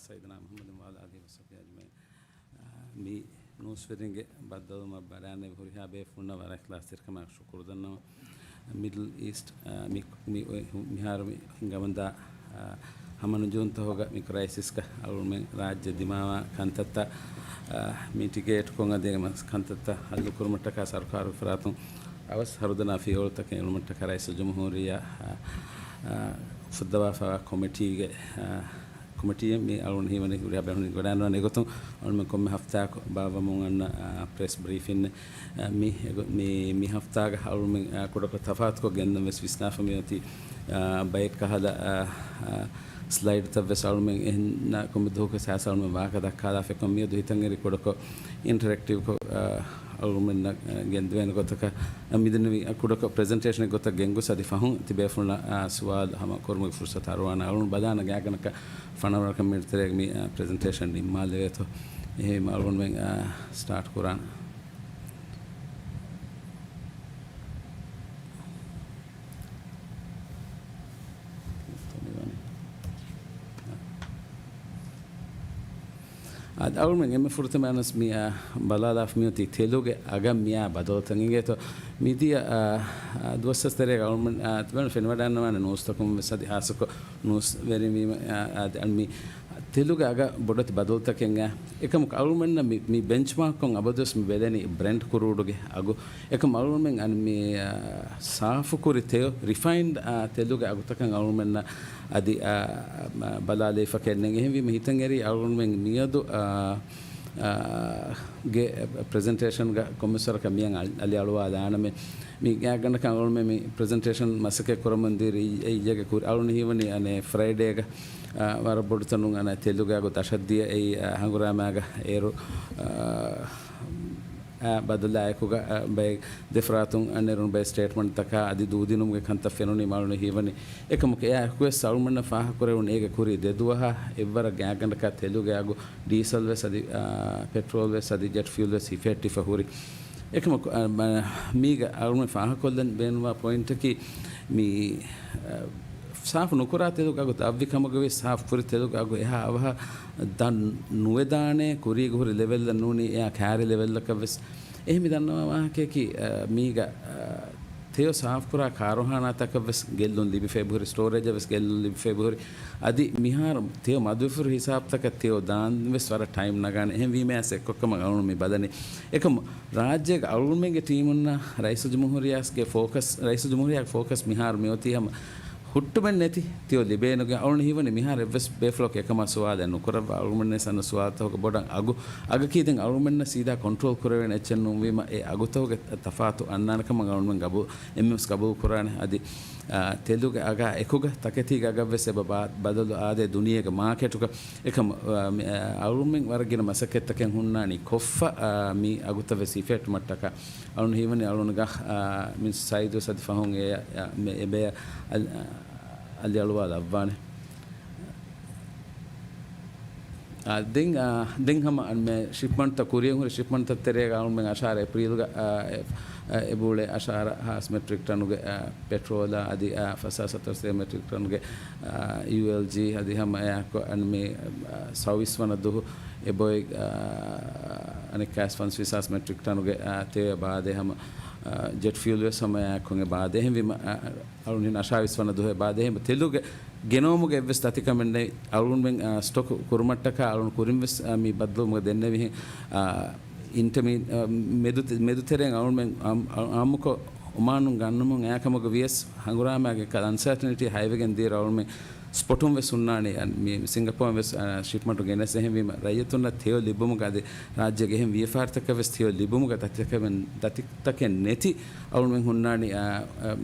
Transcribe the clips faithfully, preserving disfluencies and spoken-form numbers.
ސައްޔިދުނާ މުޙައްމަދު ވަޢަލާ އާލިހި ވަޞަޙްބިހި އަޖްމަޢީން. އާ، މި ނޫސްވެރިންގެ ބައްދަލުވުމަށް ބަލާނެ ހުރިހާ ބޭފުޅުންނަށް ވަރަށް އިޚްލާޞްތެރިކަމާ ޝުކުރު ދަންނަވަން. މިޑްލް އީސްޓް، އާ، މި، މި، މިހާރު މި ހިނގަމުންދާ، އާ، ހަމަނުޖޫންތަކުގަ މި ކްރައިސިސްގަ އަޅުމެން ރާއްޖެ ދިމާވާ ކަންތައްތައް، އާ، މިޓިގޭޓް ކޮށް އަދި އެ ކަންތައްތައް ހައްލުކުރުމަށްޓަކާ ސަރުކާރުގެ ފަރާތުން އަވަސް ހަރުދަނާ ފިޔަވަޅުތަކެއް އެޅުމަށްޓަކާ ރައީސުލްޖުމްހޫރިއްޔާ، އާ، އާ، ފުއްދަވާފައިވާ ކޮމިޓީގެ، އާ، ކޮމިޓީއެއް މި އަޅުން ހީވަނީ ހުރިހާ ބޭފުޅުން ގޮޑާންވާނެ ގޮތުން އަޅުމެން ކޮންމެ ހަފްތާއަކު ބާއްވަމުން އަންނަ، އާ، ޕްރެސް ބްރީފިން، އާ، މި، މި، މި ހަފްތާގަ އަޅުމެން، އާ، ކުޑަކޮށް ތަފާތުކޮށް ގެންދަން ވެސް ވިސްނާފަ މި އޮތީ، އާ، ބައެއް ކަހަލަ، އާ، އާ، ސްލައިޑްތައް ވެސް އަޅުމެން އެހެން ކޮންމެ ދުވަހަކު ސާސް އަޅުމެން ވާހަކަ ދައްކާލާފަ ކޮންމެ މިއަދު ހިތަށް އެރި ކުޑަކޮށް އިންޓަރެކްޓިވްކޮށް، އާ، އަޅުމެންނަށް، އާ، ގެންދެވޭނެ ގޮތަކަށް، އާ، މިދެންނެވި، އާ، ކުޑަކޮށް ޕްރެޒެންޓޭޝަނެއް ގޮތަށް ގެންގޮސް އަދި ފަހުން ތިބޭފުޅުންނަށް، އާ، ސުވާލު ހަމަ ކުރުމުގެ ފުރުސަތު އަރުވާނެ. އަޅުން ބަލާނަ ގާތްގަނޑަކަށް ފަނަރަ މިނިޓް ތެރޭގަ މި، އާ، ޕްރެޒެންޓޭޝަން ނިންމާލެވޭތޯ. އެހެންވީމަ އަޅުގަނޑުމެން، އާ، ސްޓާޓް ކުރާނަން. އަދި އަޅުމެން އެންމެ ފުރަތަމަ އަނަސް މި، އާ، ބަލާލާފަ މިއޮތީ ތެލުގެ އަގަށް މިއާ ބަދަލުތައް އިނގޭތޯ. މިދިޔަ، އާ، އާ، ދުވަސްވަސް ތެރޭގަ އަޅުމެން، އާ، ތިބޭފުޅުން ފެނިވަޑައިގަންނަވާނެ ނޫސްތަކުން ވެސް އަދި ހާއްސަކޮށް ނޫސްވެރިން ވީމަ، އާ، އާ، އަދި މި ތެލުގެ އަގަށް ބޮޑެތި ބަދަލުތަކެއް އާ. އެކަމަކު އަޅުމެންނަށް މި، މި ބެންޗްމާކްކޮށް އަބަދުވެސް މި ބެލެނީ ބްރެންޓް ކުރޫޑުގެ އަގު. އެކަމް އަޅުމެން އަން މި، އާ، ސާފުކުރި ތެޔޮ، ރިފައިންޑް، އާ، ތެލުގެ އަގުތަކަށް އަޅުމެންނަށް އަދި، އާ، މަ، ބަލާލައިފަކެއް ނެތް. އެހެންވީމަ ހިތަށް އެރީ އަޅުމެން މިއަދު، އާ، އާ، ގެ ޕްރެޒެންޓޭޝަންގަ ކޮންމެސްވަރަކަށް މިއަން އަލި އަޅުވާލާނަމޭ. މި ގާތްގަނޑަކަށް އަޅުމެން މި ޕްރެޒެންޓޭޝަން މަސައްކަތް ކުރަމުން ދިޔަ އިއްޔެގެ ކުރި އަޅުން ހީވަނީ އަނެއް ފްރައިޑޭގަ، އާ، ވަރަށް ބޮޑު ތަނުން އަނެއް ތެލުގެ އަގު ދަށަށްދިޔަ އެއީ، އާ، ހަނގުރާމާގަ އޭރު، އާ، އާ، ބަދަލާއެކުގަ، އާ، ބައެއް ދެފަރާތުން އަންނައިރުން ބައެއް ސްޓޭޓްމަންޓްތަކާ އަދި ދޫދިނުމުގެ ކަންތައް ފެނުނީ މަ އަޅުން ހީވަނީ. އެކަމަކު އެއާއެކުވެސް އަޅުމެންނަށް ފާހަގަކުރެވުނު އޭގެ ކުރީ ދެ ދުވަހާ އެއްވަރަށް ގާތްގަނޑަކަށް ތެލުގެ އަގު ޑީސަލް ވެސް އަދި، އާ، ޕެޓްރޯލް ވެސް އަދި ޖެޓް ފިއުލް ވެސް ހިފެހެއްޓިފަ ހުރި. އެކަމަކު، އާ، މ-، މީގަ އަޅުމެން ފާހަގަކޮށްލަން ބޭނުންވާ ޕޮއިންޓަކީ މި، އާ، ސާފު ނުކުރާ ތެލުގެ އަގު ދަށްވި ކަމުގަވެސް ސާފު ކުރި ތެލުގެ އަގު އެހާ އަވަހަށް ދަށް ނުވެދާނެ، ކުރީގަ ހުރި ލެވެލްއަށް ނޫނީ އެއާ ކާރި ލެވެލްއަކަށްވެސް. އެހެން މި ދަންނަވާ ވާހަކަޔަކީ، އާ، މީގަ، އާ، ތެޔޮ ސާފުކުރާ ކާރުހާނާތަކަށްވެސް ގެއްލުން ލިބިފައި ހުރި، ސްޓޯރޭޖަށްވެސް ގެއްލުން ލިބިފައި ހުރި. އަދި މިހާރު ތެޔޮ މަދުވެފަ ހުރި ހިސާބުތަކަށް ތެޔޮ ދާންވެސް ވަރަށް ޓައިމް ނަގާނެ. އެހެންވީމަ އެއްކޮށްކަމަށް އަޅުން މި ބަލަނީ. އެކަމު ރާއްޖޭގެ އަޅުމެންގެ ޓީމުންނާ ރައީސުލްޖުމްހޫރިއްޔާގެ ފޯކަސް، ރައީސުލްޖުމްހޫރިއްޔާގެ ފޯކަސް މިހާރު މިއޮތީ ހަމަ ހުއްޓުމެއް ނެތި ތެޔޮ ލިބޭނުގެ. އަޅުން ހީވަނީ މިހާރު އެއްވެސް ބޭފުޅަކު އެކަމާ ސުވާލެއް ނުކުރައްވާ. އަޅުމެންނަށް ސަންނަ ސުވާލުތަކުގެ ބޮޑަށް އަގު، އަގަކީ ދެން އަޅުމެންނަށް ސީދާ ކޮންޓްރޯލް ކުރެވޭނެ އެއްޗެއް ނޫންވީމަ، އެ އަގުތަކުގެ ތަފާތު އަންނާނެ ކަމަށް އަޅުމެން ގަބޫ، އެންއެމްއެސް ގަބޫލު ކުރާނެ. އަދި، އާ، ތެލުގެ އަގާ އެކުގަ ތަކެތީގެ އަގަށްވެސް އެބަ ބާ-، ބަދަލު އާދޭ ދުނިޔޭގެ މާކެޓުގަ. އެކަމަ، އާ، މި، އާ، އަޅުމެން ވަރަށް ގިނަ މަސައްކަތްތަކެއް ހުންނާނީ ކޮށްފަ، އާ، މި އަގުތައްވެސް ހިފެހެއްޓުމަށްޓަކާ. އަޅުން ހީވަނީ އަޅުންގަ، އާ، މި ސައިދުވެސް އަދި ފަހުން އެ، އާ، މެ-، އެބަޔަށް އަލި، އާ، އަލިއަޅުވާލައްވާނެ. އާ، ދެން، އާ، ދެން ހަމަ އަންމެ ޝިޕްމަންޓްތައް ކުރިއަށް ހުރި ޝިޕްމަންޓްތައް ތެރޭގަ އަޅުމެން އަށާރަ އޭޕްރީލްގަ، އާ، އެ، އެ، އެބައުޅޭ އަށާރަ ހާސް މެޓްރިކް ޓަނުގެ، އާ، ޕެޓްރޯލާ އަދި، އާ، ފަސްހާސް ހަތަރުސަތޭކަ މެޓްރިކް ޓަނުގެ، އާ، ޔޫއެލްޖީ އަދި ހަމަ އެއާކޮ އަންމެ، އާ، ސައުވީސް ވަނަ ދުހު އެބައޮތް، އާ، އަނެއްކާސް ފަންސަވީސް ހާސް މެޓްރިކް ޓަނުގެ، އާ، ތެޔޮ ބާދޭ ހަމަ، އާ، ޖެޓް ފިއުލް ވެސް ހަމަ އެއާކޮ އެބާދޭ. އެހެންވީމަ، އާ، އަޅުން ހިން އަށާވީސް ވަނަ ދުހެ ބާދޭ ހެން ތެލުގެ ގެނައުމުގެ އެއްވެސް ދަތިކަމެއް ނެތް. އަޅުންމެން، އާ، ސްޓޮކް ކުރުމަށްޓަކާ އަޅުން ކުރިންވެސް، އާ، މި ބައްދަލުވުމުގަ ދެންނެވިހެން، އާ، އިންޓަމީ-، އާ، މެދު-، މެދުތެރެއިން އަޅުންމެން އާ، އާ، އާއްމުކޮށް އޮމާނުން ގަންނަމުން އެއާ ކަމުގަ ވިޔަސް ހަނގުރާމައިގެ ކަލަ އަންސާޓިނިޓީ ހައިވެގެން ދިޔައިރު އަޅުންމެން ސްޕޮޓުން ވެސް ހުންނާނީ، އަން-، މި ސިންގަޕޯރުން ވެސް، އާ، ޝިޕްމަންޓު ގެނެސް. އެހެންވީމަ ރައްޔިތުންނަށް ތެޔޮ ލިބުމުގަ އަދި ރާއްޖޭގެ އެހެން ވިޔަފާރިތަކަށް ވެސް ތެޔޮ ލިބުމުގަ ދަތިތަކެއް، ދަތިތަކެއް ނެތި އަޅުންމެން ހުންނާނީ، އާ،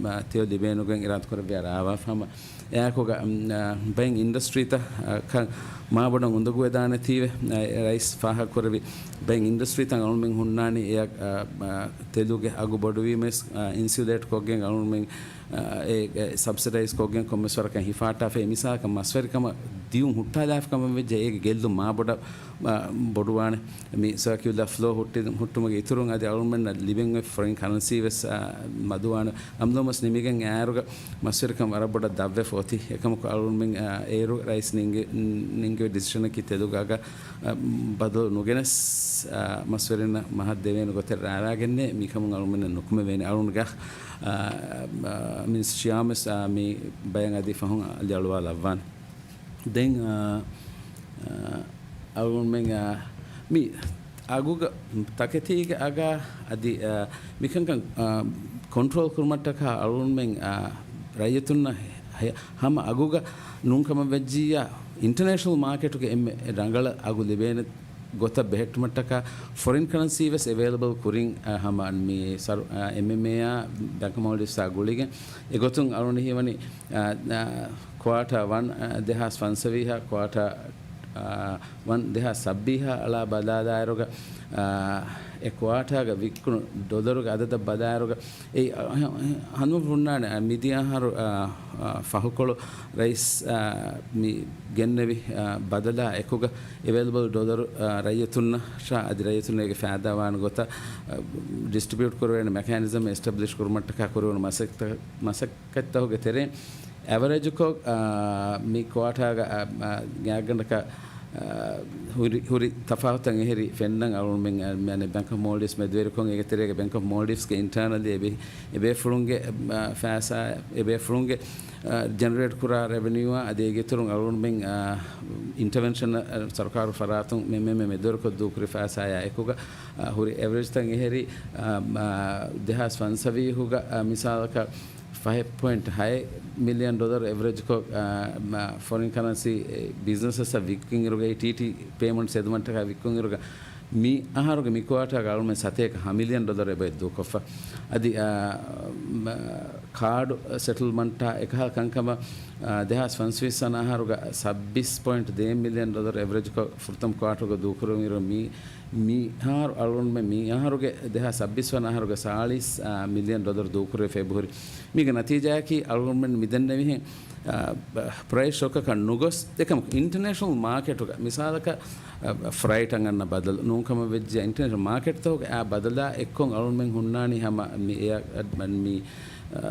އާ، ތެޔޮ ލިބޭނުގެން އިރާދަކުރެއްވިޔާ ރާވާފަ ހަމަ. އެއާކޮގަ، އަން، އާ، ބައެއް އިންޑަސްޓްރީތައް، އާ، ކަ-، މާބޮޑަށް އުނދަގޫވެދާނެތީވެ، އާ، ރައީސް ފާހަގަކުރެއްވި ބައެއް އިންޑަސްޓްރީތައް އަޅުންމެން ހުންނާނީ އެއަށް، އާ، އާ، ތެލުގެ އަގު ބޮޑުވީމަވެސް، އާ، އިންސިއުލޭޓް ކޮށްގެން އަޅުންމެން އެ، އެ، ސަބްސިޑައިޒް ކޮށްގެން ކޮންމެސް ވަރަކަށް ހިފާއްޓާފައި، މިސާލަކަށް މަސްވެރިކަމަށް ދިޔުން ހުއްޓާލާފި ކަމަށް ވެއްޖެ އޭގެ ގެއްލުން މާ ބޮޑަށް، އާ، ބޮޑުވާނެ. މި ސަރކިއުލާ ފްލޯ ހުއްޓި-، ހުއްޓުމުގެ އިތުރުން އަދި އަޅުގަނޑުމެންނަށް ލިބެން އޮތް ފޮރިން ކަރަންސީ ވެސް، އާ، މަދުވާނެ. އަމްލޯމަސް ނިމިގެން އައިރުގަ މަސްވެރިކަން ވަރަށް ބޮޑަށް ދަށްވެފަ އޮތީ. އެކަމަކު އަޅުގަނޑުމެން، އާ، އޭރު ރައީސް ނިންގި-، ނިންގި ޑިސިޝަނަކީ ތެލުގަ އަގަށް، އާ، ބަދަލު ނުގެނެސް، އާ، މަސްވެރިންނަށް މަހަށް ދެވޭނެ ގޮތެއް ރާވާގެންނޭ. މިކަމުން އަޅުގަނޑުމެންނަށް ނުކުމެވޭނެ. އަޅުގަނޑުގެ، އާ، އާ، މިނިސްޓަރ ޝިޔާމް ވެސް، އާ، މި ބަޔަށް އަދި ފަހުން އަލިއަޅުވާލައްވާނެ. ދެން، އާ، އާ، އަޅުގަނޑުމެން، އާ، މި އަގުގަ ތަކެތީގެ އަގާ އަދި، އާ، މިކަންކަން، އާ، ކޮންޓްރޯލް ކުރުމަށްޓަކާ އަޅުގަނޑުމެން، އާ، ރައްޔިތުންނަށް ހެ-، ހަމަ އަގުގަ ނޫންކަމަށް ވެއްޖިއްޔާ، އިންޓަރނޭޝަނަލް މާކެޓުގެ އެންމެ ރަނގަޅަށް އަގު ލިބޭނެ ގޮތަށް ބެހެއްޓުމަށްޓަކާ ފޮރިން ކަރަންސީ ވެސް އެވެއިލަބަލް ކުރިން، އާ، ހަމަ މި ސަރު-، އާ، އެމްއެމްއޭއާ ބެންކް މޯލްޑިވްސްއާ ގުޅިގެން އެގޮތުން އަޅުގަނޑު ހީވަނީ، އާ، އާ، ކުއާޓާ ވަން، އާ، ދެހާސް ފަންސަވީހަށް، ކުއާޓާ، އާ، ވަން ދެހާސް ސައްބީސް އަޅާ ބަލާލާއިރުގަ، އާ، އެ ކުއާޓާގަ ވިއްކުނު ޑޮލަރުގެ އަދަދަށް ބަލާއިރުގަ، އެ، އަ، އަ، ހަނދުމަ ހުންނާނެ، އަ، މިދިޔަ އަހަރު، އަ، އަ، ފަހުކޮޅު ރައީސް، އަ، މި ގެންނެވި، އަ، ބަދަލާ އެކުގަ އެވެލަބަލް ޑޮލަރު، އަ، ރައްޔިތުންނަށާ އަދި ރައްޔިތުންނަށް އޭގެ ފައިދާވާނެ ގޮތަށް، އަ، ޑިސްޓްރިބިއުޓް ކުރެވޭނެ މެކޭނިޒަމް އެސްޓަބްލިޝް ކުރުމަށްޓަކާ ކުރެވުނު މަސައްކަ-، މަސައްކަތްތަކުގެ ތެރެއިން އެވަރޭޖަކޮށް، އާ، މި ކުއާޓާގަ، އާ، އާ، ގާތްގަނޑަކަށް، އާ، ހުރި، ހުރި ތަފާތުތައް އެހެރީ ފެންނަން އަޅުގަނޑުމެން، އާ، މި ބެންކް އޮފް މޯލްޑިވްސް މެދުވެރިކޮށް އޭގެ ތެރޭގަ ބެންކް އޮފް މޯލްޑިވްސްގެ އިންޓާނަލީ އެބޭ-، އެބޭފުޅުންގެ، އާ، ފައިސާ، އެބޭފުޅުންގެ، އާ، ޖެނެރޭޓް ކުރާ ރެވެނިއުއާ އަދި އޭގެ އިތުރުން އަޅުގަނޑުމެން، އާ، އިންޓަވެންޝަން، އާ، ސަރުކާރު ފަރާތުން މެ-، މެ-، މެ-، މެދުވެރިކޮށް ދޫކުރި ފައިސާޔާ އެކުގަ، އާ، ހުރި އެވަރޭޖްތައް އެހެރީ، އާ، އާ، ދެހާސް ފަންސަވީހުގަ، އާ، މިސާލަކަށް، ފަހެއް ޕޮއިންޓް ހައެއް މިލިއަން ޑޮލަރު އެވަރޭޖްކޮށް، އާ، މަ-، ފޮރިން ކަރަންސީ، އެ، ބިޒްނަސްއަށް ވިއްކިން އިރުގައި، ޓީޓީ ޕޭމަންޓްސް އެދުމަށްޓަކާ ވިއްކުން އިރުގަ، މި އަހަރުގެ މި ކުއާޓާގަ އަޅުމެން ސަތޭކަ ހަ މިލިއަން ޑޮލަރު އެބައޮތް ދޫކޮށްފަ. އަދި، އާ، މަ-، ކާޑު ސެޓްލްމަންޓާ އެކަހަލަ ކަންކަމަށް، އާ، ދެހާސް ފަންސަވީސް ވަނަ އަހަރުގަ ސައްބީސް ޕޮއިންޓް ދެ މިލިއަން ޑޮލަރު އެވަރޭޖްކޮށް ފުރަތަމަ ކުއާޓަރުގަ ދޫކުރުން އިރު މި މިހާރު އަޅުގަނޑުމެން މި އަހަރުގެ ދެހާސް ސައްބީސް ވަނަ އަހަރުގެ ސާޅީސް، އާ، މިލިއަން ޑޮލަރު ދޫކުރެވިފަ އެބަހުރި. މީގެ ނަތީޖާއަކީ އަޅުގަނޑުމެން މިދެންނެވިހެން، އާ، ޕްރައިސް ޝޮކަކަށް ނުގޮސް، އެކަމަކު އިންޓަރނޭޝަނަލް މާކެޓުގަ މިސާލަކަށް، އާ، ފްރައިޓް އަންނަ ބަދަލު ނޫންކަމަށް ވެއްޖެ އިންޓަރނޭޝަނަލް މާކެޓްތަކުގެ އާ ބަދަލާ އެއްކޮށް އަޅުގަނޑުމެން ހުންނާނީ ހަމަ މި އެއާ، މި، އާ،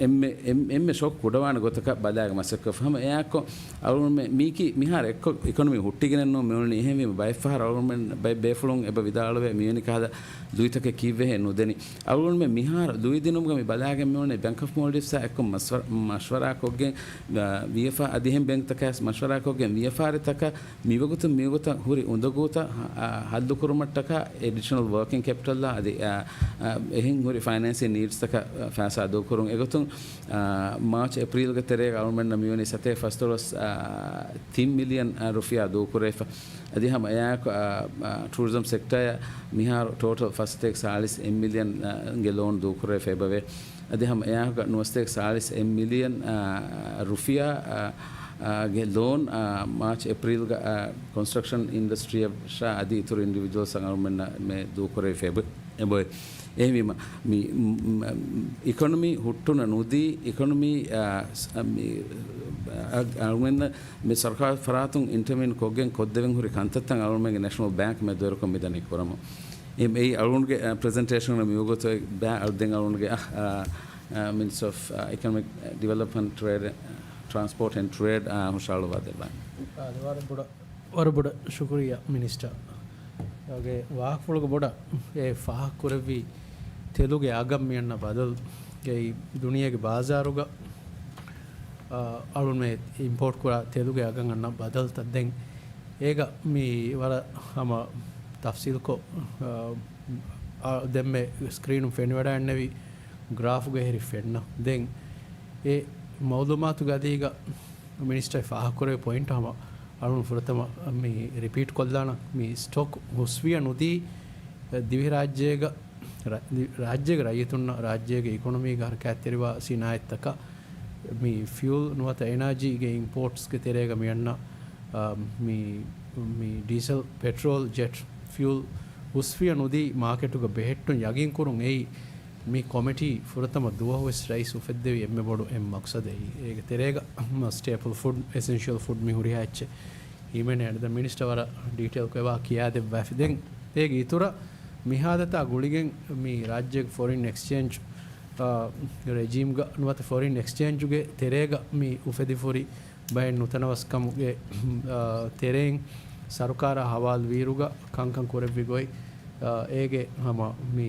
އެންމެ، އެން-، އެންމެ ޝޮކް ކުޑަވާނެ ގޮތަކަށް ބަލާގެ މަސައްކަތް ހަމަ އެއާއެއްކޮށް އަޅުގަނޑުމެން މީކީ މިހާރު އެއްކޮށް އިކޮނޮމީ ހުއްޓިގެނެއްނޫން މިއުޅެނީ. އެހެންވީމަ ބައެއްފަހަރު އަޅުގަނޑުމެން ބައެއް ބޭފުޅުން އެބަ ވިދާޅުވޭ މިވެނި ކަހަލަ ލުއިތަކެއް ކީއްވެހޭ ނުދެނީ. އަޅުގަނޑުމެން މިހާރު ލުއިދިނުމުގަ މި ބަލާގެން މިއުޅެނީ ބެންކް އޮފް މޯލްޑިވްސްއާ އެއްކޮށް މަޝްވަ-، މަޝްވަރާކޮށްގެން، އާ، ވިޔަފާ އަދި އެހެން ބޭންކްތަކާ މަޝްވަރާކޮށްގެން ވިޔަފާރިތަކަށް މިވަގުތު މިވަގުތަށް ހުރި އުނދަގޫތައް، އާ، ހައްލުކުރުމަށްޓަކާ އެޑިޝަނަލް ވަރކިން ކެޕިޓަލްއާ އަދި، އާ، އާ، އެހެން ހުރި ފައިނޭންސިން ނީޑްސްތަކަށް، އާ، ފައިސާ ދޫކުރުން. އެގޮތުން، އާ، މާޗް އޭޕްރީލްގެ ތެރޭގަ އަޅުމެންނަށް މިވަނީ ސަތޭކަ ފަސްދޮޅަސް، އާ، ތިން މިލިއަން، އާ، ރުފިޔާ ދޫކުރެވިފަ. އަދި ހަމަ އެއާއެކު، އާ، އާ، ޓޫރިޒަމް ސެކްޓަރއަށް މިހާރު ޓޯޓަލް ފަސް ސަތޭކަ ސާޅީސް އެއް މިލިއަން، އާ، ގެ ލޯން ދޫކުރެވިފަ އެބަވޭ. އަދި ހަމަ އެއާއެކު ނުވަސަތޭކަ ސާޅީސް އެއް މިލިއަން، އާ، ރުފިޔާ، އާ، އާ، ގެ ލޯން، އާ، މާޗް އޭޕްރީލްގަ، އާ، ކޮންސްޓްރަކްޝަން އިންޑަސްޓްރީއަށާ އަދި އިތުރު އިންޑިވިޖުއަލްސް އަޅުމެންނަށް މެ ދޫކުރެވިފަ އެބަ-، އެބައޮތް. އެހެންވީމަ، މި، މް، އިކޮނޮމީ ހުއްޓުނަ ނުދީ، އިކޮނޮމީ، އާ، ސް-، މި، އަ-، އަޅުގަނޑަށް މި ސަރުކާރު ފަރާތުން އިންޓަވެން ކޮށްގެން ކޮށްދެވެން ހުރި ކަންތައްތައް އަޅުގަނޑުގެ ނޭޝަނަލް ބޭންކް މެދުވެރިކޮށް މިދަނީ ކުރަމުން. އެ، އެއީ އަޅުގަނޑުގެ، އަ، ޕްރެޒެންޓޭޝަން މިވަގުތު ބައި އަޅު ދެން އަޅުގަނޑުގެ، އަ، އަ، އަ، މިނިސްޓަރ އޮފް، އަ، އިކޮނޮމިކް ޑިވެލޮޕްމަންޓް، ޓްރޭޑް، ޓްރާންސްޕޯޓް އެންޑް ޓްރޭޑް، އަ، ހުށަހަޅުވާ ދެއްވާނެ. އާ، ވަރަށް ބޮޑަށް، ވަރަށް ބޮޑަށް ޝުކުރިއްޔާ މިނިސްޓަރ. އޭގެ ވާހަކަފުޅުގަ ބޮޑަށް އެ ފާހަގަކުރެއްވީ ތެލުގެ އަގަށް މިއަންނަ ބަދަލު. އެއީ ދުނިޔޭގެ ބާޒާރުގަ، އަ، އަޅުންމެ އިމްޕޯޓް ކުރާ ތެލުގެ އަގަށް އަންނަ ބަދަލުތައް ދެން. އޭގަ މި ވަރަށް ހަމަ ތަފްސީލްކޮށް، އަ، އަ، ދެންމެ ސްކްރީނުން ފެނިވަޑައިގެންނެވި ގްރާފުގެ ހެރި ފެންނަ. ދެން އެ މައުލޫމާތުގެ އަދީގަ މިނިސްޓަރ ފާހަގަކުރެވި ޕޮއިންޓް ހަމަ އަޅުން ފުރަތަމަ މި ރިޕީޓް ކޮށްލާނަން. މި ސްޓޮކް ހުސްވިޔަ ނުދީ ދިވެހިރާއްޖޭގަ ރަ-، ރާއްޖޭގެ ރައްޔިތުންނަށް ރާއްޖޭގެ އިކޮނޮމީގަ ހަރަކާތްތެރިވާ ސިނާއަތްތަކަށް މި ފިއުލް ނުވަތަ އެނާޖީގެ އިމްޕޯޓްސްގެ ތެރޭގަ މިއަންނަ، އާ، މި، މި ޑީސަލް، ޕެޓްރޯލް، ޖެޓް ފިއުލް ހުސްވިޔަ ނުދީ މާކެޓުގަ ބެހެއްޓުން ޔަގީންކުރުން އެއީ މި ކޮމިޓީ ފުރަތަމަ ދުވަހުވެސް ރައީސް އުފެއްދެވީ އެންމެ ބޮޑު އެއް މަޤްޞަދެއް. އޭގެ ތެރޭގަ ސްޓޭޕްލް ފުޑް، އެސެންޝިއަލް ފުޑް މި ހުރިހާ އެއްޗެއް ހިމެނޭ. އަނެއް މިނިސްޓަރ ވަރަށް ޑީޓެއިލްކޮށް އެވާ ކިޔާދެއްވާފި. ދެން އޭގެ އިތުރަށް މި ހާލަތާ ގުޅިގެން މި ރާއްޖޭގެ ފޮރިން އެކްސްޗޭންޖް، އާ، ރެޖީމްގަ ނުވަތަ ފޮރިން އެކްސްޗޭންޖުގެ ތެރޭގަ މި އުފެދިފަ ހުރި ބައެއް ނުތަނަވަސްކަމުގެ، އާ، ތެރެއިން ސަރުކާރާ ހަވާލު ވީއިރުގަ ކަންކަން ކުރެއްވި ގޮތް، އާ، އޭގެ ހަމަ މި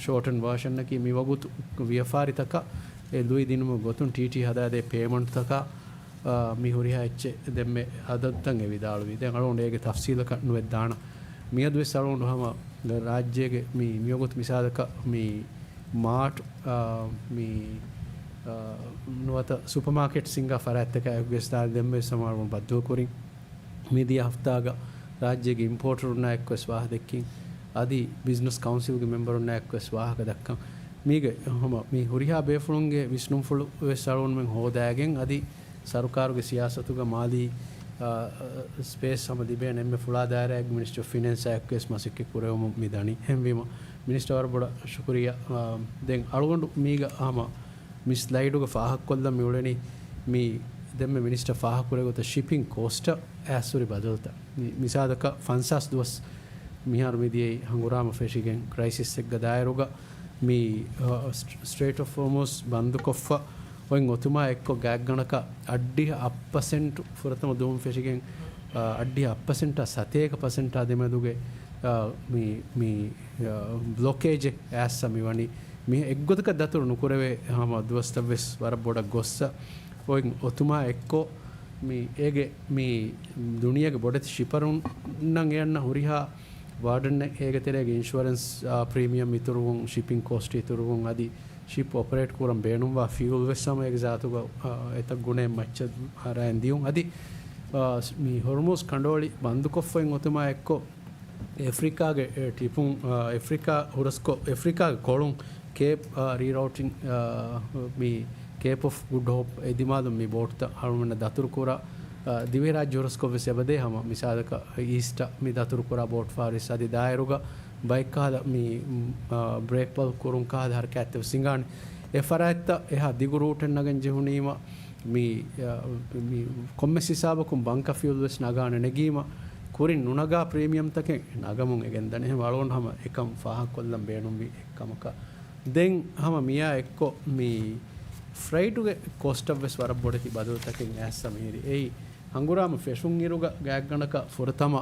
ޝޯޓް ވާޝަންއަކީ މިވަގުތު ވިޔަފާރިތަކަށް އެ ލުއި ދިނުމުގެ ގޮތުން ޓީޓީ ހަދާދޭ ޕޭމަންޓްތަކާ، އާ، މި ހުރިހާ އެއްޗެއް ދެންމެ އަދަދުތައް އެ ވިދާޅުވީ. ދެން އަޅުގަނޑު އޭގެ ތަފްސީލަކަށް ނުވެއްދާނަން. މިއަދުވެސް އަޅުގަނޑު ހަމަ ރާއްޖޭގެ މި، މިވަގުތު މިސާލަކަށް މި މާޓް، އާ، މި، އާ، ނުވަތަ ސުޕަމާކެޓްސް ހިންގާ ފަރާތްތަކާ އެކުގެސް ދާ ދެންމެ ސަމާލުން ބައްދަލުކުރިން. މިދިޔަ ހަފްތާގަ ރާއްޖޭގެ އިމްޕޯޓަރުންނާ އެއްކޮށް ވާހަކަ ދެއްކިން. އަދި ބިޒްނަސް ކައުންސިލްގެ މެމްބަރުންނާ އެއްކޮށް ވާހަކަ ދައްކަން. މީގެ ހަމަ މި ހުރިހާ ބޭފުޅުންގެ ވިސްނުންފުޅު ވެސް އަޅުގަނޑުމެން ހޯދާގެން އަދި ސަރުކާރުގެ ސިޔާސަތުގަ މާލީ، އާ، ސްޕޭސް ހަމަ ލިބޭނެ އެންމެ ފުޅާ ދާއިރާއެއްގެ މިނިސްޓަރ އޮފް ފިނޭންސާ އެއްކޮށް ވެސް މަސައްކަތް ކުރެވެމުން މި ދަނީ. އެހެންވީމަ މިނިސްޓަރ ވަރަށް ބޮޑަށް ޝުކުރިއްޔާ. އާ، ދެން އަޅުގަނޑު މީގަ ހަމަ މި ސްލައިޑުގަ ފާހަގަކޮށްލަން މިއުޅެނީ މި ދެންމެ މިނިސްޓަރ ފާހަގަކުރޭ ގޮތަށް ޝިޕިން ކޯސްޓަށް އައިސްހުރި ބަދަލުތައް. މި މިސާލަކަށް ފަންސާސް ދުވަސް މިހާރު މިދިޔައީ ހަނގުރާމަ ފެށިގެން ކްރައިސިސްއެއްގަ ދާއިރުގަ މި، އަ، ސްޓް-، ސްޓްރޭޓް އޮފް ހޮރްމުޒް ބަންދުކޮށްފަ އޮތް އޮތުމާ އެއްކޮށް ގާތްގަނޑަކަށް އައްޑިހަ އަށް ޕަސެންޓް ފުރަތަމަ ދުވަހުން ފެށިގެން، އަ، އައްޑިހަ އަށް ޕަސެންޓާ ސަތޭކަ ޕަސެންޓާ ދެމެދުގެ، އަ، މި، މި، އަ، ބްލޮކޭޖެއް އައިއްސަ މިވަނީ. މި އެއްގޮތަކަށް ދަތުރު ނުކުރެވޭ ހަމަ ދުވަސްތައްވެސް ވަރަށް ބޮޑަށް ގޮއްސަ އޮތް އޮތުމާ އެއްކޮށް މި އޭގެ މި ދުނިޔޭގެ ބޮޑެތި ޝިޕަރުންނަށް އެއަންނަ ހުރިހާ ބާޑަންއެއް އޭގެ ތެރޭގެ އިންޝުއަރެންސް، އާ، ޕްރީމިއަމް އިތުރުވުން، ޝިޕިން ކޯސްޓް އިތުރުވުން، އަދި ޝިޕް އޮޕަރޭޓް ކުރަން ބޭނުންވާ ފިއުލް ވެސް ހަމަ އޭގެ ޒާތުގަ، އާ، އެތައް ގުނައެއް މައްޗަށް އަރައިން ދިޔުން. އަދި، އާ، މި ހޮރްމުޒް ކަނޑުއޮޅި ބަންދުކޮށްފައި އޮތުމާ އެއްކޮށް، އެފްރިކާގެ، އެ، ޓިޕުން، އާ، އެފްރިކާ ހުރަސްކޮށް، އެފްރިކާގެ ކޮޅުން ކޭޕް، އާ، ރީރައުޓިން، އާ، މި ކޭޕް އޮފް ގުޑް ހޯޕް އެ ދިމާލުން މި ބޯޓްތައް އަޅުގަނޑަށް ދަތުރުކުރާ، އާ، ދިވެހިރާއްޖެ ހުރަސްކޮށް ވެސް އެބަދޭ ހަމަ މިސާލަކަށް އީސްޓަށް މި ދަތުރުކުރާ ބޯޓް ފާރިސް އަދި ދާއިރުގަ ބައެއްކަހަލަ މި، އާ، ބްރޭކް ޕަލް ކުރުން ކަހަލަ ހަރަކާތްތައް ވެސް ހިނގާނެ. އެ ފަރާތްތައް އެހާ ދިގު ރޫޓެއް ނަގަން ޖެހުނީމަ، މި، އަ، މި ކޮންމެސް ހިސާބަކުން ބަންކަ ފިއުލް ވެސް ނަގާނެ ނެގީމަ، ކުރިން ނުނަގާ ޕްރީމިއަމްތަކެއް ނަގަމުން އެ ގެންދަނީ. އެހެން އަޅުގަނޑު ހަމަ އެކަން ފާހަގަކޮށްލަން ބޭނުންވީ އެއްކަމަކަށް. ދެން ހަމަ މިއާ އެއްކޮށް މި ފްރައިޓުގެ ކޮސްޓަށް ވެސް ވަރަށް ބޮޑެތި ބަދަލުތަކެއް އައިއްސަ މިހިރީ. އެއީ ހަނގުރާމަ ފެށުން އިރުގަ ގާތްގަނޑަކަށް ފުރަތަމަ،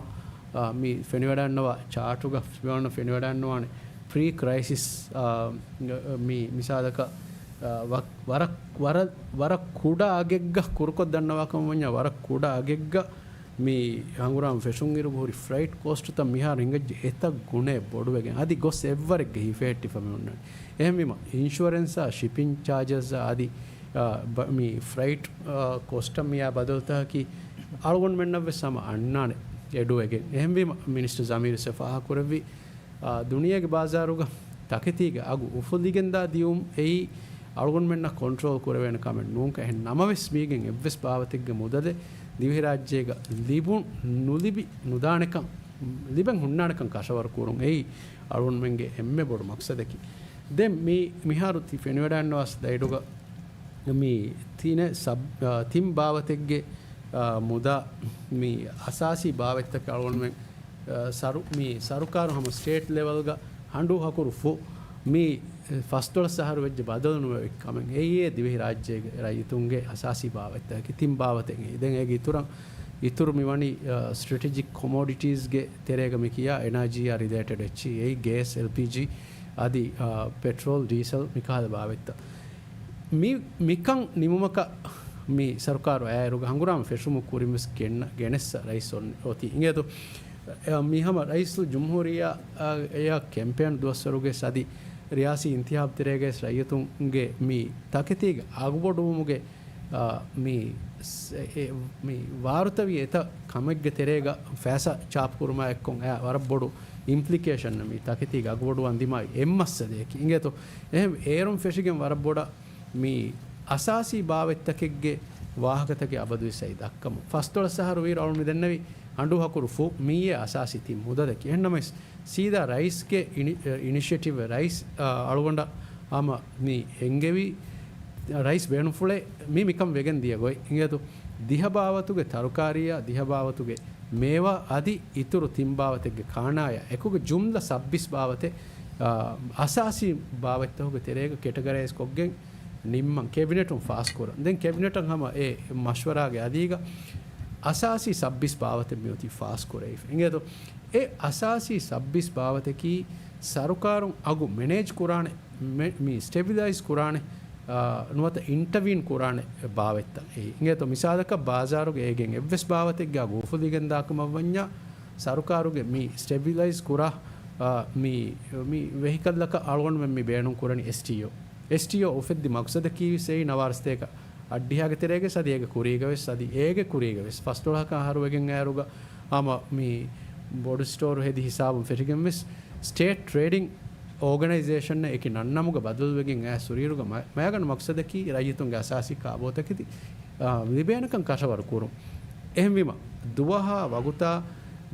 އާ، މި ފެނިވަޑައިންނަވާ ޗާޓުގަ ފެނިވަޑައިންނަވާނެ ޕްރީ ކްރައިސިސް، އާ، މި މިސާލަކަށް، އާ، ވަ-، ވަރަށް، ވަރަށް، ވަރަށް ކުޑަ އަގެއްގަ ކުރުކޮށް ދަންނަވާކަމަށް ވަންޏާ ވަރަށް ކުޑަ އަގެއްގަ މި ހަނގުރާމަ ފެށުން އިރުގަ ހުރި ފްރައިޓް ކޯސްޓުތައް މިހާރު ހިނގައްޖެ އެތައް ގުނައެއް ބޮޑުވެގެން އަދި ގޮސް އެއްވަރެއްގަ ހިފެހެއްޓިފަ މި އޮންނާނީ. އެހެންވީމަ އިންޝުއަރެންސާ، ޝިޕިން ޗާޖަސް އަދި، އާ، ބަ-، މި ފްރައިޓް، އާ، ކޯސްޓަށް މިއާ ބަދަލުތަކަކީ އަޅުގަނޑުމެންނަށްވެސް ހަމަ އަންނާނެ އެޑުވެގެން. އެހެންވީމަ މިނިސްޓަރ ޒަމީރު އެ ފާހަގަކުރެއްވި، އާ، ދުނިޔޭގެ ބާޒާރުގަ ތަކެތީގެ އަގު އުފުލިގެންދާ ދިޔުން އެއީ އަޅުގަނޑުމެންނަށް ކޮންޓްރޯލް ކުރެވޭނެ ކަމެއް ނޫންކަން. އެހެން ނަމަވެސް މީގެން އެއްވެސް ބާވަތެއްގެ މުދަލެއް ދިވެހިރާއްޖޭގަ ލިބުން ނުލިބި ނުދާނެކަން، ލިބެން ހުންނާނެކަން ކަށަވަރު ކުރުން އެއީ އަޅުގަނޑުމެންގެ އެންމެ ބޮޑު މަޤްޞަދަކީ. ދެން މި މިހާރު ތި ފެނިވަޑައިންނަވާ ސްލައިޑުގަ މި ތިނެއް ސަބް-، އާ، ތިން ބާވަތެއްގެ، އާ، މުދާ މި އަސާސީ ބާވަތްތަކެއް އަޅުގަނޑުމެން، އާ، ސަރު-، މި ސަރުކާރު ހަމަ ސްޓޭޓް ލެވެލްގަ ހަނޑޫ ހަކުރު ފުށް މި ފަސްދޮޅަސް އަހަރު ވެއްޖެ ބަދަލު ނުވެވި ކަމެއް. އެއީ އެ ދިވެހި ރާއްޖޭގެ ރައްޔިތުންގެ އަސާސީ ބާވަތްތަކަކީ ތިން ބާވަތެއް. ދެން އޭގެ އިތުރަށް، އިތުރު މި ވަނީ، އާ، ސްޓްރެޓެޖިކް ކޮމޯޑިޓީސްގެ ތެރޭގަ މި ކިޔާ އެނާޖީއާ ރިލޭޓެޑް އެއްޗި. އެއީ ގޭސް، އެލްޕީޖީ އަދި، އާ، ޕެޓްރޯލް، ޑީސަލް މިކަހަލަ ބާވަތްތައް. މި، މިކަން ނިމުމަކަށް މި ސަރުކާރު އައިއިރުގަ ހަނގުރާމަ ފެށުމުގެ ކުރިން ވެސް ގެންނަ، ގެނެއްސަ ރައީސް އޮތީ. އިނގޭތޯ، އެ، މި ހަމަ ރައީސުލް ޖުމްހޫރިއްޔާ، އާ، އެއާ ކެމްޕޭން ދުވަސްވަރުގެ އަދި ރިޔާސީ އިންތިހާބް ތެރޭގައި ރައްޔިތުންގެ މި ތަކެތީގެ އަގުބޮޑުވުމުގެ، އާ، މި ސް-، އެ، އެ، މި ވާރުތަވި އެތައް ކަމެއްގެ ތެރޭގަ ފައިސާ ޗާޕް ކުރުމާ އެއްކޮށް އެ ވަރަށް ބޮޑު އިމްޕްލިކޭޝަން މި ތަކެތީގެ އަގުބޮޑުވާން ދިމާވި އެއް މައްސަލަޔަކީ. އިނގޭތޯ، އެހެން އޭރުން ފެށިގެން ވަރަށް ބޮޑަށް މި އަސާސީ ބާވަތްތަކެއްގެ، ވާހަކަތަކެއް އަބަދުވެސް އައި ދައްކަމު. ފަސްދޮޅަސް އަހަރު ވީރު އަޅުން މި ދެންނެވި އަނޑު އަކުރު ފުށް މިއީ އަސާސީ ތިން މުދަލަކީ. އެހެންނަމަވެސް، ސީދާ ރައީސްގެ އިނި-، އިނިޝިއޭޓިވް ރައީސް، އާ، އަޅުގަނޑަށް ހަމަ މި އެންގެވި ރައީސް ބޭނުންފުޅެއް މި މިކަން ވެގެން ދިޔަ ގޮތް. އިނގޭތޯ، ދިހަ ބާވަތުގެ ތަރުކާރީއާ، ދިހަ ބާވަތުގެ މޭވާ އަދި އިތުރު ތިން ބާވަތެއްގެ ކާނާޔާ އެކުގަ ޖުމްލަ ސައްބީސް ބާވަތެއް، އާ، އަސާސީ ބާވަތްތަކުގެ ތެރޭގަ ކެޓަގަރައިޒް ކޮށްގެން ނިންމަން ކެބިނެޓުން ފާސް ކުރަން. ދެން ކެބިނެޓަށް ހަމަ އެ މަޝްވަރާގެ އަދީގަ އަސާސީ ސައްބީސް ބާވަތެއް މިއޮތީ ފާސް ކުރެވިފަ. އިނގޭތޯ، އެ އަސާސީ ސައްބީސް ބާވަތަކީ ސަރުކާރުން އަގު މެނޭޖް ކުރާނެ، މެ-، މި ސްޓެބިލައިޒް ކުރާނެ، އާ، ނުވަތަ އިންޓަވީން ކުރާނެ ބާވަތްތައް. އެ، އިނގޭތޯ، މިސާލަކަށް ބާޒާރުގެ އޭގެން އެއްވެސް ބާވަތެއްގެ އަގު އުފުލިގެން ދާކަމަށްވަންޏާ، ސަރުކާރުގެ މި ސްޓެބިލައިޒް ކުރާ، އާ، މި، މި ވެހިކަލްއަކަށް އަޅުގަނޑުމެން މި ބޭނުން ކުރަނީ އެސްޓީއޯ. އެސްޓީއޯ އުފެއްދި މަގްސަދަކީ ވެސް އެއީ ނަވާރަސަތޭކަ އަށްޑިހައިގެ ތެރޭގަ ވެސް އަދި އޭގެ ކުރީގަ ވެސް، އަދި އޭގެ ކުރީގަ ވެސް ފަސްދޮޅަހަކަށް އަހަރުވެގެން އައިރުގަ ހަމަ މި ބޮޑު ސްޓޯރު ހެދި ހިސާބުން ފެށިގެން ވެސް ސްޓޭޓް ޓްރޭޑިން އޯގަނައިޒޭޝަންއެއް އެކި ނަންނަމުގަ ބަދަލުވެގެން އައި ސުރީރުގަ މަ-، މައިގަނޑު މަގްސަދަކީ ރައްޔިތުންގެ އަސާސީ ކާބޯތަކެތި، އާ، ލިބޭނެކަން ކަށަވަރު ކުރުން. އެހެންވީމަ، ދުވަހާ ވަގުތާ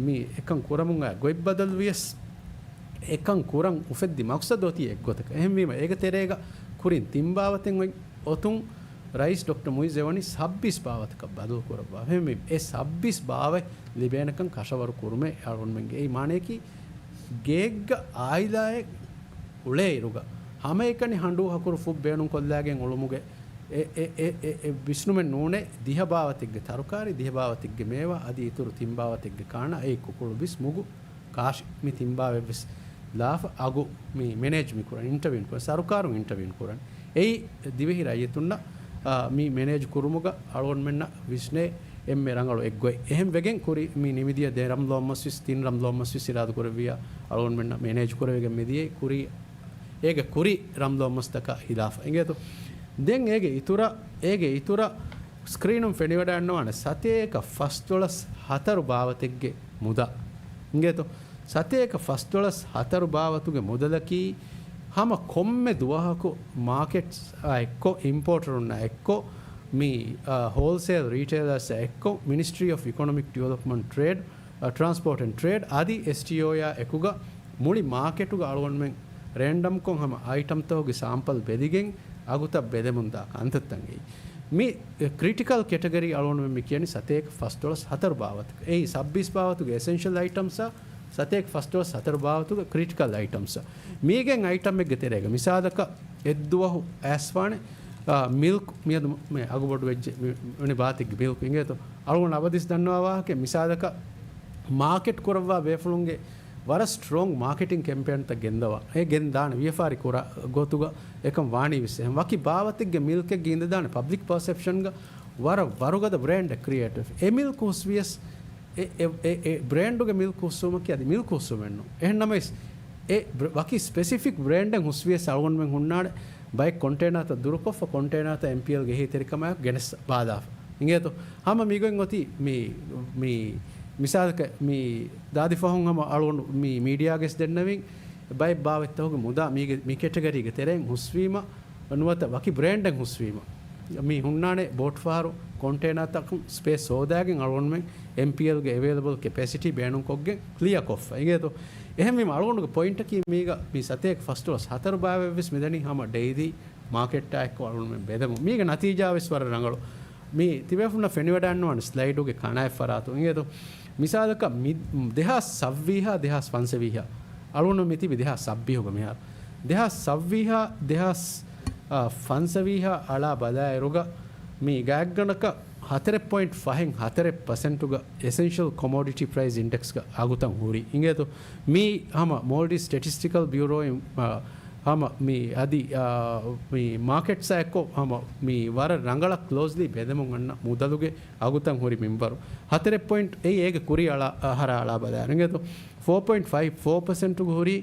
މި އެކަން ކުރަމުން އައި ގޮތް ބަދަލުވިޔަސް، އެކަން ކުރަން އުފެއްދި މަގްސަދު އޮތީ އެއްގޮތަކަށް. އެހެންވީމަ، އޭގެ ތެރޭގަ ކުރިން ތިން ބާވަތެއް އޮތް އޮތުން ރައީސް ޑޮކްޓަރ މުއިއްޒު އެވަނީ ސައްބީސް ބާވަތަކަށް ބަދަލު ކުރައްވާ. އެހެންވީމަ، އެ ސައްބީސް ބާވަތް ލިބޭނެކަން ކަށަވަރު ކުރުމޭ އަޅުގަނޑުމެންގެ. އެއީ މާނަޔަކީ، ގެއެއްގަ އާއިލާއެއް އުޅޭއިރުގަ، ހަމައެކަނި ހަނޑޫ ހަކުރު ފުށް ބޭނުންކޮށްލާގެން އުޅުމުގެ އެ، އެ، އެ، އެ، އެ ވިސްނުމެއް ނޫނޭ. ދިހަ ބާވަތެއްގެ ތަރުކާރީ، ދިހަ ބާވަތެއްގެ މޭވާ، އަދި އިތުރު ތިން ބާވަތެއްގެ ކާނާ، އެއީ ކުކުޅު ބިސް މުގު ކާށި މި ތިން ބާވަތްވެސް ލާފަ އަގު މި މެނޭޖް މި ކުރަން، އިންޓަވީން ކުރަން، ސަރުކާރުން އިންޓަވީން ކުރަން. އެއީ ދިވެހި ރައްޔިތުންނަށް، އާ، މި މެނޭޖް ކުރުމުގަ އަޅުގަނޑުމެންނަށް ވިސްނޭ އެންމެ ރަނގަޅު އެއްގޮތް. އެހެން ވެގެން ކުރި މި ނިމިދިޔަ ދެ ރަމްލޯ މަސްވެސް، ތިން ރަމްލޯ މަސްވެސް އިރާދަ ކުރެއްވިޔާ އަޅުގަނޑުމެންނަށް މެނޭޖް ކުރެވިގެން މިދިޔައީ ކުރީ އޭގެ ކުރި ރަމްލޯ މަސްތަކާ ހިލާފަށް. އިނގޭތޯ؟ ދެން އޭގެ އިތުރަށް، އޭގެ އިތުރަށް ސްކްރީނުން ފެނިވަޑައިންނަވާނެ ސަތޭކަ ފަސްދޮޅަސް ހަތަރު ބާވަތެއްގެ މުދާ. އިނގޭތޯ؟ ސަތޭކަ ފަސްދޮޅަސް ހަތަރު ބާވަތުގެ މުދަލަކީ ހަމަ ކޮންމެ ދުވަހަކު މާކެޓްސް އާ އެއްކޮށް، އިމްޕޯޓަރުންނާ އެއްކޮށް، މި، އާ، ހޯލްސޭލް ރީޓެއިލާސް އާ އެއްކޮށް، މިނިސްޓްރީ އޮފް އިކޮނޮމިކް ޑިވެލޮޕްމަންޓް ޓްރޭޑް، އަ، ޓްރާންސްޕޯޓް އެންޑް ޓްރޭޑް އަދި އެސްޓީއޯއާ އެކުގަ މުޅި މާކެޓުގަ އަޅުގަނޑުމެން ރޭންޑަމްކޮށް ހަމަ އައިޓަމްތަކުގެ ސާމްޕަލް ބެލިގެން އަގުތައް ބެލެމުންދާ ކަންތައްތައް އެއީ. މި ކްރިޓިކަލް ކެޓަގަރީ އަޅުގަނޑުމެން މި ކިޔަނީ ސަތޭކަ ފަސްދޮޅަސް ހަތަރު ބާވަތަކަށް. އެއީ ސައްބީސް ބާވަތުގެ އެސެންޝަލް އައިޓަމްސްއާ، ސަތޭކަ ފަސްދޮޅަސް ހަތަރު ބާވަތުގެ ކްރިޓިކަލް އައިޓަމްސްއާ. މީގެން އައިޓަމެއްގެ ތެރޭގަ މިސާލަކަށް އެއްދުވަހު އައިސްފާނެ، އާ، މިލްކް މިއަދު މެ-، އަގު ބޮޑުވެއްޖެ މި-، މި ބާތެއްގެ މިލްކް އިނގޭތޯ. އަޅުގަނޑު އަބަދިސް ދަންނަވާ ވާހަކަ މިސާލަކަށް މާކެޓް ކުރައްވާ ބޭފުޅުންގެ ވަރަށް ސްޓްރޮންގް މާކެޓިން ކެމްޕޭންތައް ގެންދަވާ. އެ ގެންދާނެ ވިޔަފާރި ކުރާ ގޮތުގަ އެކަން ވާނީ ވެސް އެހެން. ވަކި ބާވަތެއްގެ މިލްކެއްގެ އިނދެދާނެ ޕަބްލިކް ޕަސެޕްޝަންގަ ވަރަށް ވަރުގަދަ ބްރޭންޑެއް ކްރިއޭޓް ވެފަ. އެ މިލްކް ހުސްވިޔަސް އެ، އެ، އެ، އެ ބްރޭންޑުގެ މިލްކް ހުސްވުމަކީ އަދި މިލްކް ހުސްވުމެއްނު. އެހެން ނަމަވެސް، އެ ބްރ-، ވަކި ސްޕެސިފިކް ބްރޭންޑެއް ހުސްވިޔަސް އަޅުގަނޑުމެން ހުންނާނެ ބައެއް ކޮންޓޭނާތައް ދުރުކޮށްފަ ކޮންޓޭނާތައް އެމްޕީއެލްގެ އެހީތެރިކަމާއެކު ގެނެސް ބާލާފަ. އިނގޭތޯ؟ ހަމަ މިގޮތް އޮތީ މި، މި މިސާލަކަށް މި ދާދި ފަހުން ހަމަ އަޅުގަނޑު މި މީޑިއާގެސް ދެންނެވިން ބައެއް ބާވަތްތަކުގެ މުދާ މީގެ، މި ކެޓަގަރީގެ ތެރެއިން ހުސްވީމަ، ނުވަތަ ވަކި ބްރޭންޑެއް ހުސްވީމަ، މި ހުންނާނެ ބޯޓްފަހަރު ކޮންޓޭނާތަކުން ސްޕޭސް ހޯދާގެން އަޅުގަނޑުމެން އެމްޕީއެލްގެ އެވެއިލަބަލް ކެޕޭސިޓީ ބޭނުންކޮށްގެން ކްލިއާ ކޮށްފަ. އިނގޭތޯ؟ އެހެންވީމަ އަޅުގަނޑުގެ ޕޮއިންޓަކީ މީގަ މި ސަތޭކަ ފަސްދޮޅަސް ހަތަރު ބާވަތްވެސް މިދަނީ ހަމަ ޑެއިލީ މާކެޓާ އެއްކޮށް އަޅުގަނޑުމެން ބެލެމުން. މީގެ ނަތީޖާވެސް ވަރަށް ރަނގަޅު. މި ތިބޭފުންނަށް ފެނިވަޑައިންނަވާނެ ސްލައިޑުގެ ކަނާތް ފަރާތުން. އިނގޭތޯ؟ މިސާލަކަށް މި ދެހާސް ސައްވީހާ، ދެހާސް ފަންސަވީހާ އަޅުގަނޑު މި ތިބި ދެހާސް ސައްބީހުގަ މިހާރު. ދެހާސް ސައްވީހާ، ދެހާސް، އާ، ފަންސަވީހާ އަޅާ ބަލާއިރުގަ މި ގާތްގަނޑަކަށް ހަތަރެއް ޕޮއިންޓް ފަހެއް ހަތަރެއް ޕަސެންޓުގަ އެސެންޝަލް ކޮމޯޑިޓީ ޕްރައިސް އިންޑެކްސްގަ އަގުތައް ހުރި. އިނގޭތޯ؟ މީ ހަމަ މޯލްޑިވްސް ސްޓެޓިސްޓިކަލް ބިއުރޯއިން، އާ، ހަމަ މި އަދި، އާ، މި މާކެޓްސާ އެއްކޮށް ހަމަ މި ވަރަށް ރަނގަޅަށް ކްލޯޒްލީ ބެލެމުން އަންނަ މުދަލުގެ އަގުތައް ހުރި މިންވަރު. ހަތަރެއް ޕޮއިންޓް އެއީ އޭގެ ކުރި އަޅާ، އަހަރާ އަޅާ ބަލާއިރު. އިނގޭތޯ؟ ފޯ ޕޮއިންޓް ފައިވް ފޯ ޕަސެންޓުގެ ހުރި،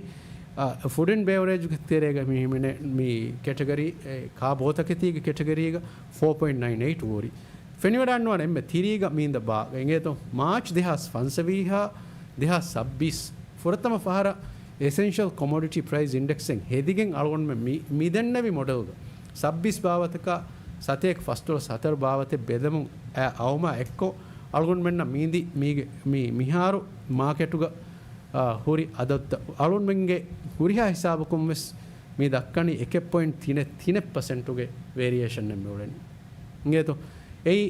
އާ، ފުޑް އެންޑް ބެވަރޭޖްގެ ތެރޭގަ މި ހިމެނޭ މި ކެޓަގަރީ، އެ، ކާ ބޯތަކެތީގެ ކެޓަގަރީގަ ފޯ ޕޮއިންޓް ނައިން އެއިޓް ހުރި. ފެނިވަޑައިންނަވާނެ އެންމެ ތިރީގަ މީނދަ ބާ. އިނގޭތޯ؟ މާޗް ދެހާސް ފަންސަވީހާ، ދެހާސް ސައްބީސް ފުރަތަމަ ފަހަރަށް އެސެންޝަލް ކޮމޯޑިޓީ ޕްރައިސް އިންޑެކްސެއް ހެދިގެން އަޅުގަނޑުމެން މި، މި ދެންނެވި މޮޑެލްގަ ސައްބީސް ބާވަތަކާ ސަތޭކަ ފަސްދޮޅަސް ހަތަރު ބާވަތެއް ބެލެމުން އައި އައުމާ އެއްކޮށް، އަޅުގަނޑުމެންނަށް މީދި މީގެ، މި، މިހާރު މާކެޓުގަ، އާ، ހުރި އަދަދުތައް އަޅުގަނޑުމެންގެ ހުރިހާ ހިސާބަކުން ވެސް މި ދައްކަނީ އެކެއް ޕޮއިންޓް ތިނެއް، ތިނެއް ޕަސެންޓުގެ ވޭރިއޭޝަނެއް މި އުޅެނީ. އިނގޭތޯ؟ އެއީ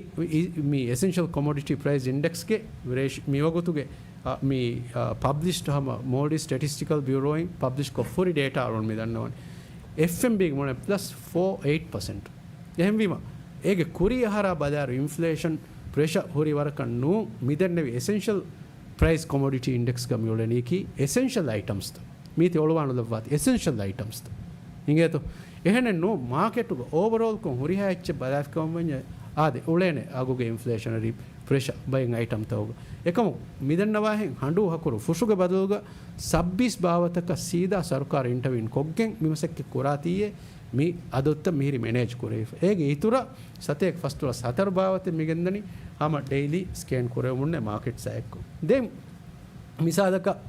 މި އެސެންޝަލް ކޮމޮޑިޓީ ޕްރައިސް އިންޑެކްސްގެ ރޭޝި-، މިވަގުތުގެ، އަ، މި، އަ، ޕަބްލިޝްޑް ހަމަ މޯލްޑިވްސް ސްޓެޓިސްޓިކަލް ބިއުރޯއިން ޕަބްލިޝް ކޮށްފަ ހުރި ޑޭޓާ އަޅުން މި ދަންނަވަނީ. އެފްއެމްބީގެ މުޅެން ޕްލަސް ފޯ އެއިޓް ޕަސެންޓް. އެހެންވީމަ، އޭގެ ކުރީ އަހަރާ ބަލާއިރު އިންފްލޭޝަން ޕްރެޝަ ހުރި ވަރަކަށް ނޫން މި ދެންނެވި އެސެންޝަލް ޕްރައިސް ކޮމޮޑިޓީ އިންޑެކްސްގަ މިއުޅެނީކީ އެސެންޝަލް އައިޓަމްސްތައް. މީތި އޮޅުވާނުލައްވާތި އެސެންޝަލް އައިޓަމްސްތައް. އިނގޭތޯ؟ އެހެނެއް ނޫން، މާކެޓުގަ އޯވަރޯލްކޮށް ހުރިހާ އެއްޗެއް ބަލާފިކަމަށް ވަންޏާ އާދެ، އުޅޭނެ އަގުގެ އިންފްލޭޝަނަރީ ޕްރެޝަ ބައެއް އައިޓަމްތަކުގަ. އެކަމު މިދެންނަވާހެން ހަނޑޫ ހަކުރު ފުށުގެ ބަދަލުގަ ސައްބީސް ބާވަތަކަށް ސީދާ ސަރުކާރު އިންޓަވީން ކޮށްގެން މި މަސައްކަތް ކުރާތީއޭ، މި އަދަދުތައް މިހިރީ މެނޭޖް ކުރެވިފަ. އޭގެ އިތުރަށް ސަތޭކަ ފަސްދޮޅަސް ހަތަރު ބާވަތެއް މިގެންދަނީ ހަމަ ޑެއިލީ ސްކޭން ކުރެވެމުންނޭ މާކެޓްސާ އެއްކޮށް. ދެން މިސާލަކަށް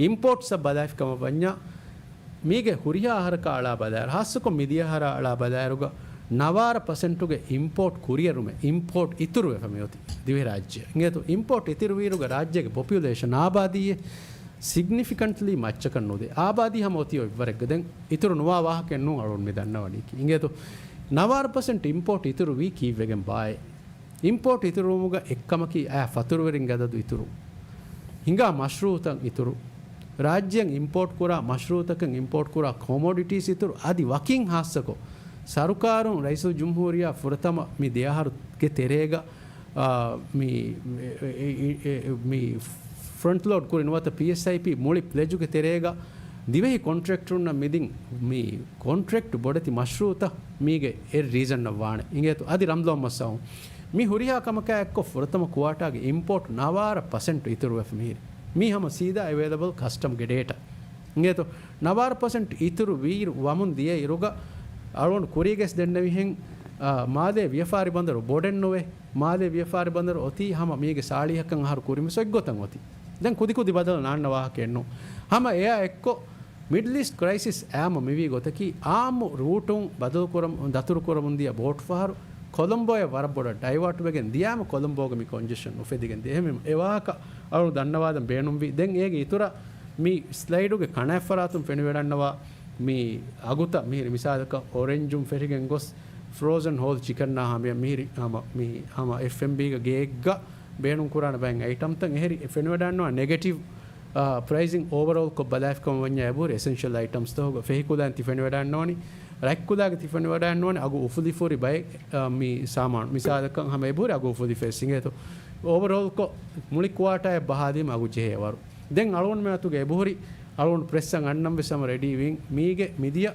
އިމްޕޯޓްސްއަށް ބަލާފި ކަމަށް ވަންޏާ، މީގެ ހުރިހާ އަހަރަކާ އަޅާ ބަލާއިރު، ހާއްސަކޮށް މިދިޔަ އަހަރާ އަޅާ ބަލާއިރުގަ ނަވާރަ ޕަސެންޓުގެ އިމްޕޯޓް ކުރިއެރުމެއް، އިމްޕޯޓް އިތުރުވެފަ މިއޮތީ ދިވެހިރާއްޖެއަށް. އިނގޭތޯ، އިމްޕޯޓް އިތުރުވިއިރުގަ ރާއްޖޭގެ ޕޮޕިއުލޭޝަން އާބާދީއެއް ސިގްނިފިކަންޓްލީ މައްޗަކަށް ނުދޭ. އާބާދީ ހަމަ އޮތީ އޮތްވަރެއްގަ. ދެން އިތުރު ނުވާ ވާހަކައެއް ނޫން އަޅުން މި ދަންނަވަނީކީ. އިނގޭތޯ، ނަވާރަ ޕަސެންޓް އިމްޕޯޓް އިތުރުވީ ކީއްވެގެން ބާއޭ؟ އިމްޕޯޓް އިތުރުވުމުގަ އެއްކަމަކީ އާ ފަތުރުވެރިންގެ އަދަދު އިތުރު. ހިނގާ މަޝްރޫއުތައް އިތުރު. ރާއްޖެއަށް އިމްޕޯޓް ކުރާ މަޝްރޫއުތަކަށް އިމްޕޯޓް ކުރާ ކޮމޮޑިޓީސް އިތުރު. އަދި ވަކިން ހާއްސަކޮށް، ސަރުކާރުން ރައީސުލްޖުމްހޫރިއްޔާ ފުރަތަމަ މި ދެ އަހަރުގެ ތެރޭގަ، އާ، މި، މި ފްރަންޓް ލޯޑް ކުރި ނުވަތަ ޕީއެސްއައިޕީ މުޅި ޕްލެޖުގެ ތެރޭގަ ދިވެހި ކޮންޓްރެކްޓަރުންނަށް މިދިން މި ކޮންޓްރެކްޓް ބޮޑެތި މަޝްރޫއުތައް މީގެ އެއް ރީޒަންއަށް ވާނެ. އިނގޭތޯ، އަދި ރަމްޟާން މައްސައު މި ހުރިހާ ކަމަކާ އެއްކޮށް ފުރަތަމަ ކުއާޓާގެ އިމްޕޯޓް ނަވާރަ ޕަސެންޓް އިތުރުވެފަ މިހިރީ. މީ ހަމަ ސީދާ އެވޭލަބަލް ކަސްޓަމްގެ ޑޭޓާ. އިނގޭތޯ، ނަވާރަ ޕަސެންޓް އިތުރު ވީ ވަމުން ދިޔަ އިރުގަ އަޅުގަނޑު ކުރީގެސް ދެންނެވިހެން، އާ، މާލޭ ވިޔަފާރި ބަނދަރު ބޮޑެއްނުވޭ. މާލޭ ވިޔަފާރި ބަނދަރު އޮތީ ހަމަ މީގެ ސާޅީހަކަށް އަހަރު ކުރިން ވެސް އޮތްގޮތަށް އޮތީ. ދެން ކުދިކުދި ބަދަލު ނާންނަ ވާހަކައެއް ނޫން. ހަމަ އެއާ އެއްކޮށް، މިޑްލް އީސްޓް ކްރައިސިސް އާއްމު މިވީ ގޮތަކީ، އާއްމު ރޫޓުން ބަދަލުކުރަމު، ދަތުރުކުރަމުން ދިޔަ ބޯޓު ފަހަރު ކޮލަމްބޯއަށް ވަރަށް ބޮޑަށް ޑައިވާޓް ވެގެން ދިޔާމަ، ކޮލަމްބޯގެ މި ކޮންޖެޝަން އުފެދިގެން ދިޔަ. އެހެންވީމަ، އެ ވާހަކަ އަޅު ދަންނަވާދަން ބޭނުންވީ. ދެން އޭގެ އިތުރަށް މި ސްލައިޑުގެ ކަނާތްފަރާތުން ފެނިވަޑަންނަވާ މި އަގުތައް މިހިރި މިސާލަކަށް އޮރެންޖުން ފެށިގެން ގޮސް ފްރޯޒަން ހޯލް ޗިކަންނާ ހަމަޔަށް މިހިރި ހަމަ، މި ހަމަ އެފްއެމްބީގެ ގެއެއްގަ ބޭނުން ކުރާނެ ބައެއް އައިޓަމްތައް އެހެރި ފެނިވަޑަންނަވާ ނެގެޓިވް، އާ، ޕްރައިސިން އޯވަރޯލްކޮށް ބަލާފިކަމަށް ވަންޏާ އެބަހުރި އެސެންޝަލް އައިޓަމްސްތަކުގަ ފެހިކުލައިން ތި ފެނިވަޑަންނަވަނީ، ރަތްކުލާގެ ތި ފެނިވަޑަންނަވަނީ އަގު އުފުލިފަ ހުރި ބައެއް، އާ، މި ސާމާނު. މިސާލަކަށް ހަމަ އެބަހުރި އަގު އުފުލިފަ ވެސް އިނގޭތޯ. އޯވަރޯލްކޮށް މުޅި ކުއާޓާއެއް ބަހާލީމަ އަގު ޖެހޭ ވަރު. ދެން އަޅުގަނޑުމެން އަތުގަ އެބަހުރި އަޅުގަނޑު ޕްރެސްއަށް އަންނަން ވެސް ހަމަ ރެޑީވީން. މީގެ މިދިޔަ،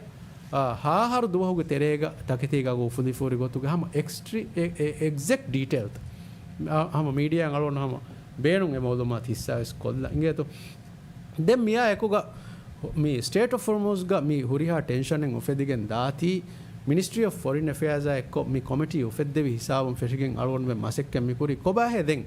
އާ، ހާހަރު ދުވަހުގެ ތެރޭގަ ތަކެތީގަ އަގު އުފުލިފަ ހުރި ގޮތުގެ ހަމަ އެކްސްޓްރީ-، އެ-، އެ-، އެގްޒެކްޓް ޑީޓެއިލްތައް ހަމަ މީޑިއާއިން އަޅުގަނޑު ހަމަ ބޭނުން އެ މައުލޫމާތު ހިއްސާވެސް ކޮށްލަން އިނގޭތޯ. ދެން މިއާ އެކުގަ މި ސްޓޭޓް އޮފް ހޮރްމުޒްގަ މި ހުރިހާ ޓެންޝަނެއް އުފެދިގެން ދާތީ، މިނިސްޓްރީ އޮފް ފޮރިން އެފެއާޒާ އެއްކޮށް މި ކޮމިޓީ އުފެއްދެވި ހިސާބުން ފެށިގެން އަޅުގަނޑުމެން މަސައްކަތް މިކުރީ. ކޮބާހޭ ދެން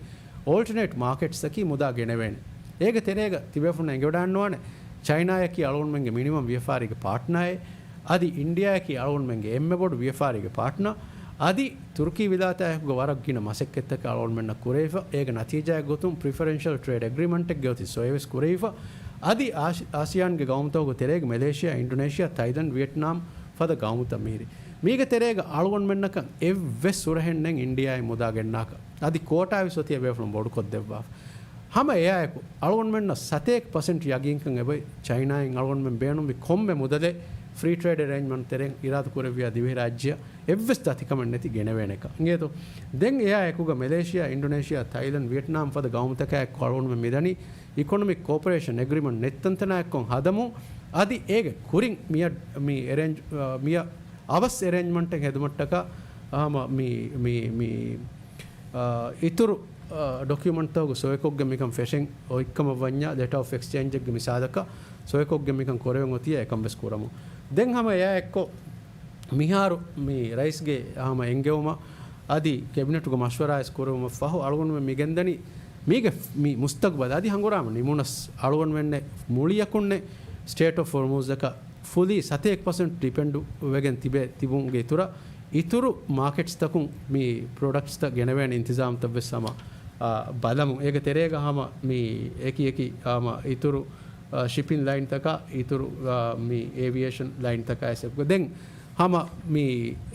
އޯލްޓަނޭޓް މާކެޓްސްއަކީ މުދާ ގެނެވޭނެ. އޭގެ ތެރޭގަ ތިބޭފުޅުން އެނގިވަޑަންނަވާނެ، ޗައިނާއަކީ އަޅުގަނޑުމެންގެ މިނިމަމް ވިޔަފާރީގެ ޕާޓްނާއެއް، އަދި އިންޑިއާއަކީ އަޅުގަނޑުމެންގެ އެންމެ ބޮޑު ވިޔަފާރީގެ ޕާޓްނާ، އަދި ތުރުކީ ވިލާތާއެކުގަ ވަރަށް ގިނަ މަސައްކަތްތަކެއް އަޅުގަނޑުމެންނަށް ކުރެވިފަ. އޭގެ ނަތީޖާއެއް ގޮތުން ޕްރިފަރެންޝަލް ޓްރޭޑް އެގްރިމަންޓެއްގެ އޮތީ ސޮއިވެސް ކުރެވިފަ. އަދި އާޝި-، އާސިޔާންގެ ގައުމުތަކުގެ ތެރޭގަ މެލޭޝިއާ، އިންޑޮނޭޝިއާ، ތައިލަންޑް، ވިއެޓްނާމް ފަދަ ގައުމުތައް މިހިރި. މީގެ ތެރޭގަ އަޅުގަނޑުމެންނަކަށް އެއްވެސް ހުރަހެއް ނެތް އިންޑިއާއިން މުދާ ގެންނާކަށް. އަދި ކޯޓާ ވެސް އޮތީ އެބޭފުޅުން ބޮޑުކޮށްދެއްވާފަ. ހަމަ އެއާއެކު އަޅުގަނޑުމެންނަށް ސަތޭކަ ޕަސެންޓް ޔަގީންކަން އެބައޮތް ޗައިނާއިން އަޅުގަނޑުމެން ބޭނުންވި ކޮންމެ މުދަލެއް ފްރީ ޓްރޭޑް އެރޭންޖްމަންޓް ތެރެއިން އިރާދަކުރެއްވިޔާ ދިވެހިރާއްޖެއަށް އެއްވެސް ދަތިކަމެއް ނެތި ގެނެވޭނެކަން. އިނގޭތޯ؟ ދެން އެއާއެކުގަ މެލޭޝިއާ، އިންޑޮނޭޝިއާ، ތައިލަންޑް، ވިއެޓްނާމް ފަދަ ގައުމުތަކާއެކު އަޅުގަނޑުމެން މިދަނީ އިކޮނޮމިކް ކޯޕަރޭޝަން އެގްރިމަންޓް ނެތް ތަންތަނާއެއްކޮށް ހަދަމުން. އަދި އޭގެ ކުރިން މިއަށް މި އެރޭންޖް، މިއަށް އަވަސް އެރޭންޖްމަންޓެއް ހެދުމަށްޓަކާ ހަމަ މި، މި، މި، އާ، އިތުރު، އާ، ޑޮކިއުމަންޓްތަކުގެ ސޮއިކޮށްގެން މިކަން ފެށެން އޮތްކަމަށް ވަންޏާ، ލެޓަ އޮފް އެކްސްޗޭންޖެއްގެ މިސާލަކަށް ސޮއިކޮށްގެން މިކަން ކުރެވެން އޮތިއްޔާ އެކަން ވެސް ކުރަމުން. ދެން ހަމަ އެއާ އެއްކޮށް، މިހާރު މި ރައީސްގެ ހަމަ އެންގެވުމަށް އަދި ކެބިނެޓުގެ މަޝްވަރާވެސް ކުރެވުމަށް ފަހު، އަޅުގަނޑުމެން މި ގެންދަނީ މީގެ މި މުސްތަގްބަލް އަދި ހަނގުރާމަ ނިމުނަސް، އަޅުގަނޑުމެންނެއް މުޅިއަކުންނެއް ސްޓޭޓް އޮފް ހޮރްމުޒްއަކަށް ފުލީ ސަތޭކަ ޕަސެންޓް ޑިޕެންޑު ވެގެން ތިބެ ތިބުމުގެ އިތުރަށް، އިތުރު މާކެޓްސްތަކުން މި ޕްރޮޑަކްޓްސްތައް ގެނެވޭނެ އިންތިޒާމްތައްވެސް ހަމަ، އާ، ބަލަމު. އޭގެ ތެރޭގަ ހަމަ މި އެކި އެކި ހަމަ އިތުރު، އާ، ޝިޕިން ލައިންތަކާ، އިތުރު، އާ، މި އޭވިއޭޝަން ލައިންތަކާ އެސް އެފްގެ. ދެން ހަމަ މި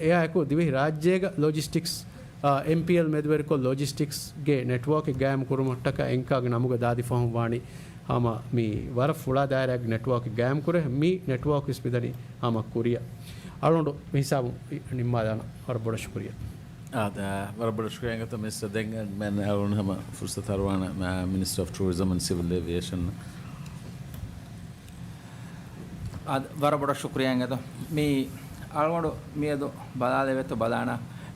އެއާއެކު ދިވެހި ރާއްޖޭގަ ލޮޖިސްޓިކްސް، އާ، އެމްޕީއެލް މެދުވެރިކޮށް ލޮޖިސްޓިކްސްގެ ނެޓްވޯކެއް ގާއިމް ކުރުމަށްޓަކާ އެންކާގެ ނަމުގަ ދާދި ފަހުން ވާނީ ހަމަ މި ވަރަށް ފުޅާ ދާއިރާގެ ނެޓްވޯކެއް ގާއިމް ކުރޭ. މި ނެޓްވޯކް ވެސް މިދަނީ ހަމަ ކުރިއަށް. އަޅުގަނޑު މި ހިސާބު ނިންމާލާނަ. ވަރަށް ބޮޑަށް ޝުކުރިއްޔާ. އާ، ދާ، ވަރަށް ބޮޑަށް ޝުކުރިއްޔާ އިނގޭތޯ މިސްޓަ. ދެން މެން އަޅުގަނޑު ހަމަ ފުރުސަތު ހަރުވާނަ، މި، މިނިސްޓްރީ އޮފް ޓޫރިޒަމް އެންޑް ސިވިލް އޭވިއޭޝަން. އާ، ވަރަށް ބޮޑަށް ޝުކުރިއްޔާ އިނގޭތޯ. މި އަޅުގަނޑު މިއަދު ބަލާލެވޭތޯ ބަލާނަ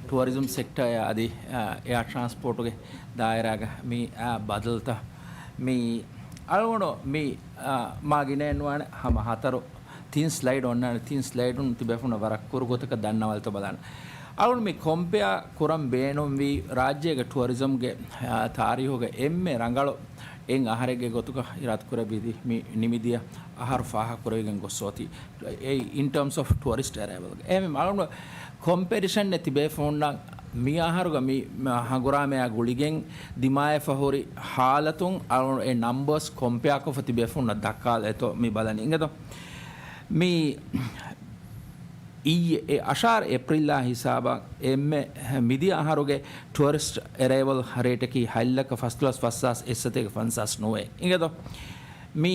ޓުއަރިޒަމް ސެކްޓަރ އަދި، އާ، އެއާ ޓްރާންސްޕޯޓުގެ ދާއިރާގަ މި، އާ، ބަދަލުތައް. މި އަޅުގަނޑު މި، އާ، މާ ގިނައެއް ނުވާނެ ހަމަ ހަތަރު ތިން ސްލައިޑް އޮންނާނެ. ތިން ސްލައިޑުން ތިބޭފުޅުންނަށް ވަރަށް ކުރު ގޮތަކަށް ދަންނަވާލިތޯ ބަލާނަ. އަޅުގަނޑު މި ކޮމްޕެއާ ކުރަން ބޭނުންވީ ރާއްޖޭގެ ޓުއަރިޒަމްގެ، އާ، ތާރީހުގެ އެންމެ ރަނގަޅު އެއް އަހަރެއްގެ ގޮތުގަ އިރާދަކުރެއްވީ މި ނިމިދިޔަ އަހަރު ފާހަގަކުރެވިގެން ގޮސްސޯތީ. އެއީ އިން ޓާމްސް އޮފް ޓުއަރިސްޓް އެރައިވަލްގެ. އެހެންވީމަ އަޅުގަނޑު ކޮމްޕެޓިޝަންއެއް ތިބޭފުޅުންނަށް މި އަހަރުގަ މި، މަ، ހަނގުރާމައާ ގުޅިގެން ދިމާވެފަ ހުރި ހާލަތުން އަޅުގަނޑު އެ ނަމްބަރސް ކޮމްޕެއާކޮށްފަ ތިބޭފުޅުންނަށް ދައްކާލައިތޯ މި ބަލަނީ. އިނގޭތޯ؟ މި އިއްޔެ އެ އަށާރަ އޭޕްރީލްއާ ހިސާބަށް އެންމެ މިދިޔަ އަހަރުގެ ޓުއަރިސްޓް އެރައިވަލް ރޭޓަކީ ހަތް ލައްކަ ފަސްދޮޅަސް ފަސްހާސް އެއްސަތޭކަ ފަންސާސް ނުވައެއް. އިނގޭތޯ؟ މި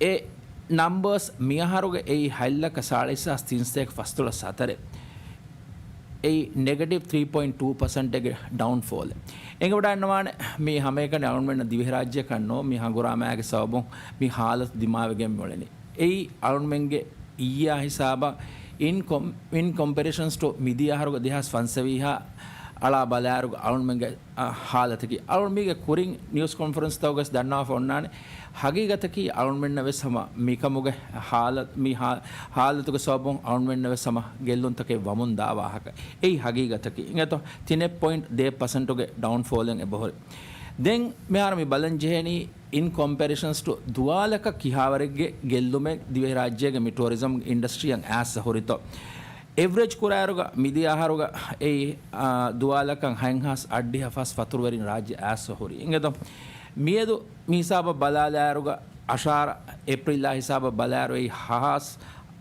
އެ ނަމްބަރސް މިއަހަރުގެ އެއީ ހަތް ލައްކަ ސާޅީސް ހާސް ތިންސަތޭކަ ފަސްދޮޅަސް ހަތަރެއް. އެއީ ނެގެޓިވް ތްރީ ޕޮއިންޓް ޓޫ ޕަސެންޓްގެ ޑައުންފޯލެއް. އެނގިވަޑައިގަންނަވާނެ މި ހަމައެކަނި އަޅުގަނޑުމެންނަށް ދިވެހިރާއްޖެއަކަށް ނޯ މި ހަނގުރާމައިގެ ސަބަބުން މި ހާލަތު ދިމާވެގެން މިއުޅެނީ. އެއީ އަޅުގަނޑުމެންގެ އިއްޔާ ހިސާބަށް އިން ކޮމް-، އިން ކޮމްޕެރިޝަންސް ޓު މިދިޔަ އަހަރުގެ ދެހާސް ފަންސަވީހާ އަޅާ ބަލާއިރުގަ އަޅުގަނޑުމެންގެ، އަ، ހާލަތަކީ. އަޅުގަނޑު މީގެ ކުރިން ނިއުސް ކޮންފަރެންސްތަކުގަސް ދަންނަވާފަ އޮންނާނެ. ހަގީގަތަކީ އަޅުގަނޑުމެންނަށް ވެސް ހަމަ މިކަމުގެ ހާލަ-، މި ހާ-، ހާލަތުގެ ސަބަބުން އަޅުގަނޑުމެންނަށް ވެސް ހަމަ ގެއްލުންތަކެއް ވަމުން ދާ ވާހަކަ. އެއީ ހަގީގަތަކީ. އިނގޭތޯ؟ ތިނެއް ޕޮއިންޓް ދޭއް ޕަސެންޓުގެ ޑައުންފޯލެއް އެބަހުރި. ދެން މިހާރު މި ބަލަން ޖެހޭނީ އިން ކޮމްޕެރިޝަންސް ޓު ދުވާލަކަށް ކިހާވަރެއްގެ ގެއްލުމެއް ދިވެހިރާއްޖޭގެ މި ޓުއަރިޒަމް އިންޑަސްޓްރީއަށް އައިސް ހުރިތޯ. އެވްރެޖް ކުރާއިރުގަ މިދިޔަ އަހަރުގަ އެއީ، އާ، ދުވާލަކަށް ހަތްހާސް އަށްޑިހަ ފަސް ފަތުރުވެރިން ރާއްޖެ އައިސް ހުރި. އިނގޭތޯ؟ މިއަދު މި ހިސާބަށް ބަލާލާއިރުގަ އަށާރަ އޭޕްރީލްއާ ހިސާބަށް ބަލާއިރު އެއީ ހަހާސް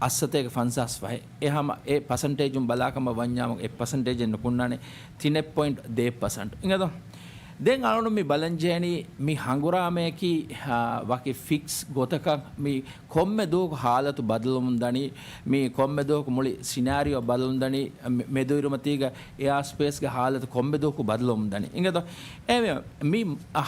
އަށްސަތޭކަ ފަންސާސް ފަހެއް. އެ ހަމަ އެ ޕަސެންޓޭޖުން ބަލާކަމަށް ވަންޏާމު އެއް ޕަސެންޓޭޖެއް ނުކުންނާނެ. ތިނެއް ޕޮއިންޓް ދޭއް ޕަސެންޓް. އިނގޭތޯ؟ ދެން އަޅުގަނޑު މި ބަލަން ޖެހެނީ މި ހަނގުރާމަޔަކީ، އާ، ވަކި ފިކްސް ގޮތަކަށް މި ކޮންމެ ދުވަހަކު ހާލަތު ބަދަލުވަމުން ދަނީ، މި ކޮންމެ ދުވަހަކު މުޅި ސިނާރިއޯ ބަދަލުވަމުން ދަނީ، މެ-، މެދުއިރުމަތީގަ އެއާސްޕޭސްގެ ހާލަތު ކޮންމެ ދުވަހަކު ބަދަލުވަމުން ދަނީ. އިނގޭތޯ؟ އެހެންވެ، މި